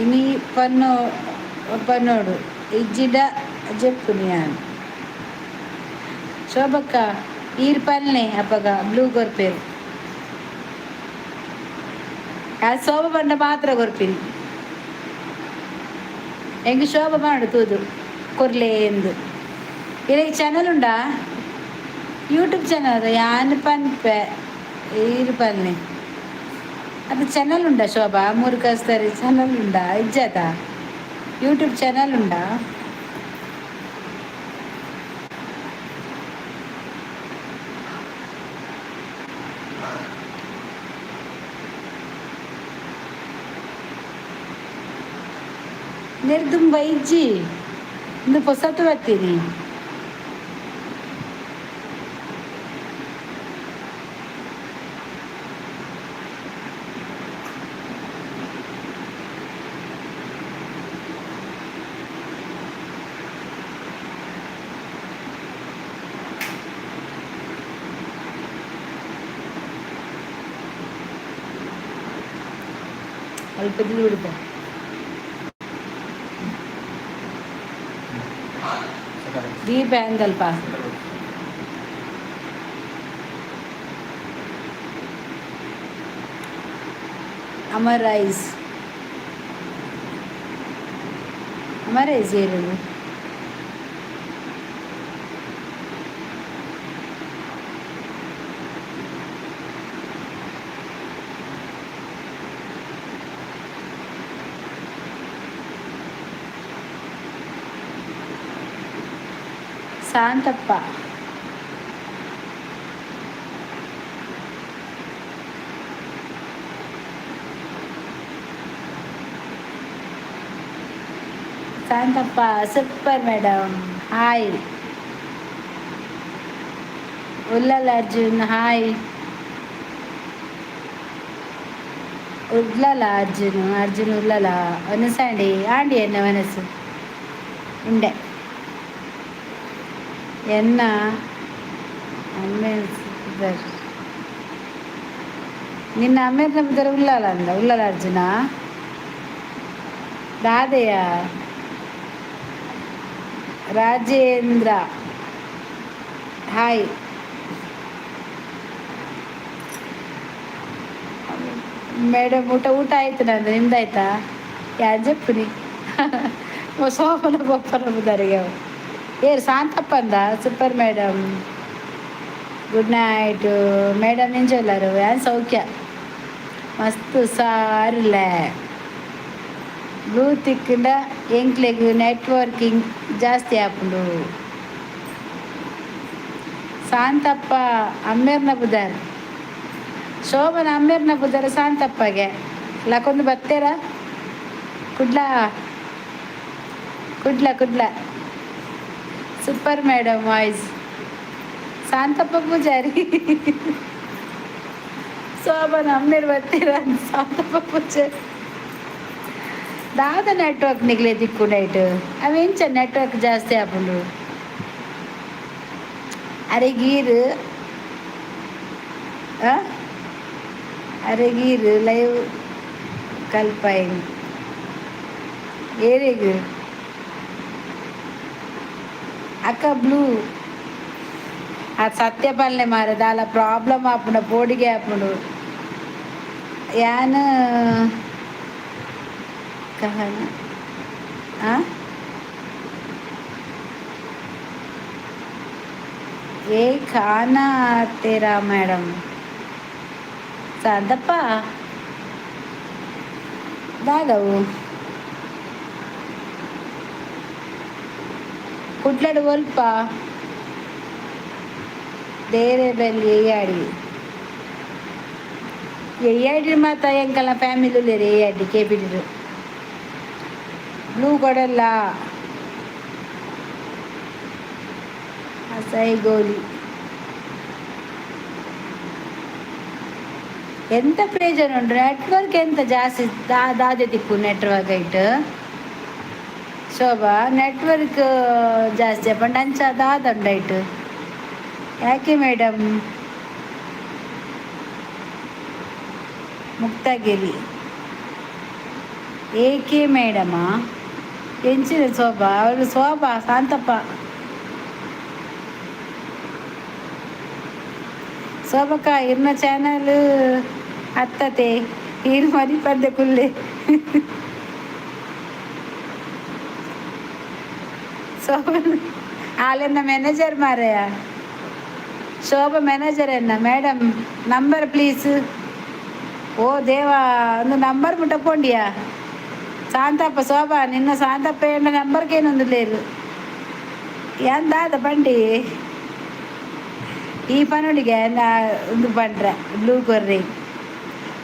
ಇನಿ ಪನ್ನೋ ಪನ್ನೋಡು ಇಜ್ಜಿಡ ಜೆಪ್ಪುನಿಯಾನ್. ಶೋಭಕ್ಕ, ಈರ್ ಪಲ್ನೆ ಅಪಗ ಬ್ಲೂ ಕೊರ್ಪೇರು. ಆ ಶೋಭ ಪಂಡ ಮಾತ್ರ ಕೊರ್ಪಿನಿ ಎಂಕ್. ಶೋಭ ಮಾಡು ತೂದು ಕೊರ್ಲೆ ಎಂದು. ಇರೆಗ್ ಚಾನಲ್ ಉಂಡಾ? ಯೂಟ್ಯೂಬ್ ಚಾನಲ್ ಯಾನ್ ಪನ್ಪೆ, ಈರ್ ಪನ್ನೆ. ಅದು ಚಾನಲ್ ಉಂಡಾ ಶೋಭಾ? ಮೂರು ಕಸ್ತರಿ ಚಾನಲ್ ಉಂಡಾ? ಇಜ್ಜಾತ? ಯೂಟ್ಯೂಬ್ ಚಾನಲ್ ಉಂಡಾ? ನೆರ್ದುಂಬ ಇಜ್ಜಿ ಇಂದು ಪೊಸತು ಬತ್ತೀನಿ. ಅಲ್ಪ ಬಿಡುತ್ತೆ. ದೀಪ ಹೆಂಗಲ್ಪ? ಅಮರ್ ರೈಸ್, ಅಮರ್ ರೈಸ್ ಏರದು. Shantappa, Shantappa super madam, hi. Ullal Arjun hi. Ullal Arjun, Arjun Ullal ಒನಸಾಂಡಿ aunty ಎನ್ನ ಮನಸ್ಸು ಉಂಡೆ ಎನ್ನ ಅಮ್ಮೆ ಸೂಪರ್. ನಿನ್ನ ಅಮ್ಮೇರ್ನ ಬುದರ ಉಳ್ಳಾಲ ಅಂದ ಉಳ್ಳಾಲ ಅರ್ಜುನ ದಾದೆಯ. Rajendra hi madam. ಊಟ ಊಟ ಆಯ್ತು ನಂದು, ನಿಮ್ದಾಯ್ತಾ? ಯಾಜಪ್ಪನಿ ಸೋಪನ ಬೊಪ್ಪನ ಬುದರಿಗೆ ಏರ್ ಶಾಂತಪ್ಪ ಅಂದ. Super madam, good night madam. ಎಂಚೊಲ್ಲರು? ಯಾನ್ ಸೌಖ್ಯ, ಮಸ್ತ್ ಸಾರಿಲ್ಲ. ಬ್ಲೂ ತಿಕ್ಕಿಂಡ ಎಂಕ್ಲೆಗ್ ನೆಟ್ವರ್ಕಿಂಗ್ ಜಾಸ್ತಿ ಆಪುಂಡು. ಶಾಂತಪ್ಪ ಅಮ್ಮೇರ್ನ ಬುದಾರ್, ಶೋಭನ ಅಮ್ಮೇರ್ನ ಬುದಾರ ಶಾಂತಪ್ಪಗೆ ಲಕೊಂದು ಬತ್ತೇರ. Kudla Kudla Kudla. Super madam voice. Shantappa Poojary, Shobhana ಅಮ್ಮೇರ್ ಬತ್ತೀರ Shantappa Poojary. ದಾದ ನೆಟ್ವರ್ಕ್ ನಿಗ್ಲೆ ದಿಕ್ಕು ನೈಟ್ ಅವೆಂಚ ನೆಟ್ವರ್ಕ್ ಜಾಸ್ತಿ ಆಪುಂಡು? ಅರೆ ಗೀರು, ಅರೆ ಗೀರು ಲೈವ್ ಕಲ್ಪೈನ್ ಏರೆಗ್ ಅಕ್ಕ ಬ್ಲೂ. ಆ ಸತ್ಯ ಪಲ್ಲೆ ಮಾರೆ, ದಾಲ ಪ್ರಾಬ್ಲಮ್ ಆಪುಂಡು, ಪೋಡಿಗೆ ಆಪುಂಡು. ಯಾನ್ ಕಹನ ಆ ಏ ಖಾನಾ ತೇರಾ ಮೇಡಮ್. ಶಾಂತಪ್ಪ ದಾದವು ಕುಡ್ಲಡ್ ಒಲ್ಪ ದೇರೆ ಬೆಲ್ಲಿ ಎಯ್ಯಾಡಿ ಎಯ್ಯಾಡಿ ಮಾತ ಎಂಕಲ್ನ ಫ್ಯಾಮಿಲಿ ಉಲ್ಲೆರ್ ಎಯ್ಯಾಡಿ ಕೆ ಬಿಡಿರು. ಬ್ಲೂ ಕೊಡಲ್ಲ ಅಸೈ ಗೋಲಿ. ಎಂತ ಪ್ರಯೋಜನ ಉಂಟು? ನೆಟ್ವರ್ಕ್ ಎಂತ ಜಾಸ್ತಿ ದಾದೆ ತಿಕ್ಕು ನೆಟ್ವರ್ಕ್ ಐಟ್ ಶೋಭಾ? ನೆಟ್ವರ್ಕ್ ಜಾಸ್ತಿ ಅಪ್ಪಂಡ ಅಂಚ ದಾದ ಉಂಡೈಟ್ ಯಾಕೆ ಮೇಡಮ್? ಮುಕ್ತಗಿರಿ ಏಕೆ ಮೇಡಮ? ಎಂಚಿನ ಶೋಭಾ ಅವಳು? ಶೋಭಾ ಶಾಂತಪ್ಪ ಶೋಭಕ್ಕ ಇರ್ನ ಚಾನಲ್ ಅತ್ತತೆ ಇರು ಮರಿ ಪಂದೆ ಕುಲ್ಲೆ. ಶೋಭ ಆಲೆನ್ನ ಮ್ಯಾನೇಜರ್ ಮಾರಯ್ಯ, ಶೋಭಾ ಮ್ಯಾನೇಜರ್ ಎನ್ನ. Madam number please. ಓ ದೇವಾ, ಒಂದು ನಂಬರ್ ಮುಟ್ಟಕೊಂಡಿಯಾ ಶಾಂತಪ್ಪ? ಶೋಭಾ ನಿನ್ನ ಶಾಂತಪ್ಪ ಎನ್ನ ನಂಬರ್ಗೇನೊಂದು ಲೇರು ದಾದ ಬಂಡಿ ಈ ಪನುಡಿಗೆ ನಾ ಒಂದು ಪಂಡ್ರೆ ಬ್ಲೂ ಕೊರ್ರಿ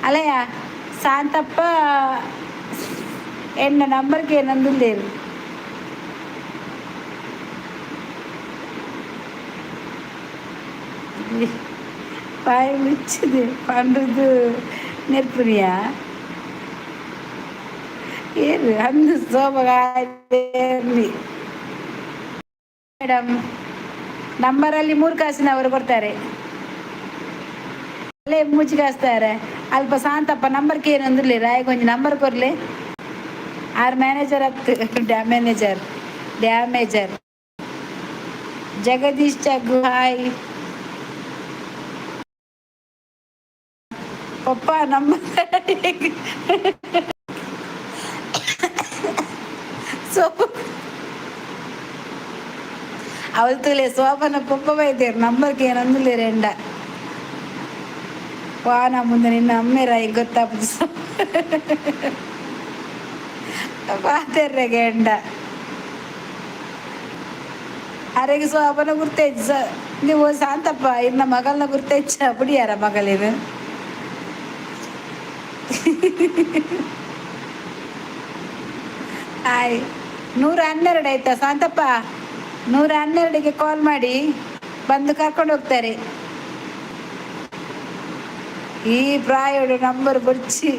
ಅಲ್ಲಯ್ಯ ಶಾಂತಪ್ಪ. ಎನ್ನ ನಂಬರ್ಗೆ ಏನಂದುಲ್ಲೇರು. ಬಾಯಿ ಮುಚ್ಚಿದೆ ಪಂಡ್ದು ನೆರ್ಪುನಿಯ ಏನು ಅಂದು ಸೋಮಗಾರಿ. ಮೇಡಮ್, ನಂಬರಲ್ಲಿ ಮೂರು ಕಾಸಿನವರು ಕೊಡ್ತಾರೆ. ಅಲ್ಲೇ ಮುಚ್ಚಿಕಾಸ್ತಾರೆ ಅಲ್ಪ. ಶಾಂತಪ್ಪ ನಂಬರ್ಗೆ ಏನಂದ್ರಲಿ ರಾಯಗೊಂಜಿ ನಂಬರ್ ಕೊರ್ಲಿ. ಆರ್ ಮ್ಯಾನೇಜರ್ ಹತ್ತು ಡ್ಯಾಮ್ ಮ್ಯಾನೇಜರ್ ಡ್ಯಾಮೇಜರ್. ಜಗದೀಶ್ ಚಗ್ಗು, ಹಾಯ್ ಪಪ್ಪ. ನಮ್ಮ ಸೋಪ ಅವಳು ಸೋಪನ ಪಪ್ಪ ಬೈತೇರು. ನಂಬರ್ಗೆ ಏನಂದಿಲ್ಲ ರೆಂಡ ವಾನ ಮುಂದೆ ನಿನ್ನ ಅಮ್ಮೇರ ಈಗ ಗೊತ್ತಾಪು ಪಾತೆರ್ರೆ ಗೆಂಡ. ಅರೆಗೆ ಸೋಪನ ಗುರ್ತೇಜ್ ನೀವು ಶಾಂತಪ್ಪ ಇನ್ನ ಮಗಳನ್ನ ಗುರ್ತೇಚ್ಚ ಬಿಡಿಯಾರ ಮಗಳಿದು. ಆಯ್, 112 ಆಯ್ತಾ ಶಾಂತಪ್ಪ? 112ಕ್ಕೆ ಕಾಲ್ ಮಾಡಿ, ಬಂದು ಕರ್ಕೊಂಡು ಹೋಗ್ತಾರೆ. ಈ ಪ್ರಾಯೋಡು ನಂಬರ್ ಬುರ್ಚಿ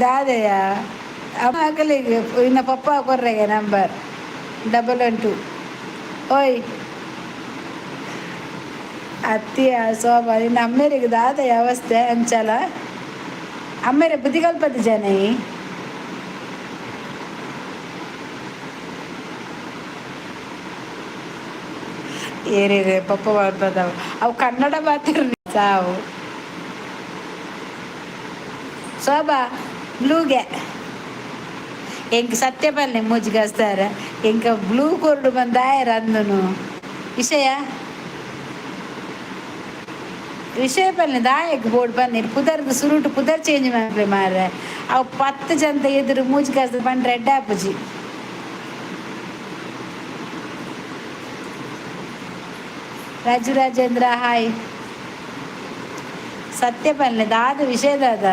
ದಾದಯ್ಯ ಮಗಲಿಗೆ ಇನ್ನ ಪಪ್ಪ ಕೊರ್ರೆಗೆ ನಂಬರ್ 112. ಓಯ್ ಅತ್ತಿಯ ಸೋಮ, ನಿನ್ನ ಅಮ್ಮೇರಿಗೆ ದಾದಯ್ಯ ಅವಸ್ಥೆ ಅಂಚಲ. ಅಮ್ಮೇರೆ ಬುದ್ಧಿಗಲ್ಪದ ಜನ. ಏರಿದೆ ಪಪ್ಪ ಮಾಡ್ಬದವ ಅವು ಕನ್ನಡ ಮಾತಿರ್ಲಿ ಸಾವು. ಶೋಭಾ ಬ್ಲೂಗೆ ಎಂಕ್ ಸತ್ಯ ಬಲ್ಲೆ ಮೂಜಿಗಸ್ತಾರ. ಎಂಕ ಬ್ಲೂ ಕೊರಡು ಬಂದಾಯರ ಅಂದನು. ವಿಷಯ ವಿಷಯ ಬಲ್ಲೆ ದಾಯಕ್ ಬೋರ್ಡ್ ಬನ್ನಿ. ಪುದರ್ದು ಸುರುಟು ಪುದರ್ ಚೇಂಜ್ ಮಾಡ್ಲಿ ಮಾರ್ರೆ. ಅವು 10 ಜನ ಎದುರು ಮೂಜಿಗಾಸ್ದ ಬಂದ್ರೆ ರೆಡ್ ಆಪುಜಿ. ರಾಜು ರಾಜೇಂದ್ರ, ಹಾಯ್. ಸತ್ಯ ಪನ್ಲೆ ದಾದ ವಿಷಯ ದಾದ?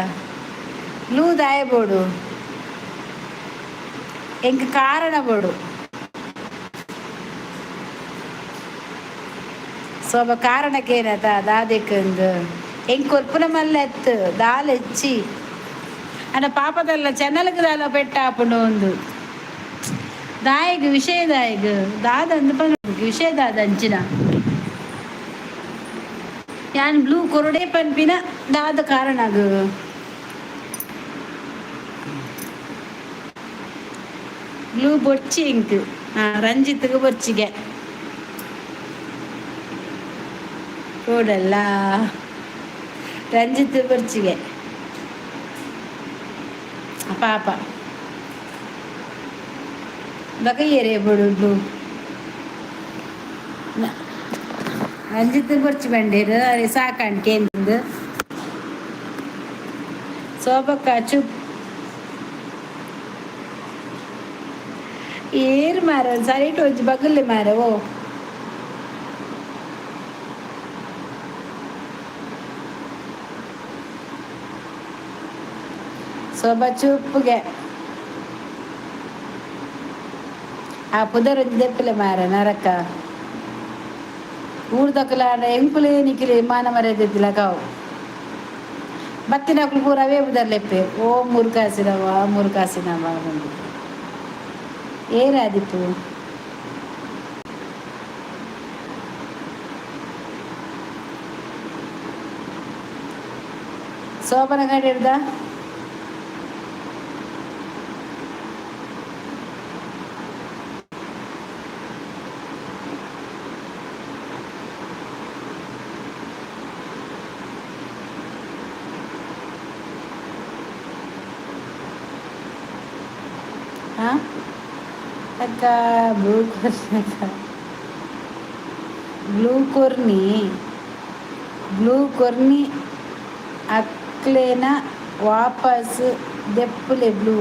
ಬ್ಲೂ ದಾಯ ಬೋಡು, ಎಂಕ್ ಕಾರಣ ಬೋಡು. ಸೋಬ ಕಾರಣಕ್ಕೇನತ ದಾದೆಕ್ಕಂದು ಎಂಕ್ ಕೊರ್ಪುನ ಮಲ್ಲ ಎತ್ತು ದಾಲ ಹೆಚ್ಚಿ ಅನ್ನ ಪಾಪದಲ್ಲ ಚೆನ್ನಲ್ಗೆ ದಾಲ ಪೆಟ್ಟ ಆಪುಂಡು ಒಂದು ದಾಯಗ್ ವಿಷಯ ದಾಯಗ್ ದಾದ ಅಂದ್ ವಿಷಯ ದಾದ ಅಂಚಿನ. ಯಾನ್ ಬ್ಲೂ ಕೊರಡೆ ಪನ್ಪಿನ ದಾದ ಕಾರಣಗ್? ಬ್ಲೂ ಬೊಚ್ಚಿ ಇಂಕ್ ರಂಜಿತ್ಗೆ ಬೊಚ್ಚಿಗೆ ಕೊಡಲ್ಲ. ರಂಜಿತ್ ಬೊರ್ಚಿಗೆ ಪಾಪ ಬಕ ಏರೇ ಬೋಡು. ಬ್ಲೂ ರಂಜಿತ್ ಬೊರ್ಚಿ ಬಂಡೇರು ಸಾಕಾಣಿಕೆ ಎಂದು. ಸೋಬಕ್ಕ ಚುಪ್. ಏರ್ ಮಾರ ಸರಿಟ್ ಒಂಜಿ ಬಗುಲ್ಲೆ ಮಾರ. ಓ ಸೋಬ ಚುಪ್ಪುಗೆ ಆ ಪುದರ್ ಒಂಜಿ ದೆಪ್ಪಲೆ ಮಾರ. ನರಕ ಊರ್ದಕುಲಾಂಡ ಎಂಕುಲೇ ನಿಕ್ಲೆ ಮಾನ ಮರ್ಯಾದೆ ಕಾವು. ಬತ್ತಿನಕುಲು ಪೂರ ಅವೇ ಪುದರ್ ಲೆಪ್ಪೆ. ಓ ಮೂರು ಕಾಸಿನವ, ಮೂರು ಕಾಸಿನವ ಬಂದು ಏರಾದಿಪ್ಪು. ಸೋಬನ ಗಡಿ ಹಿಡ್ದ. ಹಾಂ ಅಕ್ಕ, ಬ್ಲೂ ಕೊರ್ನಿ ಅಕ್ಕ, ಬ್ಲೂ ಕೊರ್ನಿ, ಬ್ಲೂ ಕೊರ್ನಿ ಅಕ್ಲೆನ ವಾಪಸ್ ದೆಪ್ಪುಲೆ ಬ್ಲೂ.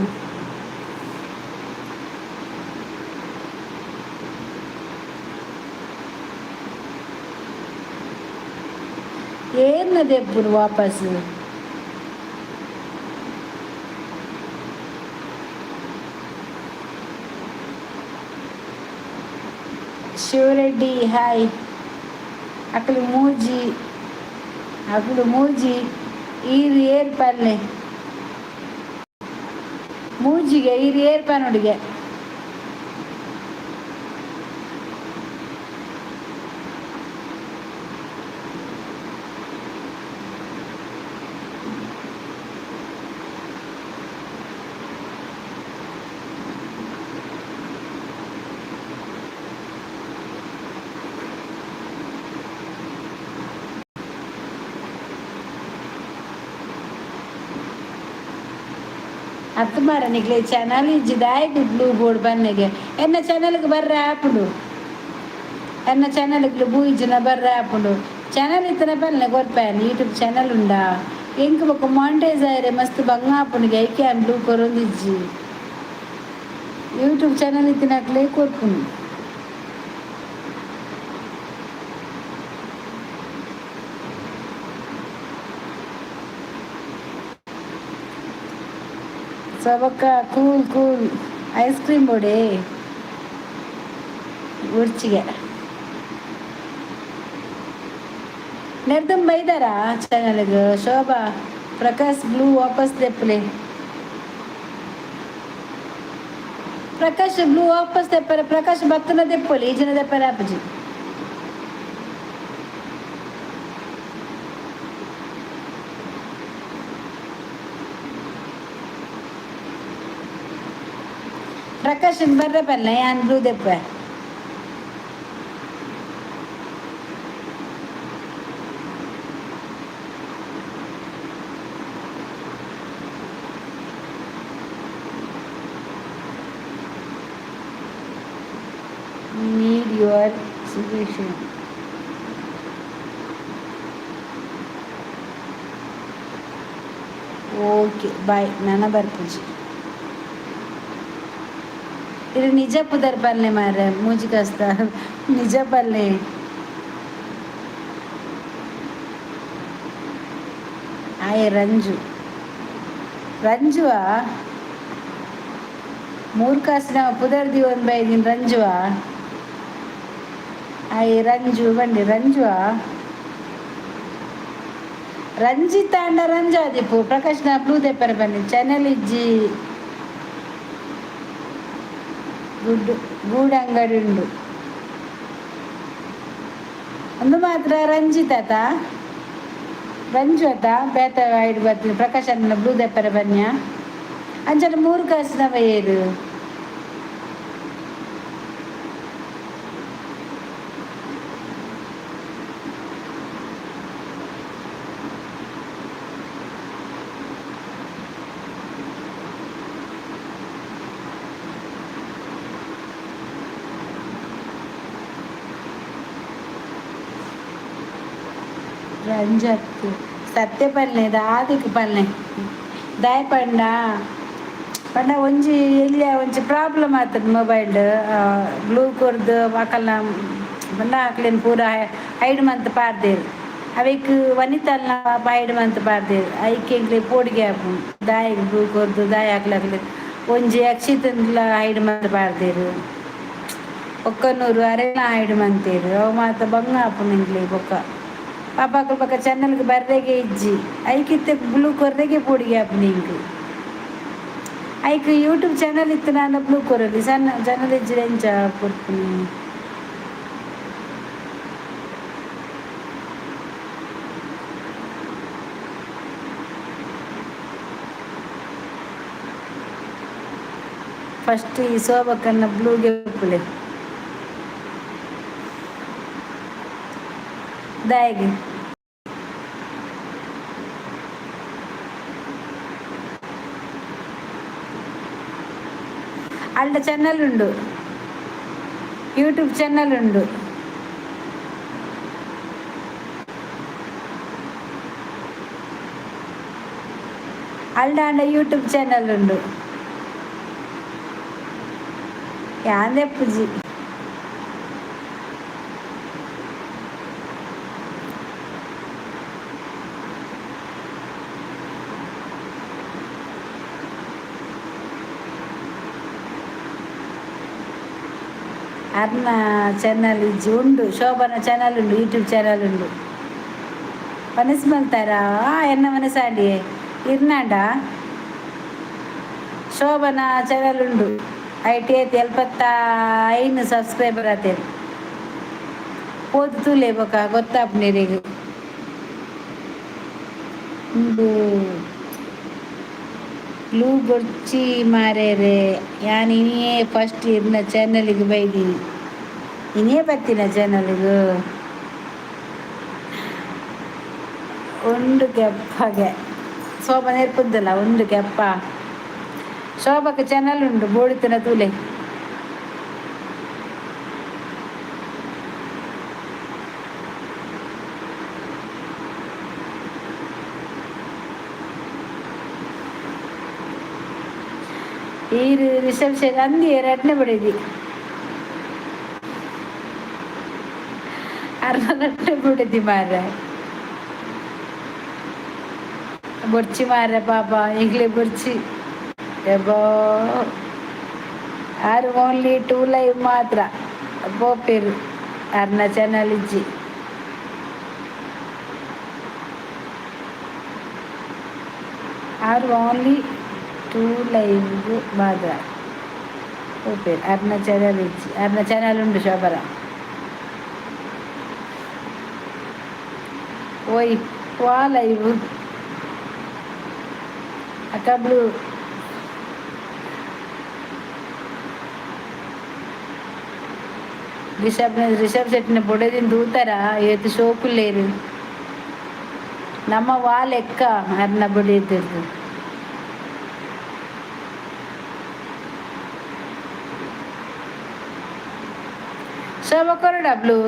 ಏರ್ನ ದೆಪ್ಪುನು ವಾಪಸ್? ಶಿವರೆಡ್ಡಿ ಹಾಯ್. ಅಕಲು ಮೂಜಿ, ಅಕಲು ಮೂಜಿ ಈರ್ ಏರ್ ಪಲ್ಲೆ? ಮೂಜಿಗೆ ಈರ್ ಏರ್ ಪನುಡಿಗೆ? ಅತ್ತು ಮಾರ, ನಿಕ್ಲೆ ಚಾನಲ್ ಇಜ್ಜಿ, ದಾಯೆಗ್ ಬ್ಲೂ ಬೋರ್ಡ್ ಬನ್ನೆಗೆ? ಎನ್ನ ಚಾನಲ್ಗೆ ಬರ್ರೆ ಆಪುಂಡು. ಎನ್ನ ಚಾನಲ್ಗೆ ಬ್ಲೂ ಇಜ್ಜಿನ ಬರ್ರೆ ಆಪುಂಡು. ಚಾನಲ್ ಇತ್ತನ ಬಲ್ಲೆ ಕೊರ್ಪೇನ್. ಯೂಟ್ಯೂಬ್ ಚಾನಲ್ ಉಂಡಾ ಎಂಕ್? ಬೊಕ್ಕ ಮಾನಿಟೈಸ್ ಆಯರೆ ಮಸ್ತ್ ಬಂಗ ಆಪುಂಡುಗೆ. ಐಕೆ ಯಾನ್ ಬ್ಲೂ ಕೊರೊಂದಿಜ್ಜಿ. ಯೂಟ್ಯೂಬ್ ಚಾನಲ್ ಇತ್ತಿನಕ್ಲೆ ಕೊರ್ಪುನು. ಸಬಕ್ಕ ಕೂಲ್ ಕೂಲ್ ಐಸ್ ಕ್ರೀಮ್ ಬೋಡೆ ಉರ್ಚಿಗೆ ನೆರ್ದಂ ಬೈದಾರಾ ಚಾನಲ್ಗ್? ಶೋಭಾ ಪ್ರಕಾಶ್, ಬ್ಲೂ ವಾಪಸ್ ದೆಪ್ಪಲೆ. ಪ್ರಕಾಶ್, ಬ್ಲೂ ವಾಪಸ್ ದೆಪ್ಪರೆ. ಪ್ರಕಾಶ್ ಬತ್ತನ ದೆಪ್ಪೊಲಿ, ಈ ಜನ ದೆಪ್ಪರೆ ಆಪುಜಿ. ಪ್ರಕಾಶ್ ಬರ್ರೆ ಪಲ್ಲೆ, ಯಾನ್ blue ದೆಪ್ಪೆ. Need your suggestion. Okay, bye. ನನ ಬರ್ಪುಜಿ. ಇದು ನಿಜ ಪುದರ್ ಪಲ್ಲೆ ಮಾರ್ರೆ, ಮೂಜಿ ಕಸ್ತ ನಿಜ ಪಲ್ಲೆ. ಆಯ್ ರಂಜು, ರಂಜುವಾ? ಮೂರು ಕಾಸಿನ ಪುದರ್ ದಿವೊಂದು ಬೈದಿನ ರಂಜುವಾ? ಆಯ್ ರಂಜು ಬಂಡಿ ರಂಜುವಾ? ರಂಜಿತ ಅಂಡ ರಂಜು ಆದಿಪ್ಪು. ಪ್ರಕಾಶ್ನ ಬ್ಲೂ ದೆಪ್ಪರೆ ಬನ್ನಿ. ಚಾನಲ್ ಇಜ್ಜಿ. ಗುಡ್ ಗೂಡು ಅಂಗಡಿ ಉಂಡು. ಒಂದು ಮಾತ್ರ ರಂಜಿತ್ ಆತ, ರಂಜು ಆತ. ಬೇತ ಐಡ್ ಬರ್ತೀನಿ. ಪ್ರಕಾಶ್ ಅನ್ನ ಬ್ಲೂ ದೆಪ್ಪರೆ ಬನ್ನಿಯ. ಅಂಚನೆ ಮೂರು ಕಾಸಿನ ಬೈಯರು. ರಂಜತ್ ಸತ್ಯ ಪಲ್ಲೆ ದಾದಿಕ್ ಪಲ್ಲೆ. ದಾಯ ಪಂಡ ಪಂಡ ಒಂಜಿ ಎಲ್ಯ ಒಂಜಿ ಪ್ರಾಬ್ಲಮ್ ಆತದ ಮೊಬೈಲ್. ಬ್ಲೂ ಕೊರ್ದು ಅಕಲ್ನ ಪಂಡ ಅಕ್ಲೆನ್ ಪೂರ ಹೈಡ್ ಮಂತ್ ಪಾಡ್ದೇರ್. ಅವೆಕ್ ವನಿತಲ್ನ ಪಾಪ ಹೈಡ್ ಮಂತ್ ಪಾಡ್ದೇರ್. ಐಕ್ ಎಂಕ್ಲೆ ಪೋಡಿಗೆ ಆಪುಂಡು. ದಾಯೆಗ್ ಬ್ಲೂ ಕೊರ್ದು, ದಾಯ ಅಕ್ಲೆ ಒಂಜಿ ಅಕ್ಷಿತನ್ಲ ಹೈಡ್ ಮಂತ್ ಪಾಡ್ದೇರ್. ಒಕ್ಕನೂರು ಅರೆನ ಹೈಡ್ ಮಂತೇರ್. ಅವು ಮಾತ ಬಂಗ ಆಪುಂಡು ಎಂಕ್ಲೆ. ಬೊಕ್ಕ ಪಾಪ ಅಕುಲು ಬೊಕ್ಕ ಚಾನಲ್ಗೆ ಬರ್ರೆಗೆ ಇಜ್ಜಿ. ಐಕಿತ್ತೆ ಬ್ಲೂ ಕೊರ್ರೆಗೆ ಪೋಡಿಗೆ ಆಪುಂಡು ಎಂಕ್. ಐಕ್ ಯೂಟ್ಯೂಬ್ ಚಾನಲ್ ಇತ್ತು ನಾನು ಬ್ಲೂ ಕೊರಲಿ. ಸಣ್ಣ ಚಾನಲ್ ಇಜ್ಜಿಡ ಎಂಚ ಕೊರ್ಪುನಿ? ಫಸ್ಟ್ ಈ ಶೋಭಕ್ಕನ್ನ ಬ್ಲೂಗೆ ಗೆಪ್ಪುಲೆ. ದಾಯೆಗ್ ಅಲ್ಡ ಚಾನಲ್ ಉಂಡು, ಯೂಟ್ಯೂಬ್ ಚಾನಲ್ ಉಂಡು. ಅಲ್ಡಾಂಡ ಯೂಟ್ಯೂಬ್ ಚಾನಲ್ ಉಂಡು. ಯಾಂದೆ ಪೂಜಿ. ಅರ್ನ ಚಾನಲ್ ಇಜ್ಜಿ ಉಂಡು. ಶೋಭನ ಚಾನಲ್ ಉಂಡು, ಯೂಟ್ಯೂಬ್ ಚಾನಲ್ ಉಂಡು. ಮನಸ್ಸು ಮಲ್ತಾರ ಎನ್ನ ಮನಸ್ಸಾಂಡಿಯೇ ಇರ್ನಾಂಡ. ಶೋಭನ ಚಾನಲ್ ಉಂಡು. I T ಐತಿ 75 ಸಬ್ಸ್ಕ್ರೈಬರ್ ಆತೇನೆ. ಪೋದು ತೂಲೆ, ಬೊಕ ಗೊತ್ತಾಪುನಿರೆಗ್. ಉಂದು ಬ್ಲೂ ಬೊರ್ಚಿ ಮಾರೇರೆ. ಯಾನ್ ಇನಿಯೇ ಫಸ್ಟ್ ಇರ್ನ ಚಾನಲ್ಗೆ ಬೈದೀನಿ. ಇನಿಯೇ ಬತ್ತಿನ ಚಾನಲ್ಗೆ. ಉಂಡು ಕೆಪ್ಪಗೆ ಶೋಭ ನೇರ್ಪುದ್ದಲ್ಲ. ಉಂಡು ಕೆಪ್ಪ. ಶೋಭಕ್ಕೆ ಚಾನಲ್ ಉಂಡು, ಬೋಡಿತನ ತೂಲೆ. ಈರು ರಿಷಬ್ ಶೆಟ್ಟಿ ಅಂದಿ ರಡ್ನೆ ಬಡಿದಿ. ಅರ್ಧ ರಡ್ನೆ ಬಡಿದಿ ಮಾರ್ರೆ. ಬೊರ್ಚಿ ಮಾರ್ರೆ, ಪಾಪ ಈಗಲೇ ಬೊರ್ಚಿ. ಎಬೋ, ಆರು ಓನ್ಲಿ ಟೂ ಲೈವ್ ಮಾತ್ರ ಪೋಪೆರು. ಅರ್ನ ಚಾನಲ್ ಇಜ್ಜಿ. ಆರು ಓನ್ಲಿ ಟೂ ಲೈವ್ ಮಾತ್ರ ಪೋಪೆರು. ಅರ್ನ ಚಾನಲ್ ಇಜ್ಜಿ. ಅರ್ನ ಚಾನಲ್ ಉಂಡು ಶೋಭರ. ಓಯ್, ವಾ ಲೈವ್ ಅಕ್ಕ? ಬ್ಲೂ ರಿಷಬ್, ರಿಷಬ್ ಶೆಟ್ಟಿನ ಬೊಡೆದಿನ ತೂತಾರ? ಏತ್ ಶೋಕುಲ್ಲೇರು. ನಮ್ಮ ವಾ ಲೆಕ್ಕ ಅರ್ನ ಬೊಡೆದಿರ್ದು? ಶೋಭ ಕೊರಡ ಬ್ಲೂ.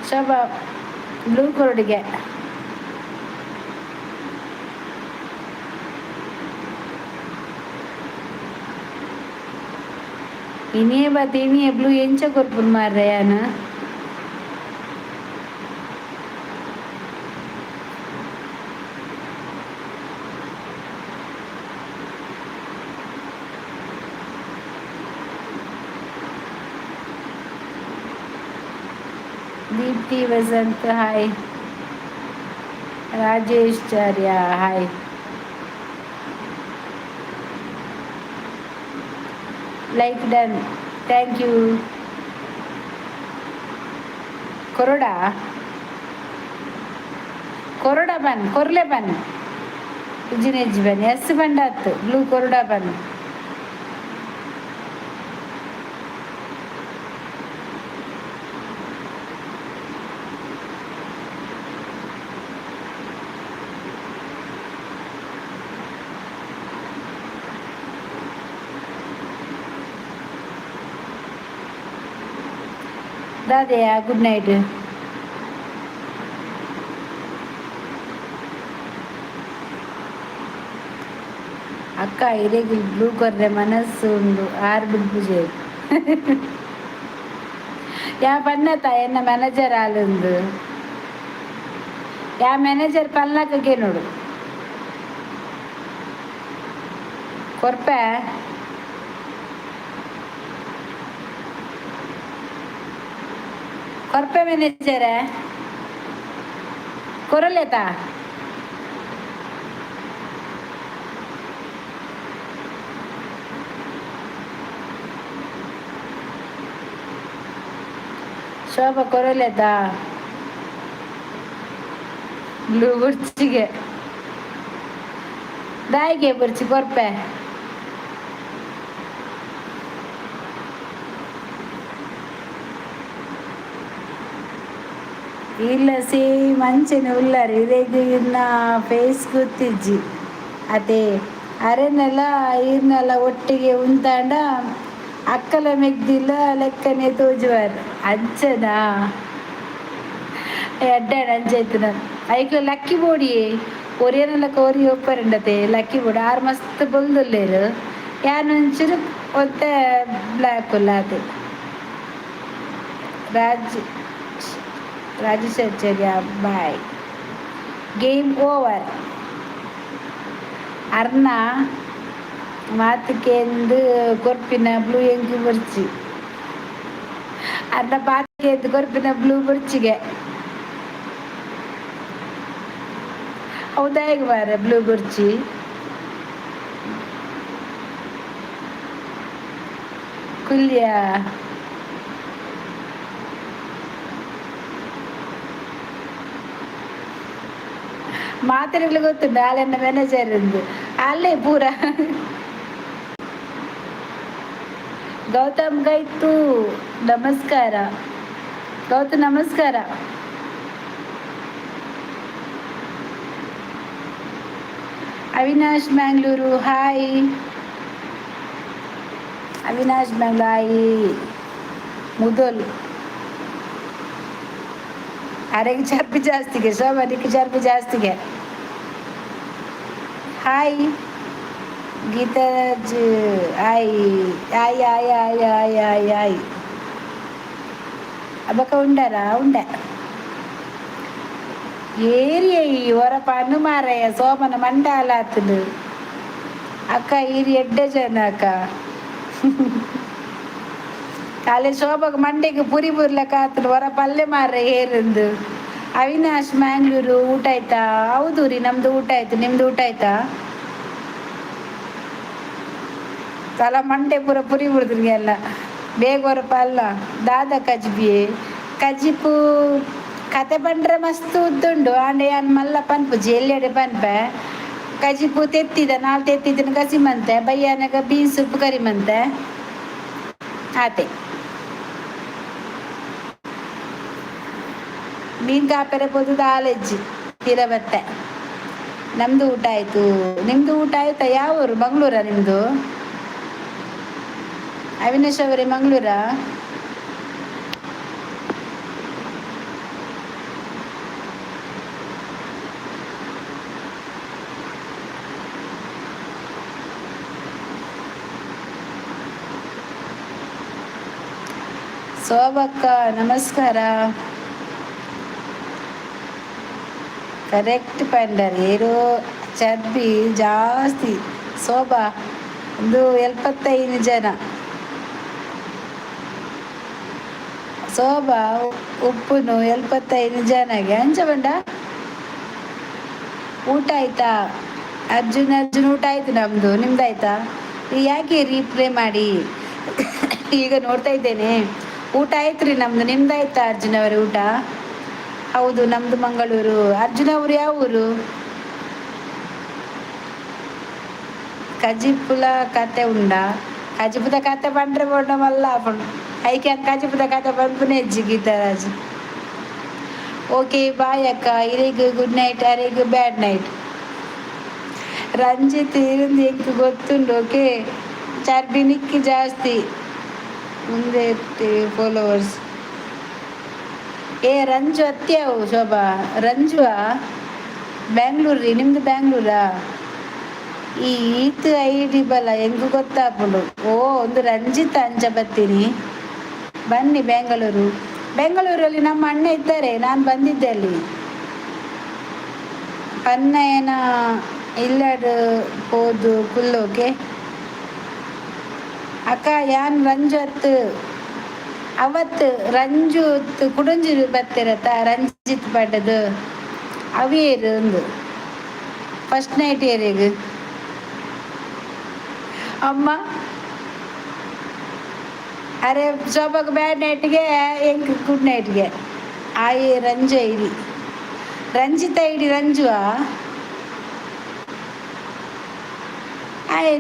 ಶೋಭಾ, ಬ್ಲೂ ಕೊರಡಿಗೆ. ಇನಿಯೇ ಬತ್ತಿ, ಇನಿಯೇ ಬ್ಲೂ ಎಂಚ ಕೊರ್ಪುನ್ ಮಾರ್ರೆ ಯಾನ್? Deepti Vasanth hi. Rajesh Acharya hi. Like done, thank you. ಕೊರೊಡ ಕೊರೊಡ ಬನ್ ಕೊರ್ಲೆ ಬನ್ ಇಜ್ಜಿನೆಜ್ಜಿ ಬನ್. ಎಸ್ ಬಂಡಾತ್. ಬ್ಲೂ ಕೊರೊಡ ಬನ್. ದಾದೆಯ ಗುಡ್ ನೈಟ್. ಅಕ್ಕ, ಇರೆಗ್ ಬ್ಲೂ ಕೊರ್ರೆ ಮನಸ್ಸು ಉಂಡು. ಆರ್ ಬಿಡ್ಪುಜೆ. ಯಾ ಪನ್ನತ ಎನ್ನ ಮ್ಯಾನೇಜರ್ ಆಲುಂದು. ಯಾ ಮ್ಯಾನೇಜರ್ ಪಲ್ನಾಕಗೆ ನೋಡು. ಕೊರ್ಪೆ. ಕೊರ್ಪೆ ಮ್ಯಾನೇಜರ್ ಕೊರಲೇತಾ? ಶೋಭಾ ಕೊರಲೇತಾ ಬ್ಲೂ? ಬುರ್ಚಿಗೆ ದಾಯಿಗೆ ಬುರ್ಚಿ ಕೊರ್ಪೆ. ಇಲ್ಲ, ಸೇಮ್ ಅಂಚನೆ ಉಲ್ಲರ್. ಇರೆಗ್ ಇರ್ನ ಫೇಸ್ ಗೊತ್ತಿಜ್ಜಿ ಅದೇ. ಅರೆನೆಲ್ಲ ಈರ್ನೆಲ್ಲ ಒಟ್ಟಿಗೆ ಉಂತಾಂಡ ಅಕ್ಕಲ ಮೆಗ್ದಿಲ್ಲ ಲೆಕ್ಕನೆ ತೋಜುವಾರ್. ಅಂಚನಾ? ಎಡ್ಡೆ ಅಂಚಾಯ್ತು. ಐಕ್ಲ ಲಕ್ಕಿ ಬೋಡಿ ಒರಿಯನೆಲ್ಲ ಕೋರಿ ಒಪ್ಪರಿಂಡತೆ. ಲಕ್ಕಿ ಬೋಡಿ. ಆರು ಮಸ್ತ್ ಬೊಲ್ದುಲ್ಲೇರು. ಯಾನ್ ಒಂಚೂರು ಒಂತೆ ಬ್ಲ್ಯಾಕ್ ಉಲ್ಲ ಅತೆ. Raj Rajeshacharya bye. Game over. Arna ಮಾತುಕೆಂದು ಕೊರ್ಪಿನ ಬ್ಲೂ ಎಂಕು ಬೊರ್ಚಿ. ಅರ್ಧ ಪಾತ್ಕೆಂದು ಕೊರ್ಪಿನ ಬ್ಲೂ ಬೊರ್ಚಿಗೆ. ಹೌದಾ? ಹೇಗೆ ಮಾರೆ ಬ್ಲೂ ಬೊರ್ಚಿ? ಕುಲ್ಯ. ಮಾತೆರೆಗ್ಲ ಗೊತ್ತುಂಡು ಆಲೆನ್ನ ಮ್ಯಾನೇಜರ್ ಎಂದು. ಅಲ್ಲೇ ಪೂರ. ಗೌತಮ್ ಗೈತು, ನಮಸ್ಕಾರ ಗೌತಮ್, ನಮಸ್ಕಾರ. Avinash Mangalore, hi Avinash Mangalore, hi. ಮುದೋಲ್ ಅರೆಗೆ ಚರ್ಪಿ ಜಾಸ್ತಿಗೆ, ಶೋಭನಿಗೆ ಚರ್ಪಿ ಜಾಸ್ತಿಗೆ. Hi Geetharaj, hi hi hi hi hi hi hi. ಅಬಕ ಉಂಡರಾ? ಉಂಡ. ಏರಿಯ ಈ ಹೊರ ಪನ್ನು ಮಾರಯ್ಯ ಸೋಮನ ಮಂಡ ಆಲಾತುಂಡು. ಅಕ್ಕ, ಈರಿ ಎಡ್ಡೆ ಜನ ಅಕ್ಕ. ಅಲ್ಲೇ ಶೋಭಗ ಮಂಡೆಗೆ ಪುರಿ ಬುರ್ಲಕ್ಕ ಆತುಂಡು. ಹೊರ ಪಲ್ಲೆ ಮಾರ ಏರಿಂದು. ಅವಿನಾಶ್ ಮ್ಯಾಂಗ್ಳೂರು, ಊಟ ಆಯ್ತಾ? ಹೌದು ರೀ, ನಮ್ದು ಊಟ ಆಯ್ತು. ನಿಮ್ದು ಊಟ ಆಯ್ತಾ? ತಲ ಮಂಡೆ ಪೂರ ಪುರಿ ಬಿಡ್ದ್ರಿಗೆ ಎಲ್ಲ ಬೇಗ ಹೊರಪ ಅಲ್ಲ. ದಾದ ಕಜ್ಬಿಯೇ ಕಜಿಪು ಕತೆ ಪಂಡ್ರೆ ಮಸ್ತ್ ಉದ್ದುಂಡು. ಆಂಡ ಯಾನ್ ಮಲ್ಲ ಪನ್ಪುಜಿ, ಎಲ್ಲೆಡೆ ಪನ್ಪೆ. ಕಜಿಪು ತೆತ್ತಿದ ನಾಲ್ ತೆತ್ತಿದಿನ ಕಸಿಮಂತೆ, ಬಯ್ಯಾನಗ ಬೀನ್ಸ್ ಉಪ್ಪು ಕರಿಮಂತೆ ಆತೆ. ಮೀನ್ ಕಾಪೆರೆ ಪೋದು ದಾಲೆಜ್ಜಿ ತೀರ ಬತ್ತೆ. ನಮ್ದು ಊಟ ಆಯ್ತು, ನಿಮ್ದು ಊಟ ಆಯ್ತಾ? ಯಾವ ಊರು? ಮಂಗಳೂರಾ ನಿಮ್ದು? ಅವಿನಾಶ್ ಅವರೇ, ಮಂಗಳೂರಾ? ಶೋಭಕ್ಕ, ನಮಸ್ಕಾರ. ಕರೆಕ್ಟ್ ಪಂಡರ್ ಏರೋ ಚರ್ಬಿ ಜಾಸ್ತಿ ಶೋಭಾ. ಒಂದು 75 ಜನ. ಶೋಭಾ ಉಪ್ಪುನು 75 ಜನಗೆ ಅಂಚ ಬಂಡ. ಊಟ ಆಯ್ತಾ ಅರ್ಜುನ್? ಅರ್ಜುನ್, ಊಟ ಆಯ್ತು ನಮ್ದು, ನಿಮ್ದು ಆಯ್ತಾ? ಯಾಕೆ ರೀಪ್ಲೇ ಮಾಡಿ ಈಗ ನೋಡ್ತಾ ಇದ್ದೇನೆ. ಊಟ ಆಯ್ತು ರೀ ನಮ್ದು, ನಿಮ್ದು ಆಯ್ತಾ ಅರ್ಜುನ್ ಅವರೇ ಊಟ? ಹೌದು, ನಮ್ದು ಮಂಗಳೂರು. ಅರ್ಜುನ್ ಅವರು ಯಾವ ಊರು? ಕಜಿಪುಲ ಕತೆ ಉಂಡ. ಕಜಿಪುದ ಕತೆ ಪಂಡ್ರೆ ಬೋಂಡ ಮಲ್ಲ ಆಪುಂಡು. ಐಕೆ ಕಜಿಪುದ ಕತೆ ಪನ್ಪುನೆ ಹೆಜ್ಜಿ. ಗೀತಾರಾಜ್, ಓಕೆ ಬಾಯ್ ಅಕ್ಕ. ಇರೆಗ್ ಗುಡ್ ನೈಟ್, ಅರೆಗ್ ಬ್ಯಾಡ್ ನೈಟ್. ರಂಜಿತ್ ಇರಿಂದ ಎಂಕ್ ಗೊತ್ತುಂಡು. ಓಕೆ, ಚರ್ಬಿನಿಕ್ಕಿ ಜಾಸ್ತಿ ಮುಂದೆ ಫಾಲೋವರ್ಸ್. ಏ ರಂಜು ಅತ್ಯಾವು ಶೋಭಾ. ರಂಜುವಾ ಬ್ಯಾಂಗ್ಳೂರ್ ರೀ. ನಿಮ್ದು ಬ್ಯಾಂಗ್ಳೂರಾ? ಈ ಈತ್ ಐಡಿ ಬಲ ಹೆಂಗು ಗೊತ್ತಾಪುಂಡು. ಓ, ಒಂದು ರಂಜಿತ್ ಅಂಚ ಬತ್ತೀನಿ. ಬನ್ನಿ ಬೆಂಗಳೂರು. ಬೆಂಗಳೂರಲ್ಲಿ ನಮ್ಮ ಅಣ್ಣ ಇದ್ದಾರೆ, ನಾನು ಬಂದಿದ್ದೆ ಅಲ್ಲಿ. ಪನ್ನಯನ ಇಲ್ಲಡ್ ಪೋದು ಕುಲ್ಲೋಕೆ. ಅಕ್ಕ, ಯಾನ್ ರಂಜು ಅತ್ತು. ಅವತ್ತು ರಂಜು ಕುಡಂಜಿ ಬತ್ತಿರತ್ತ ರಂಜಿತ್ ಪಡ್ಡದು ಅವೇರು ಒಂದು ಫಸ್ಟ್ ನೈಟ್ ಏರಿಯಾಗ ಅಮ್ಮ. ಅರೆ ಶೋಭಾಗ ಬ್ಯಾಡ್ ನೈಟ್ಗೆ, ಎಂಕ್ ಗುಡ್ ನೈಟ್ಗೆ. ಆಯಿ ರಂಜು ಐಡಿ, ರಂಜಿತ ಐಡಿ ರಂಜುವಾ? ಆಯ್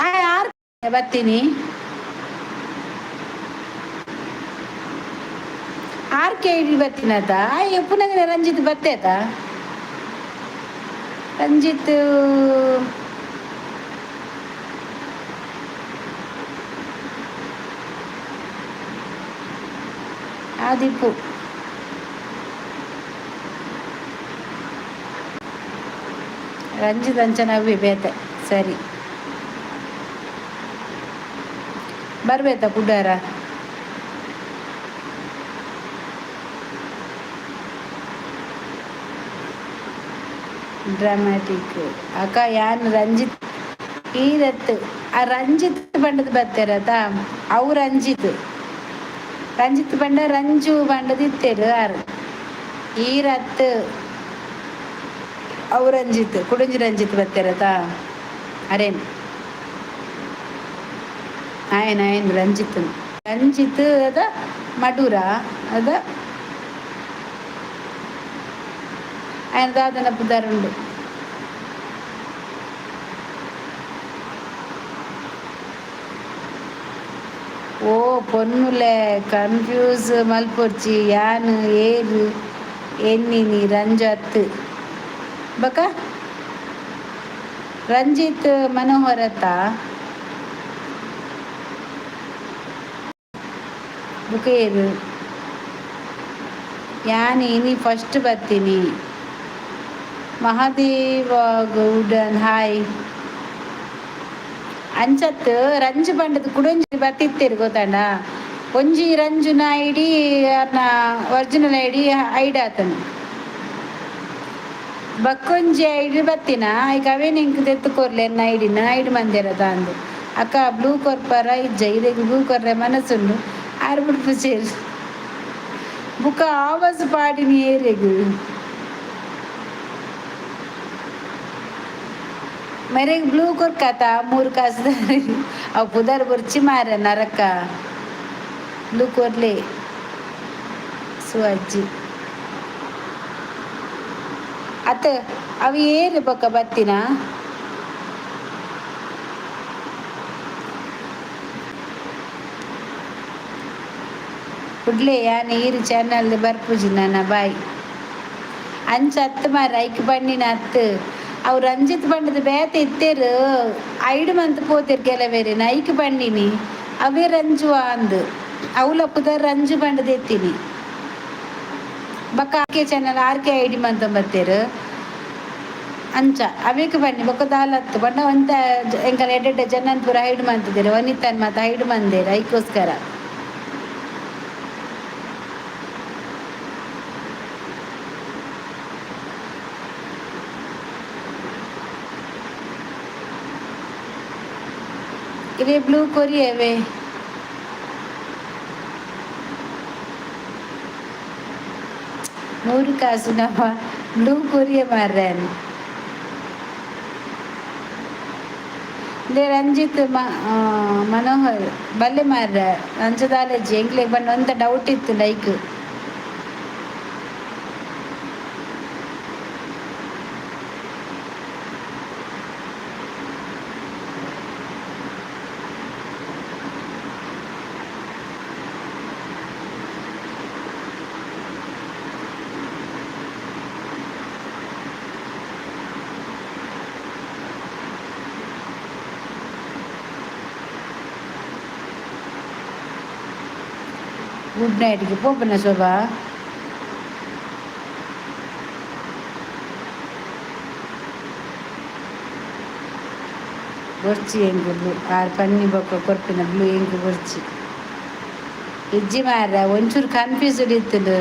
ಆಯ್ ಆರ್ ಬತ್ತೀನಿ. ಆರ್ ಕೆ ಐಡಿ ಬತ್ತೀನತ. ಆಯ್ ಪುನಃ ರಂಜಿತ್ ಬತ್ತೇತ ರಂಜಿತ್. ಆದಿಪ್ಪು ರಂಜಿತ್ ಅಂಚನ ಬೇತೆ. ಸರಿ, ಬರ್ಬೇಕಾ ಕುಡ್ಡಾರ? ಡ್ರಾಮ್ಯಾಟಿಕ್ ಅಕ್ಕ. ಯಾನ್ ರಂಜಿತ್ ಈರತ್. ಆ ರಂಜಿತ್ ಬಂಡದ ಬತ್ತೇರತ ಅವು ರಂಜಿತ್ ರಂಜಿತ್ ಬಂಡ ರಂಜು ಬಂಡದ ಇತ್ತೇರು ಆರು ಈರತ್ತು ಅವು ರಂಜಿತ್ ಕುಡುಂಜಿ ರಂಜಿತ್ ಬತ್ತೇರತ ಅರೇನ್ ಆಯನ್ ಆಯನ್ ರಂಜಿತ್ ರಂಜಿತ್ ಅದ ಮಡೂರ ಅದ ఆయన దాదన పుదారుండు. ಓ ಪೊನ್ನುಲೆ ಕನ್ಫ್ಯೂಸ್ ಮಲ್ಪೊರ್ಚಿ ಯಾನ್ ಏರು ಎನ್ನಿನಿ ರಂಜತ್ ಬಕ ರಂಜಿತ್ ಮನೋಹರತ ಬುಕ ಏರು ಯಾನ್ ಇನಿ ಫಸ್ಟ್ ಬರ್ತೀನಿ. ಮಹಾದೇವ ಗೌಡನ್ ಹಾಯ್. ಅಂಚತ್ ರಂಜು ಬಂಡದ ಕುಡೊಂಜಿ ಬತ್ತಿತ್ತೇರು ಗೊತ್ತಾಂಡ ಒಂಜಿ ರಂಜುನ ಐಡಿ ಅರ್ನ ಒರಿಜಿನಲ್ ಐಡಿ ಐಡ್ ಆತನು ಬಕ್ಕೊಂಜಿ ಐಡಿ ಬತ್ತಿನ ಈಗ ಅವೇನು ಇಂಕ್ ದೆತ್ತು ಕೊರ್ಲೆ ಎನ್ನ ಐಡಿನ ಐಡ್ ಮಂದಿರದ ಅಂದು ಅಕ್ಕ ಬ್ಲೂ ಕೊರ್ಪರ ಇಜ್ಜ ಇದಕ್ಕೆ ಬ್ಲೂ ಕೊರ್ರೆ ಮನಸ್ಸುಂಡು ಆರು ಬಿಡ್ಪು ಸೇರು ಬುಕ್ಕ ಆವಾಜ್ ಪಾಡಿನಿ ಏರೆಗು ಮೇರೆಗೆ ಬ್ಲೂ ಕೊರ್ಕಾತ ಮೂರು ಕಾಸು ಅವು ಪುದರ್ ಬೊರ್ಚಿ ಮಾರ ನರಕ ಬ್ಲೂ ಕೊರ್ಲೆ ಸು ಅಜ್ಜಿ ಅತ್ತ ಅವು ಏರು ಬೊಕ್ಕ ಬತ್ತಿನ ಕುಡ್ಲೆ ಯಾನ್ ಈರು ಚಾನಲ್ ಬರ್ಪುಜಿ ನನ್ನ ಬಾಯ್ ಅಂಚ ಅತ್ತು ಮಾರ ಐಕ್ ಬಣ್ಣಿನ ಅತ್ತು ಅವು ರಂಜಿತ್ ಬಣ್ಣದ ಬೇತೆ ಇತ್ತೇರು ಐಡು ಮಂತ್ ಪೋತೇರು ಕೆಲವೇರು ಐಕ್ ಬಣ್ಣಿನಿ ಅವೇ ರಂಜು ಅಂದು ಅವಲ ಪುದರ್ ರಂಜು ಬಣ್ಣದ ಎತ್ತೀನಿ ಬೊಕ್ಕ R K channel R K ID ಮಂತ ಬತ್ತೇರು ಅಂಚ ಅವೇಕ್ ಬನ್ನಿ ಬೊಕ್ಕ ದಾಲತ್ತು ಬಣ್ಣ ಒಂತ ಎಂಕಲ್ ಎಡ್ಡೆಡ್ಡೆ ಜನನ್ ಪೂರ ಹೈಡ್ ಮಂತಿದ್ದೀರಿ ವನಿತನ್ ಮಾತ ಹೈಡ್ ಮಂದೇರು ಐಕೋಸ್ಕರ. ಇವೇ ಬ್ಲೂ ಕೊರಿಯವೇ ನೂರು ಕಾಸು ನಮ್ಮ ಬ್ಲೂ ಕೊರಿಯ ಮಾರ್ರೆ ರಂಜಿತ್ ಮನೋಹರ್ ಬಲ್ಲೆ ಮಾರ್ರೆ ಅಂಚದಾಲಜ್ಜಿ ಎಂಕ್ಲೆಗ್ ಬಣ್ಣ ಒಂತ ಡೌಟ್ ಇತ್ತು ಲೈಕ್. ಗುಡ್ ನೈಟ್ಗೆ ಪೋಪುನ ಶೋಭಾ. ಬೊರ್ಚಿ ಎಂಕ್ ಬ್ಲೂ ಆರ್ ಪನ್ನಿ ಬೊಕ್ಕ ಕೊರ್ಪಿನ ಬ್ಲೂ ಎಂಕ್ ಬೊರ್ಚಿ ಇಜ್ಜಿ ಮಾರ್ರೆ ಒಂಚೂರು ಕನ್ಫ್ಯೂಸ್ಡ್ ಇತ್ತುಂಡು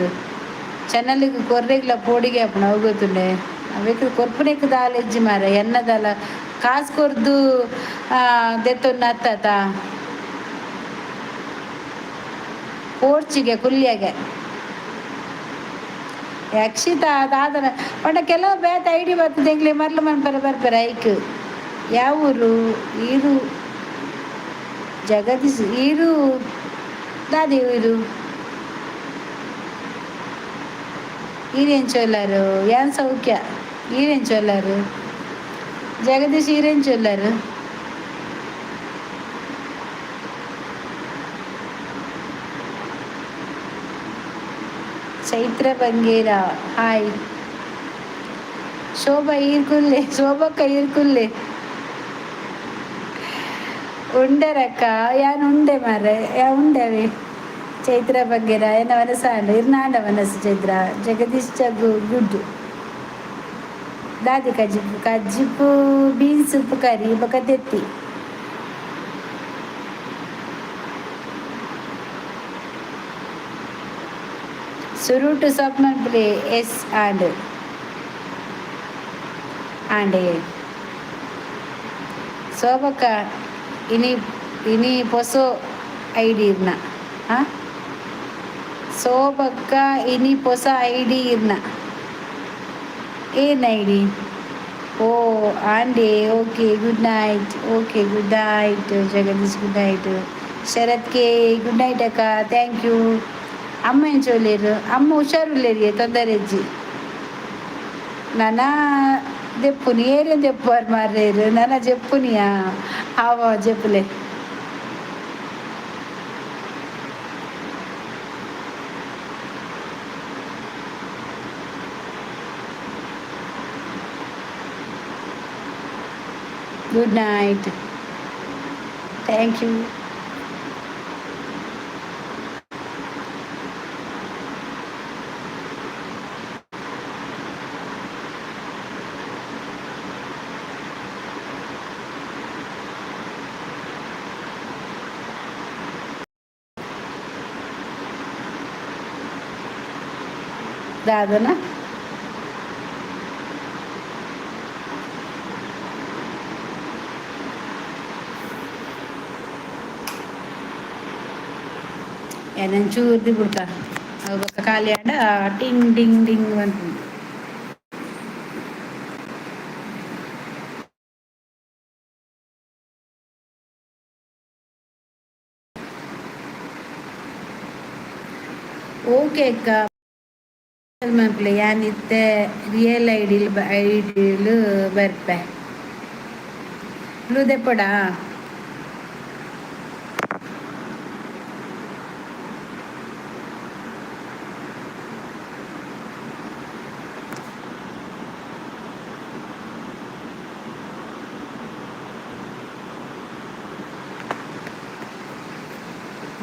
ಚಾನಲ್ಗೆ ಕೊರ್ರೆಗ್ಲ ಪೋಡಿಗೆ ಅಪ್ಪಣ ಅವು ಗೊತ್ತುಂಡೆ ಅವೆಕ್ ಕೊರ್ಪುನೆಕ್ ದಾಲ ಇಜ್ಜಿ ಮಾರ್ರೆ ಎನ್ನದಾಲ ಕಾಸು ಕೊರ್ದು ದೆತ್ತೊನ್ನ ಅತ್ತತ ಪೋರ್ಚಿಗೆ ಕುಲ್ಯಗೆ ಯಕ್ಷಿತ ದಾದನ ಪಂಡ ಕೆಲವು ಬೇತ ಐಡಿ ಬರ್ತದೆ ಎಂಕ್ಲೆ ಮರ್ಲು ಮನ್ಪರೆ ಬರ್ಪೆರೆ ಐಕ್ ಯಾವ ಊರು ಈರು ಜಗದೀಶ್ ಈರು ದಾದಿ ಊರು ಈರೆಂಚೊಲ್ಲಾರು ಯಾನ್ ಸೌಖ್ಯ ಈರೆಂಚೊಲ್ಲಾರು ಜಗದೀಶ್ ಈರೆಂಚೊಲ್ಲಾರು. ಚೈತ್ರ ಬಂಗೇರ ಹಾಯ್. ಶೋಭಾ ಈರ್ಕುಲ್ಲೆ ಶೋಭಕ್ಕ ಈರ್ಕುಲ್ಲೆ ಉಂಡರಕ್ಕ ಯಾನ್ ಉಂಡೆ ಮಾರ್ರೆ ಯಾ ಉಂಡವೆ ಚೈತ್ರ ಬಂಗೇರ ಎನ್ನ ಮನಸ್ಸಾಂಡ್ ಇರ್ನಾಂಡ ಮನಸ್ಸು ಚೈತ್ರ ಜಗದೀಶ್ ಜಗು ಗುಡ್ ದಾದಿ ಕಜ್ಜಿಪ್ಪು ಕಜ್ಜಿಪ್ಪು ಬೀನ್ಸ್ ಉಪ್ಪು ಕರಿ ಬೊಕ ತೆತ್ತಿ. ಸುರುಟು ಸಪ್ ಮನ್ಪುಲೆ ಎಸ್ ಆಂಡ್ ಆಂಡೆ ಶೋಭಕ್ಕ ಇನಿ ಇನಿ ಪೊಸ ಐಡಿ ಇರ್ನ. ಹಾಂ, ಸೋಬಕ್ಕ, ಇನಿ ಪೊಸ ಐಡಿ ಇರ್ನ. ಏನು ಐಡಿ? ಓ ಆಂಡೆ. Okay, good night. Okay, good night Jagadish, good night Sharath K, good night ಅಕ್ಕ, thank you. ಅಮ್ಮ ಎಂಚ ಉಲ್ಲೇರು? ಅಮ್ಮ ಹುಷಾರುಲ್ಲೇರಿಗೆ, ತೊಂದರೆ ಇಜ್ಜಿ. ನನ ದೆಪ್ಪುನಿ ಏರೇನು ದೆಪ್ಪುವಾರ್ ಮಾರ್ರೇರು? ನನ ಜೆಪ್ಪುನಿಯಾ? ಆವ, ಜೆಪ್ಪುಲೆ. Good night, thank you. ದಾದನ. ಒಂಚೂರು ಬುಡ್ಕ, ಅವು ಬೊಕ್ಕ ಖಾಲಿ ಆಂಡ ಟಿಂಗ್ ಡಿಂಗ್ ಡಿಂಗ್ ಪನ್ಪುಂಡು. ಓಕೆ ಅಕ್ಕ ಮನ್ಪುಲೆ. ಯಾನ್ ಇತ್ತೆ ರಿಯಲ್ ಐಡಿಲ್ ಐಡಿಲು ಬರ್ಪೆ. ಬ್ಲೂ ದೆಪ್ಪೊಡಾ?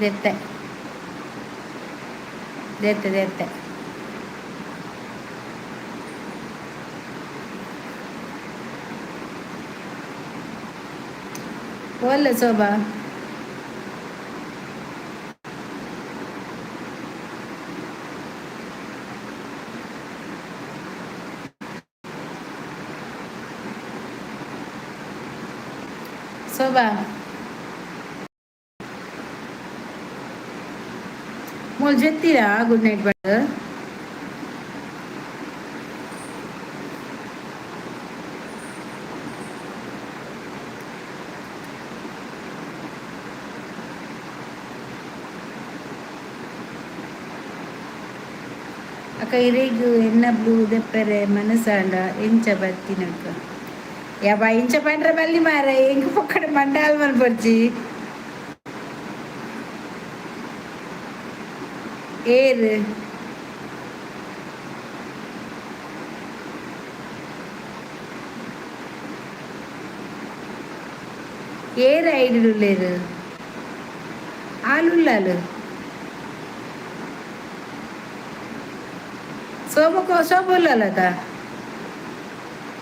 ದೆತ್ತೆ ದೆತ್ತೆ ದೆತ್ತೆ. ಓಲ್ಲ ಶೋಭಾ? ಶೋಭಾ, ಮೋಲ್ ಜೆತ್ತೀರಾ? Good night but. ಅಕ್ಕ, ಇರೆಗ್ ಎನ್ನ ಬ್ಲೂ ದೆಪ್ಪರೆ ಮನಸಾಂಡ, ಎಂಚ ಬತ್ತಿನಕ್ಕ? ಯಬ್ಬ, ಇಂಚ ಪಂಡ್ರೆ ಬಲ್ಲಿ ಮಾರ, ಎಂಕ್ ಪೊಕ್ಕಡೆ ಮಂಡಾಲ್ ಮನ್ಪೊಡ್ಚಿ. ಏರ್ ಏರ್ ಐಡಿಡುಲ್ಲೇರು? ಆಲುಲ್ಲಾಲು ಸೋಮಕೋ ಸೋಪ ಉಲ್ಲಲ್ಲದ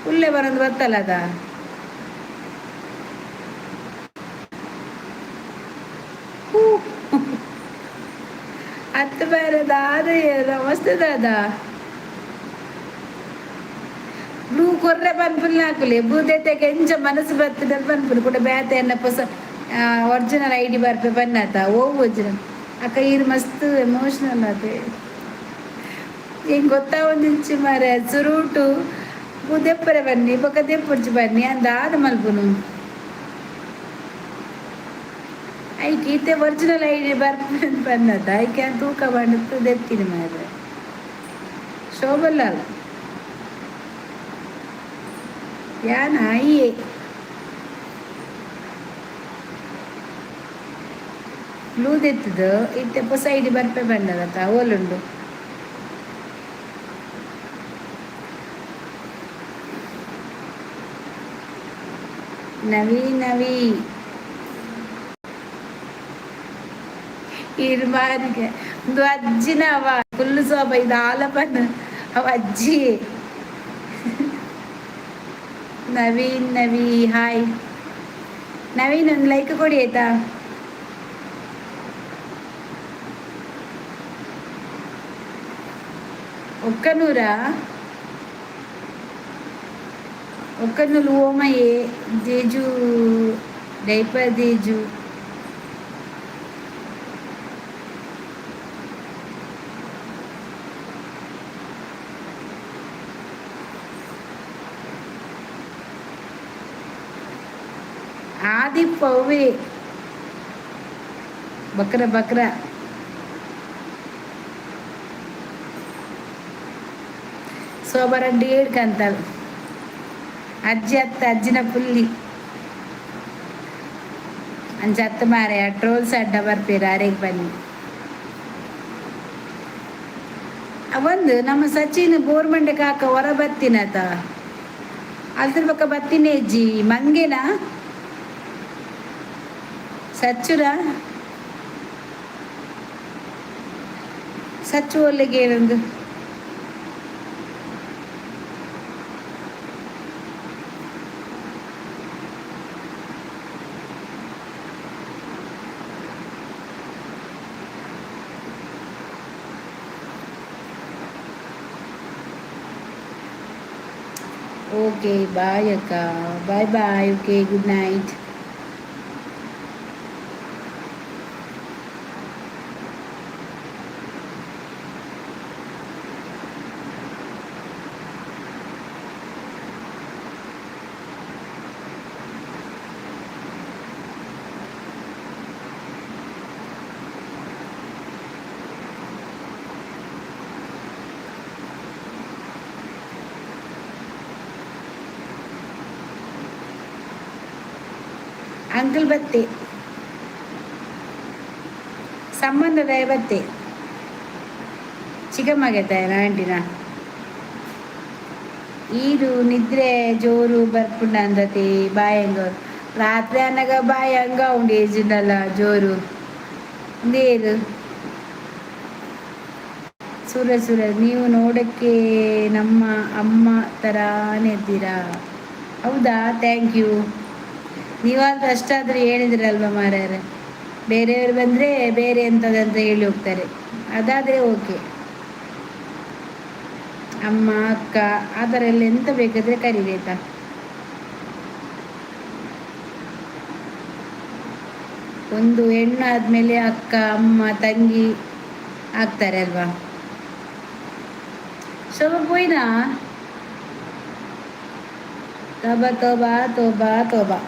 ಉಲ್ಲೆ ಬರಂದು ಬತ್ತಲ್ಲದ. ಹೂ ಅತ್ತು ಬೇರೆ ದಾದ. ನಮಸ್ತೆ ದಾದಾ. ಬ್ಲೂ ಕೊರ್ರೆ ಪನ್ಪುಲ್ ನಾಕುಲೆ. ಬೂದೆತೆಗೆ ಎಂಚ ಮನಸ್ಸು ಬರ್ತದೆ ಪನ್ಪುಲು ಕೂಡ. ಬೇತೆ ಎನ್ನ ಪೊಸ ಒರಿಜಿನಲ್ ಐಡಿ ಬರ್ಪೆ ಬನ್ನಾತ. ಓ, ಒರಿಜಿನಲ್ ಅಕ್ಕ, ಈರ್ ಮಸ್ತ್ ಎಮೋಷನಲ್ ಆತೆ. ಎಂಕ್ ಗೊತ್ತಾವೊಂದಿಂಚಿ ಮಾರೆ. ಸುರುಟು ದೆಪ್ಪರೆ ಬನ್ನಿ, ಬೊಕ ದೆಪ್ಪುರ್ಚಿ ಬನ್ನಿ ಅಂದ್ ದಾದ ಮಲ್ಪುನು? ಐಕ್ ಇತ್ತೆ ಒರಿಜಿನಲ್ ಐಡಿ ಬರ್ಪೆ ಬನ್ನತ. ಐಕೆ ತೂಕ ಬಂಡತ್ತು ದೆತ್ತಿನಿ ಮಾರ್ರೆ. ಶೋಭಲಾಲ್ ಯಾನ ಅಯ್ಯೆ ಬ್ಲೂ ದೆತ್ತದು. ಇತ್ತೆ ಪೊಸ ಐಡಿ ಬರ್ಪೆ ಬಂದದತ್ತ. ಓಲುಂಡು? ನವಿ ನವಿ ಈರ್ ಮಾರಿಗೆ ಒಂದು ಅಜ್ಜಿನ ಅವ ಫುಲ್ ಸೋಬ. ಇದು ಆಲಪನ್ ಅವ ಅಜ್ಜಿ. ನವೀನ್ ನವಿ, ಹಾಯ್ ನವೀನ್. ಒಂದು ಲೈಕ್ ಕೊಡಿ ಆಯ್ತಾ? ಒಕ್ಕನೂರಾ? ಒಕ್ಕನೂರು ಓಮಯೆ ಜೇಜು. ಡೈಪರ್ ದೀಜು. ಆದಿಪ್ಪ ಅವ್ವೆ ಬಕ್ರ ಬಕ್ರ. ಸೋಬರ ಡೇಡ್ ಕಂತಲ್ ಅಜ್ಜಿ ಅತ್ತ ಅಜ್ಜಿನ ಪುಲ್ಲಿ ಅಂಚ ಅತ್ತ ಮಾರೆ. ಟ್ರೋಲ್ಸ್ ಅಡ್ಡ ಬರ್ಪೇರು ಆರೆಗ್ ಬನ್ನಿ. ಒಂದು ನಮ್ಮ ಸಚಿನ್ ಬೋರ್ಮಂಡೆ ಕಾಕ ಹೊರ ಬತ್ತಿನತ ಅಲ್ದ್ರ ಬಕ್ಕ ಬತ್ತಿನ ಅಜ್ಜಿ ಮಂಗೆನಾ ಸಚ್ಚುರ ಸಚ್ಚು ಒಲ್ಲಿಗೆ ಏನೊಂದು. ಓಕೆ, ಬಾಯ್ ಅಕ್ಕ. Bye bye. Okay, good night. Uncle ಬತ್ತೆ ಸಂಬಂಧದ ಬತ್ತೆ ಚಿಕ್ಕಮ್ಮಗೆ ಆಂಟಿನ ಈರು ನಿದ್ರೆ ಜೋರು ಬರ್ಪುಂಡ ಅಂದತಿ. ಬಾಯಂಗ ರಾತ್ರಿ ಅನ್ನಗ ಬಾಯಿ ಹಂಗ ಉಂಡು ಏಜಿಂಡಲ್ಲ ಜೋರು ನೀರು. ಸೂರ್ಯ ಸೂರ್ಯ, ನೀವು ನೋಡಕ್ಕೆ ನಮ್ಮ ಅಮ್ಮ ತರಾನೇ ಇದ್ದೀರಾ. ಹೌದಾ? Thank you. ನೀವಾದ್ರೂ ಅಷ್ಟಾದರೂ ಹೇಳಿದ್ರಲ್ವ ಮಾರ್ಯಾರೆ. ಬೇರೆಯವರು ಬಂದರೆ ಬೇರೆ ಎಂಥದಂತ ಹೇಳಿ ಹೋಗ್ತಾರೆ. ಅದಾದರೆ ಓಕೆ. ಅಮ್ಮ, ಅಕ್ಕ, ಆ ಥರ ಎಲ್ಲ ಎಂತ ಬೇಕಾದರೆ ಕರೀರಿ ಆಯ್ತಾ? ಒಂದು ಹೆಣ್ಣು ಆದಮೇಲೆ ಅಕ್ಕ, ಅಮ್ಮ, ತಂಗಿ ಆಗ್ತಾರೆ ಅಲ್ವಾ? ಶೋಭಾ ಪೋಯ್ನಾ? ತೋಬಾ ತೋಬಾ ತೋಬಾ ತೋಬಾ.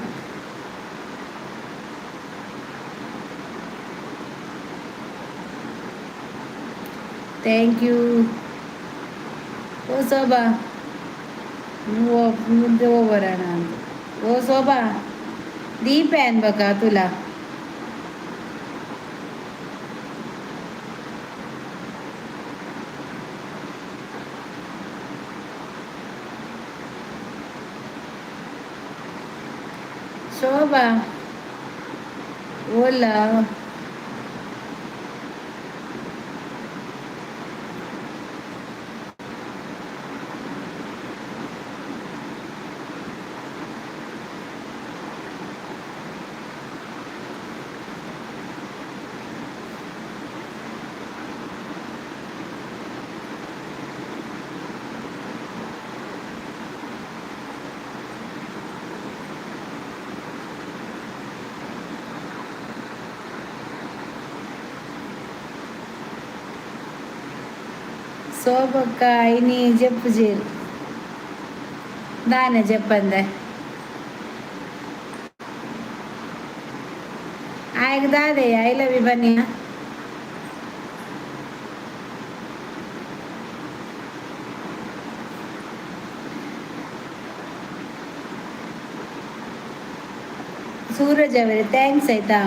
Thank you. ಓ ಶೋಭಾ, ಮುಂದೆ ಹೋಗೋಣ ಅಂತ. ಓ ಶೋಭಾ, ದೀಪ ಅನ್ಬೇಕಾ ತುಲಾ? ಶೋಭಾ ಓಲಾ? ಶೋಭಕ್ಕ ಇನಿ ಜಪ್ಪುಜೇರು ದಾನೆ ಜಪ್ಪಂದೆ ಆಯ್ಗ ದಾದೆ I love you ಬನ್ನಿಯ. ಸೂರಜ್ ಅವರೇ, thanks ಆಯ್ತಾ?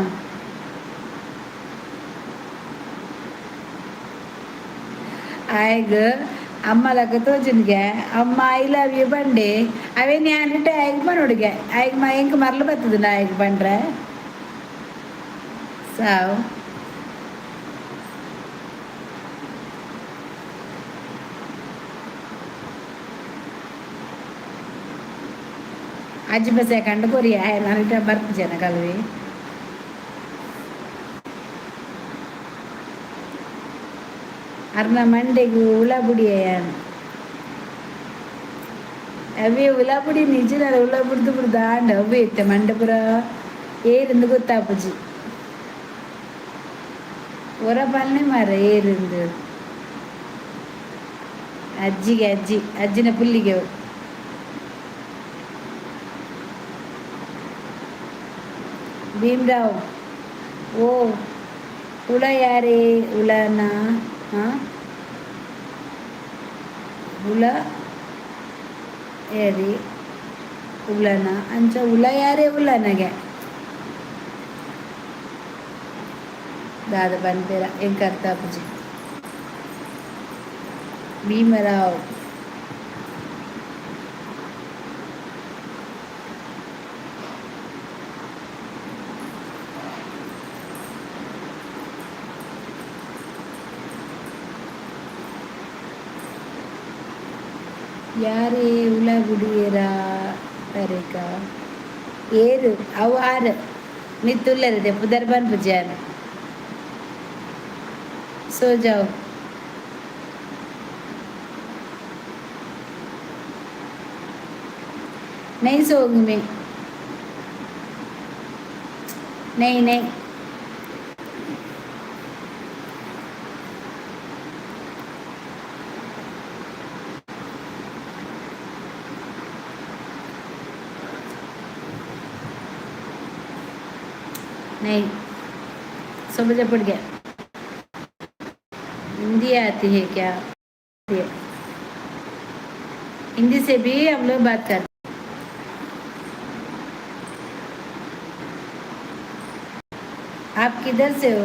ಆಯ್ಗ ಅಮ್ಮಲಕ್ಕ ತೋಜುನ್ಗೆ ಅಮ್ಮ I love you ಬಂಡೆ ಅವೇ ನ್ಯಾನಿಟ್ಟೆ ಆಯ್ಗ ಮನೋಡಿಗೆ ಆಯ್ಗ ಮ ಎಂಕ್ ಮರಲು ಬರ್ತದ ಆಯ್ಗ ಬಂಡ್ರೆ ಸಾವು. ಅಜ್ಜಿ ಬಸ್ ಕಂಡು ಕೊರಿಯ ನಾನು ಬರ್ಪು ಜನ ಕಲ್ವಿ. ಅರ್ನ ಮಂಡೆಗು ಉಳಾಬುಡಿ ಅವೇ ಉಲಾಬುಡಿ ನಿಜ ಉಳ ಬುಡ್ದು ಬುಡ್ದು ಆಂಡ ಅವೇ ಇತ್ತೆ ಮಂಡೆ ಪೂರ. ಏರಿಂದು ಗೊತ್ತಾಪುಜಿ. ಒರ ಪಲ್ನೆ ಮಾರ ಏರಿಂದು. ಅಜ್ಜಿಗೆ ಅಜ್ಜಿ ಅಜ್ಜಿನ ಪುಲ್ಲಿಗೆ ಅವು. ಭೀಮರಾವ್ ಓ ಹುಳ ಯಾರೇ ಹುಳನ? ಹಾಂ, ಹುಳ ಯಾರಿ ಹುಳನ? ಅಂಚ ಹುಳ ಯಾರೇ ಹುಳನಗೆ ದಾದ ಪನ್ಪೇರ ಎಂಕ್ ಅರ್ಥ ಆಪುಜಿ. ಭೀಮರಾವ್ ಯಾರೇ ಹುಳ ಬುಡಿಯರ ತರೇಕ ಏರು ಅವು ಆರು ಮಿತ್ತುಲ್ಲರಿದೆ ಪುದರ್ ಪನ್ಪುಜಿ ಯಾರು. सो जाओ. नहीं सोऊंगी मैं. नहीं नहीं, नहीं, सो बजे पड़ गया. हिंदी आती है क्या? हिंदी से भी हम लोग बात करते. आप किधर से हो?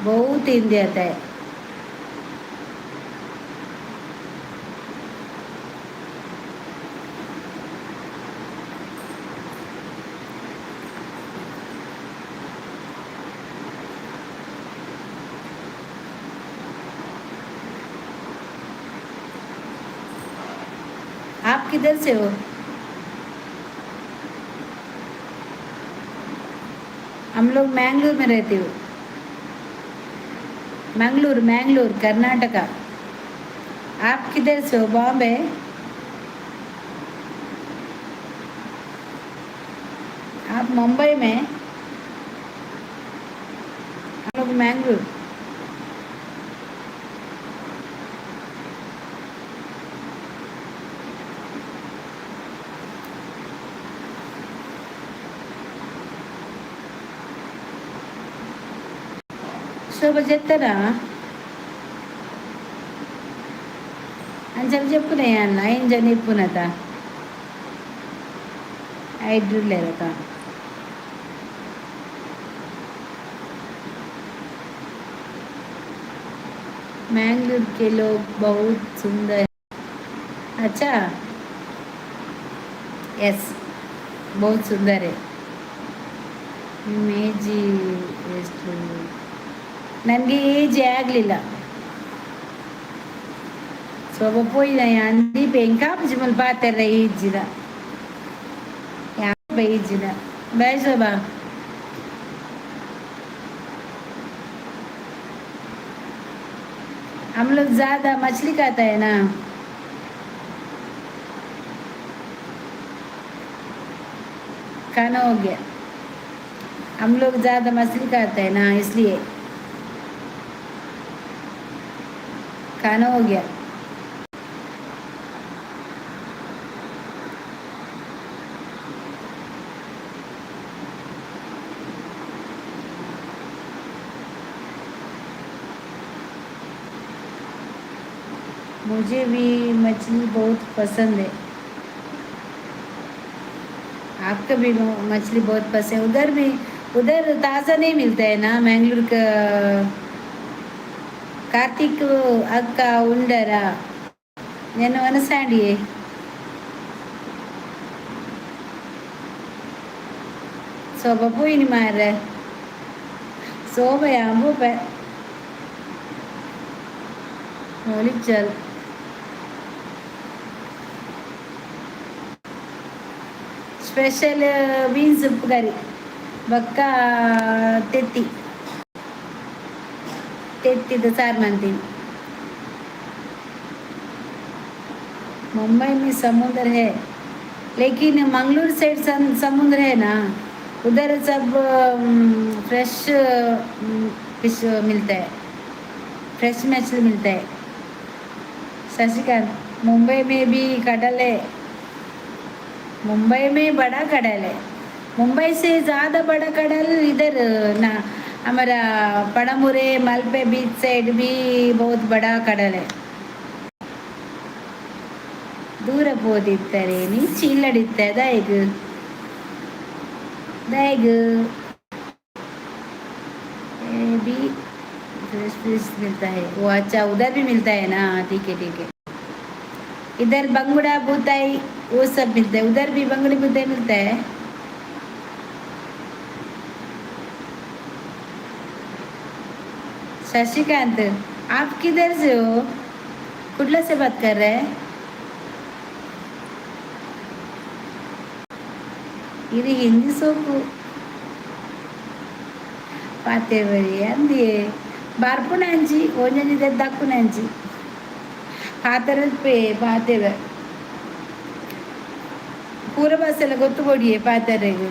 बहुत हिंदी आता है. आप किधर से हो? हम लोग मैंगलोर में रहते हो. मंगलूर, मैंगलोर, कर्नाटका. आप किधर से हो? बॉम्बे? आप मुंबई में? हम लोग मैंगलोर. శోభ చెప్తారా అంచెలు చెప్పునే అన్న ఏం జనిప్పునత ఐడ్రులేరత. मैंगलोर के लोग बहुत सुंदर. अच्छा, यस, बहुत सुंदर है. ನಿಮ್ಮ ಏಜ್ ಎಷ್ಟು? ನನಗೆ ಏಜ್ ಆಗಲಿಲ್ಲ. ಶೋಭ ಪೋಯಿನ ಅಂದೀಪ ಎಂಕಾಪುಜಿ ಮಲ್ಪ ಪಾತೆರ ಏಜಿನ ಯಾವ ಏಜಿನ. ಬಾಯ್ ಶೋಭಾ. हम लोग ज्यादा मछली खाता है ना. खाना हो गया. हम लोग ज्यादा मछली खाते हैं ना, इसलिए खाना हो गया. मुझे भी मछली बहुत पसंद है. आपका भी मछली बहुत पसंद है. उधर भी उधर ताज़ा नहीं मिलता है ना मैंगलोर का. ಕಾರ್ತಿಕ್ ಅಕ್ಕ ಉಂಡರ? నేను వనసాండియే. ಶೋಭ ಪೋಯಿನಿ ಮಾರ್ರೆ. ಶೋಭ ಯಾಂಬು ಒಲಿಚಲ್. Special beans curry. ಬೊಕ್ಕ ತೆತ್ತಿ, ತೆತ್ತಿದ ಸಾರು ಮಂತೀನಿ. मुंबई में समुद्र है, लेकिन मंगलूर साइड समुद्र है ना, उधर सब फ्रेश फिश मिलता है, फ्रेश मछली मिलता है। शशिकांत, मुंबई में भी कडल है। मुंबई में बड़ा कडल है। मुंबई से ज़्यादा बड़ा कडल इधर ना, हमारा पड़मुरे मलपे बीच साइड भी बहुत बड़ा कडल है। ದೂರ ಪೋದಿತ್ತಾರೆ ನಿಂಚಿ ಇಲ್ಲಡಿತ್ತ ದಾಯಗ್ ದಾಯಗ್ भी फ्रेश फिश मिलता है वो। अच्छा, उधर भी मिलता है ना? ठीक है, ठीक है। इधर बंगड़ा बुताई वो सब मिलता है, उधर भी बंगड़ी बुताई मिलता है। शशिकांत, आप किधर से हो? कुडला से बात कर रहे हैं? ಇದು ಹಿಂದಿ ಸೋಕು ಪಾತೆಬರಿ ಅಂದಿಯೇ ಬರ್ಪುನಂಚಿ ಒಂಜೊಂಜಿ ದಕ್ಕುನಂಚಿ ಪಾತೆರ ಪಾತೆರ ಪೂರ ಬಸ್ಸೆಲ್ಲ ಗೊತ್ತು ಕೊಡಿಯೇ ಪಾತೆರೆಗ್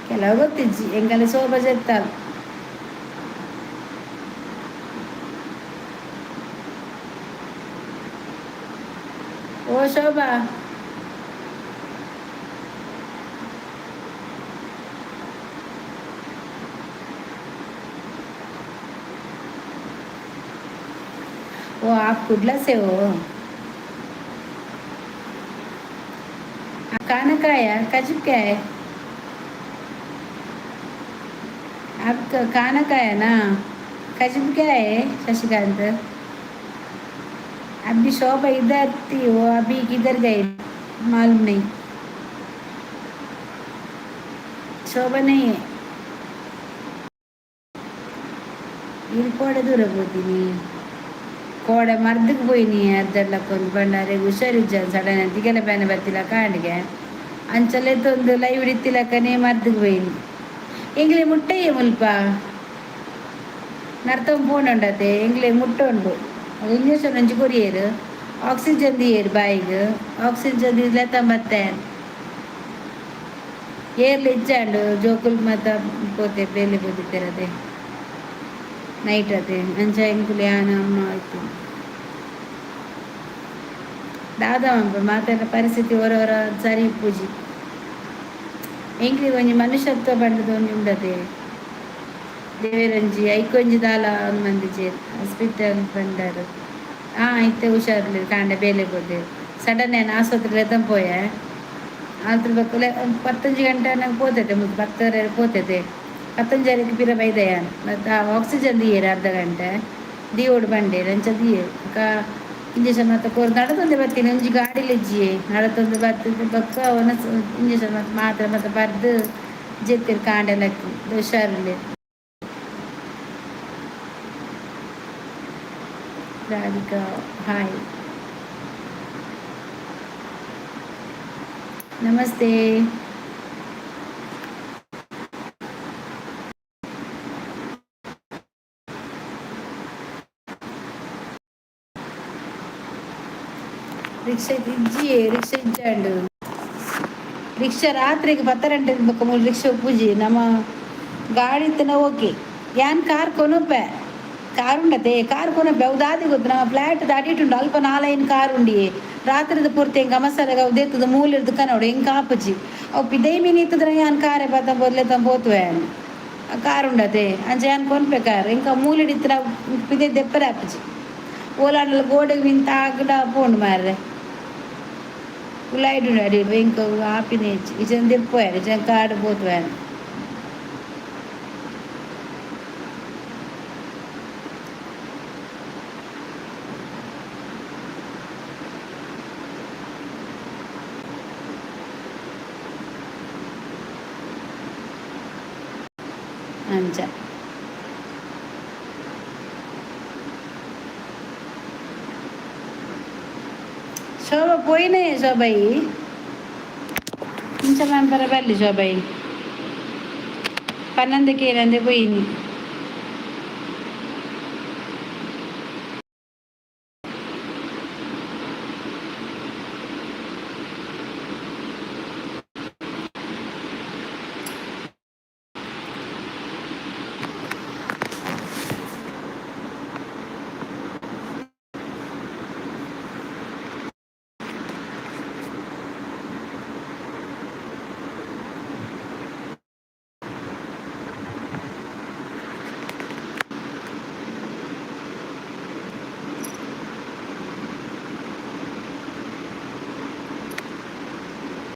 ಕೆಲವು ಗೊತ್ತಿಜ್ಜಿ ಎಂಕಲೆ ಶೋಭ ಜೆತ್ತಾಲ್. ಓ ಶೋಭಾ, वो आप कुडला से हो? खाना खाया? कजब क्या है आप? खाना खाया ना? कजब क्या है शशिकांत? अभी शोभा इधर थी, वो अभी किधर गई मालूम नहीं। शोभा नहीं है। ಇಲ್ಲಿ ಕೋಡೆ ದೂರ ಪೋತೀನಿ, ಕೋಡೆ ಮರ್ದಕ್ಕೆ ಪೋಯಿನಿ. ಅರ್ಧರ್ಲಕ್ಕೊಂದು ಬಂಡಾರೆ ಹುಷಾರಿಜ್ಜ, ಸಡನ್ ತಿಗಲ ಬೇನೆ ಬತ್ತಿಲ್ಲ ಕಾಂಡಿಗೆ. ಅಂಚಲೆತ್ತೊಂದು ಲೈವ್ ಇತ್ತಿಲಕ್ಕನೇ ಮರ್ದಕ್ಕೆ ಪೋಯಿನಿ. ಎಂಗ್ಲೆ ಮುಟ್ಟಯ್ಯ ಮುಲ್ಪ ನರ್ತಂ ಪೋಂಡುಂಡತೆ. ಎಂಗ್ಲೆ ಮುಟ್ಟ ಉಂಡು. ಇಂಜೆಕ್ಷನ್ ಒಂಜಿ ಕೊರಿಯೇರು, ಆಕ್ಸಿಜನ್ ದಿಯೇರು ಬಾಯಿಗ್. ಆಕ್ಸಿಜನ್ ದಿದ್ಲೆ ಬತ್ತೆ. ಏರ್ಲು ಇಜ್ಜಾಂಡು. ಜೋಕುಲ್ ಮಾತ ಪೋತೆ, ಬೇಲೆ ಪೋತಿತ್ತೆರತೆ ನೈಟ್ ಅತೆ. ಅಂಚ ಎಂಕುಲು ಯಾನ ಅಮ್ಮ ಆಯ್ತು. ದಾದ ಮಾತೆಲ್ಲ ಪರಿಸ್ಥಿತಿ ಹೊರ ಹೊರ ಸರಿ ಪೂಜಿ. ಎಂಕ್ಲಿಗ್ ಒಂಜಿ ಮನುಷ್ಯತ್ವ ಪಂಡದ ಒಂಜಿ ಉಂಡತೆ. ದೇವೆರೊಂಜಿ ಐಕೊಂಜಿ ದಾಲ ಒಂದ್ ಮಂದಿಜೆರ್. ಹಾಸ್ಪಿಟಲ್ ಬಂಡಾರು. ಆ ಇತ್ತೆ ಹುಷಾರಿಲ್ಲ, ಕಾಂಡೆ ಬೇಲೆ ಪೋತೆ. ಸಡನ್ ಯಾನ್ ಆಸ್ಪತ್ರೆ ಲೆತೊಂದು ಪೋಯೆ. ಅಲ್ತ ಬೊಕ್ಕ ಪತ್ತೊಂಜಿ ಗಂಟೆ ನಂಗೆ ಪೋತೈತೆ ಮುಲ್ಪ, ಪತ್ತುವರೆ ಪೋತೈತೆ. ಪತ್ತೊಂಜರೆಗ್ ಪಿರ ಬೈದ ಯಾನ್. ಮತ್ತೆ ಆಕ್ಸಿಜನ್ ದೀಯೆರ್, ಅರ್ಧ ಗಂಟೆ ದಿಯೋಡು ಬಂಡೇರ್. ಅಂಚ ದೀಯೆರ್. ಬೊಕ್ಕ ಇಂಜೆಕ್ಷನ್ ಮಾತ ಕೊರ್ದು ನಡತೊಂದೆ ಬತ್ತೀನಿ. ಒಂಜಿ ಗಾಡಿಲ ಇಜ್ಜಿಯೇ, ನಡತೊಂದು ಬತ್ತುದು. ಬೊಕ್ಕ ವನಸ್ ಇಂಜೆಕ್ಷನ್ ಮಾತ ಮಾತ್ರೆ ಮಾತ ಬರ್ದು ಜೆತ್ತೆರ್. ಕಾಂಡೆ ಲಕ್ಕಿ ಹುಷಾರಿಲ್ಲ. ರಾಧಿಕಾ, ಹಾಯ್, ನಮಸ್ತೆ. ರಿಕ್ಷಾ ಇಜ್ಜಿ, ರಿಕ್ಷಾ ಇಜ್ಜಾಂಡು. ರಿಕ್ಷಾ ರಾತ್ರಿಗೆ ಪತ್ತರಂಟೆ ಬೊಕ್ಕ ಮೂಲು ರಿಕ್ಷಾ ಪೂಜಿ. ನಮ್ಮ ಗಾಡಿ ಇತ್ತನ ಓಕೆ. ಯಾನ್ ಕಾರ್ ಕೊನೊಪೆ, ಕಾರ್ ಉಂಡತೆ, ಕಾರ್ ಕೊನೊಪೆ. ಅವು ದಾದಿ ಗೊತ್ತು, ನಮ್ಮ ಫ್ಲಾಟ್ ದಾಟಿಟ್ಟುಂಡು. ಅಲ್ಪ ನಾಲೈನ್ ಕಾರ್ ಉಂಡಿಯೇ. ರಾತ್ರಿದ ಪೂರ್ತಿ ಎಂಕ್ ಅಮಸರಗ ಅವು ದೇತದ ಮೂಲಿರ್ದು ಕನೋಡು ಎಂಕ್ ಆಪುಜಿ. ಅವು ಪಿದೈ ಮೀನ್ ಇತ್ತದ್ರ ಯಾನ್ ಕಾರೆ ಬತ್ತ ಬೊರ್ಲೆ ಪೋತುವೆ. ಆ ಕಾರ್ ಉಂಡತೆ, ಅಂಚ ಯಾನ್ ಕೊನ್ಪೆ ಕಾರ್. ಎಂಕ ಮೂಲಿಡಿತ್ತಿನ ಪಿದೈ ದೆಪ್ಪರೆ ಆಪುಜಿ. ಓಲಾಂಡಲ ಗೋಡೆಗ್ ಮಿಂತ ತಾಗ್ಡ ಪೋಂಡು ಮಾರ್ರೆ. ಉಲಾಯ್ಡು ಅಡಿ ಎಂಕ ಆಪಿನ ಹೆಚ್ಚು ಇಜನ್ ದೆಪ್ಪುವೆರ್, ಇಜನ್ ಕಾಡ್ ಪೋತುವೆ. ಅಂಚ ಶೋಭಾ ಪೋಯಿನೇ. ಶೋಭಾಯಿ ಇಂಚ ಮನ್ಪರ ಬಲ್ಲಿ ಶೋಭಾಯಿ. ಪನ್ನೊಂದಕ್ಕೆ ಏನಂದೆ ಪೋಯಿನಿ.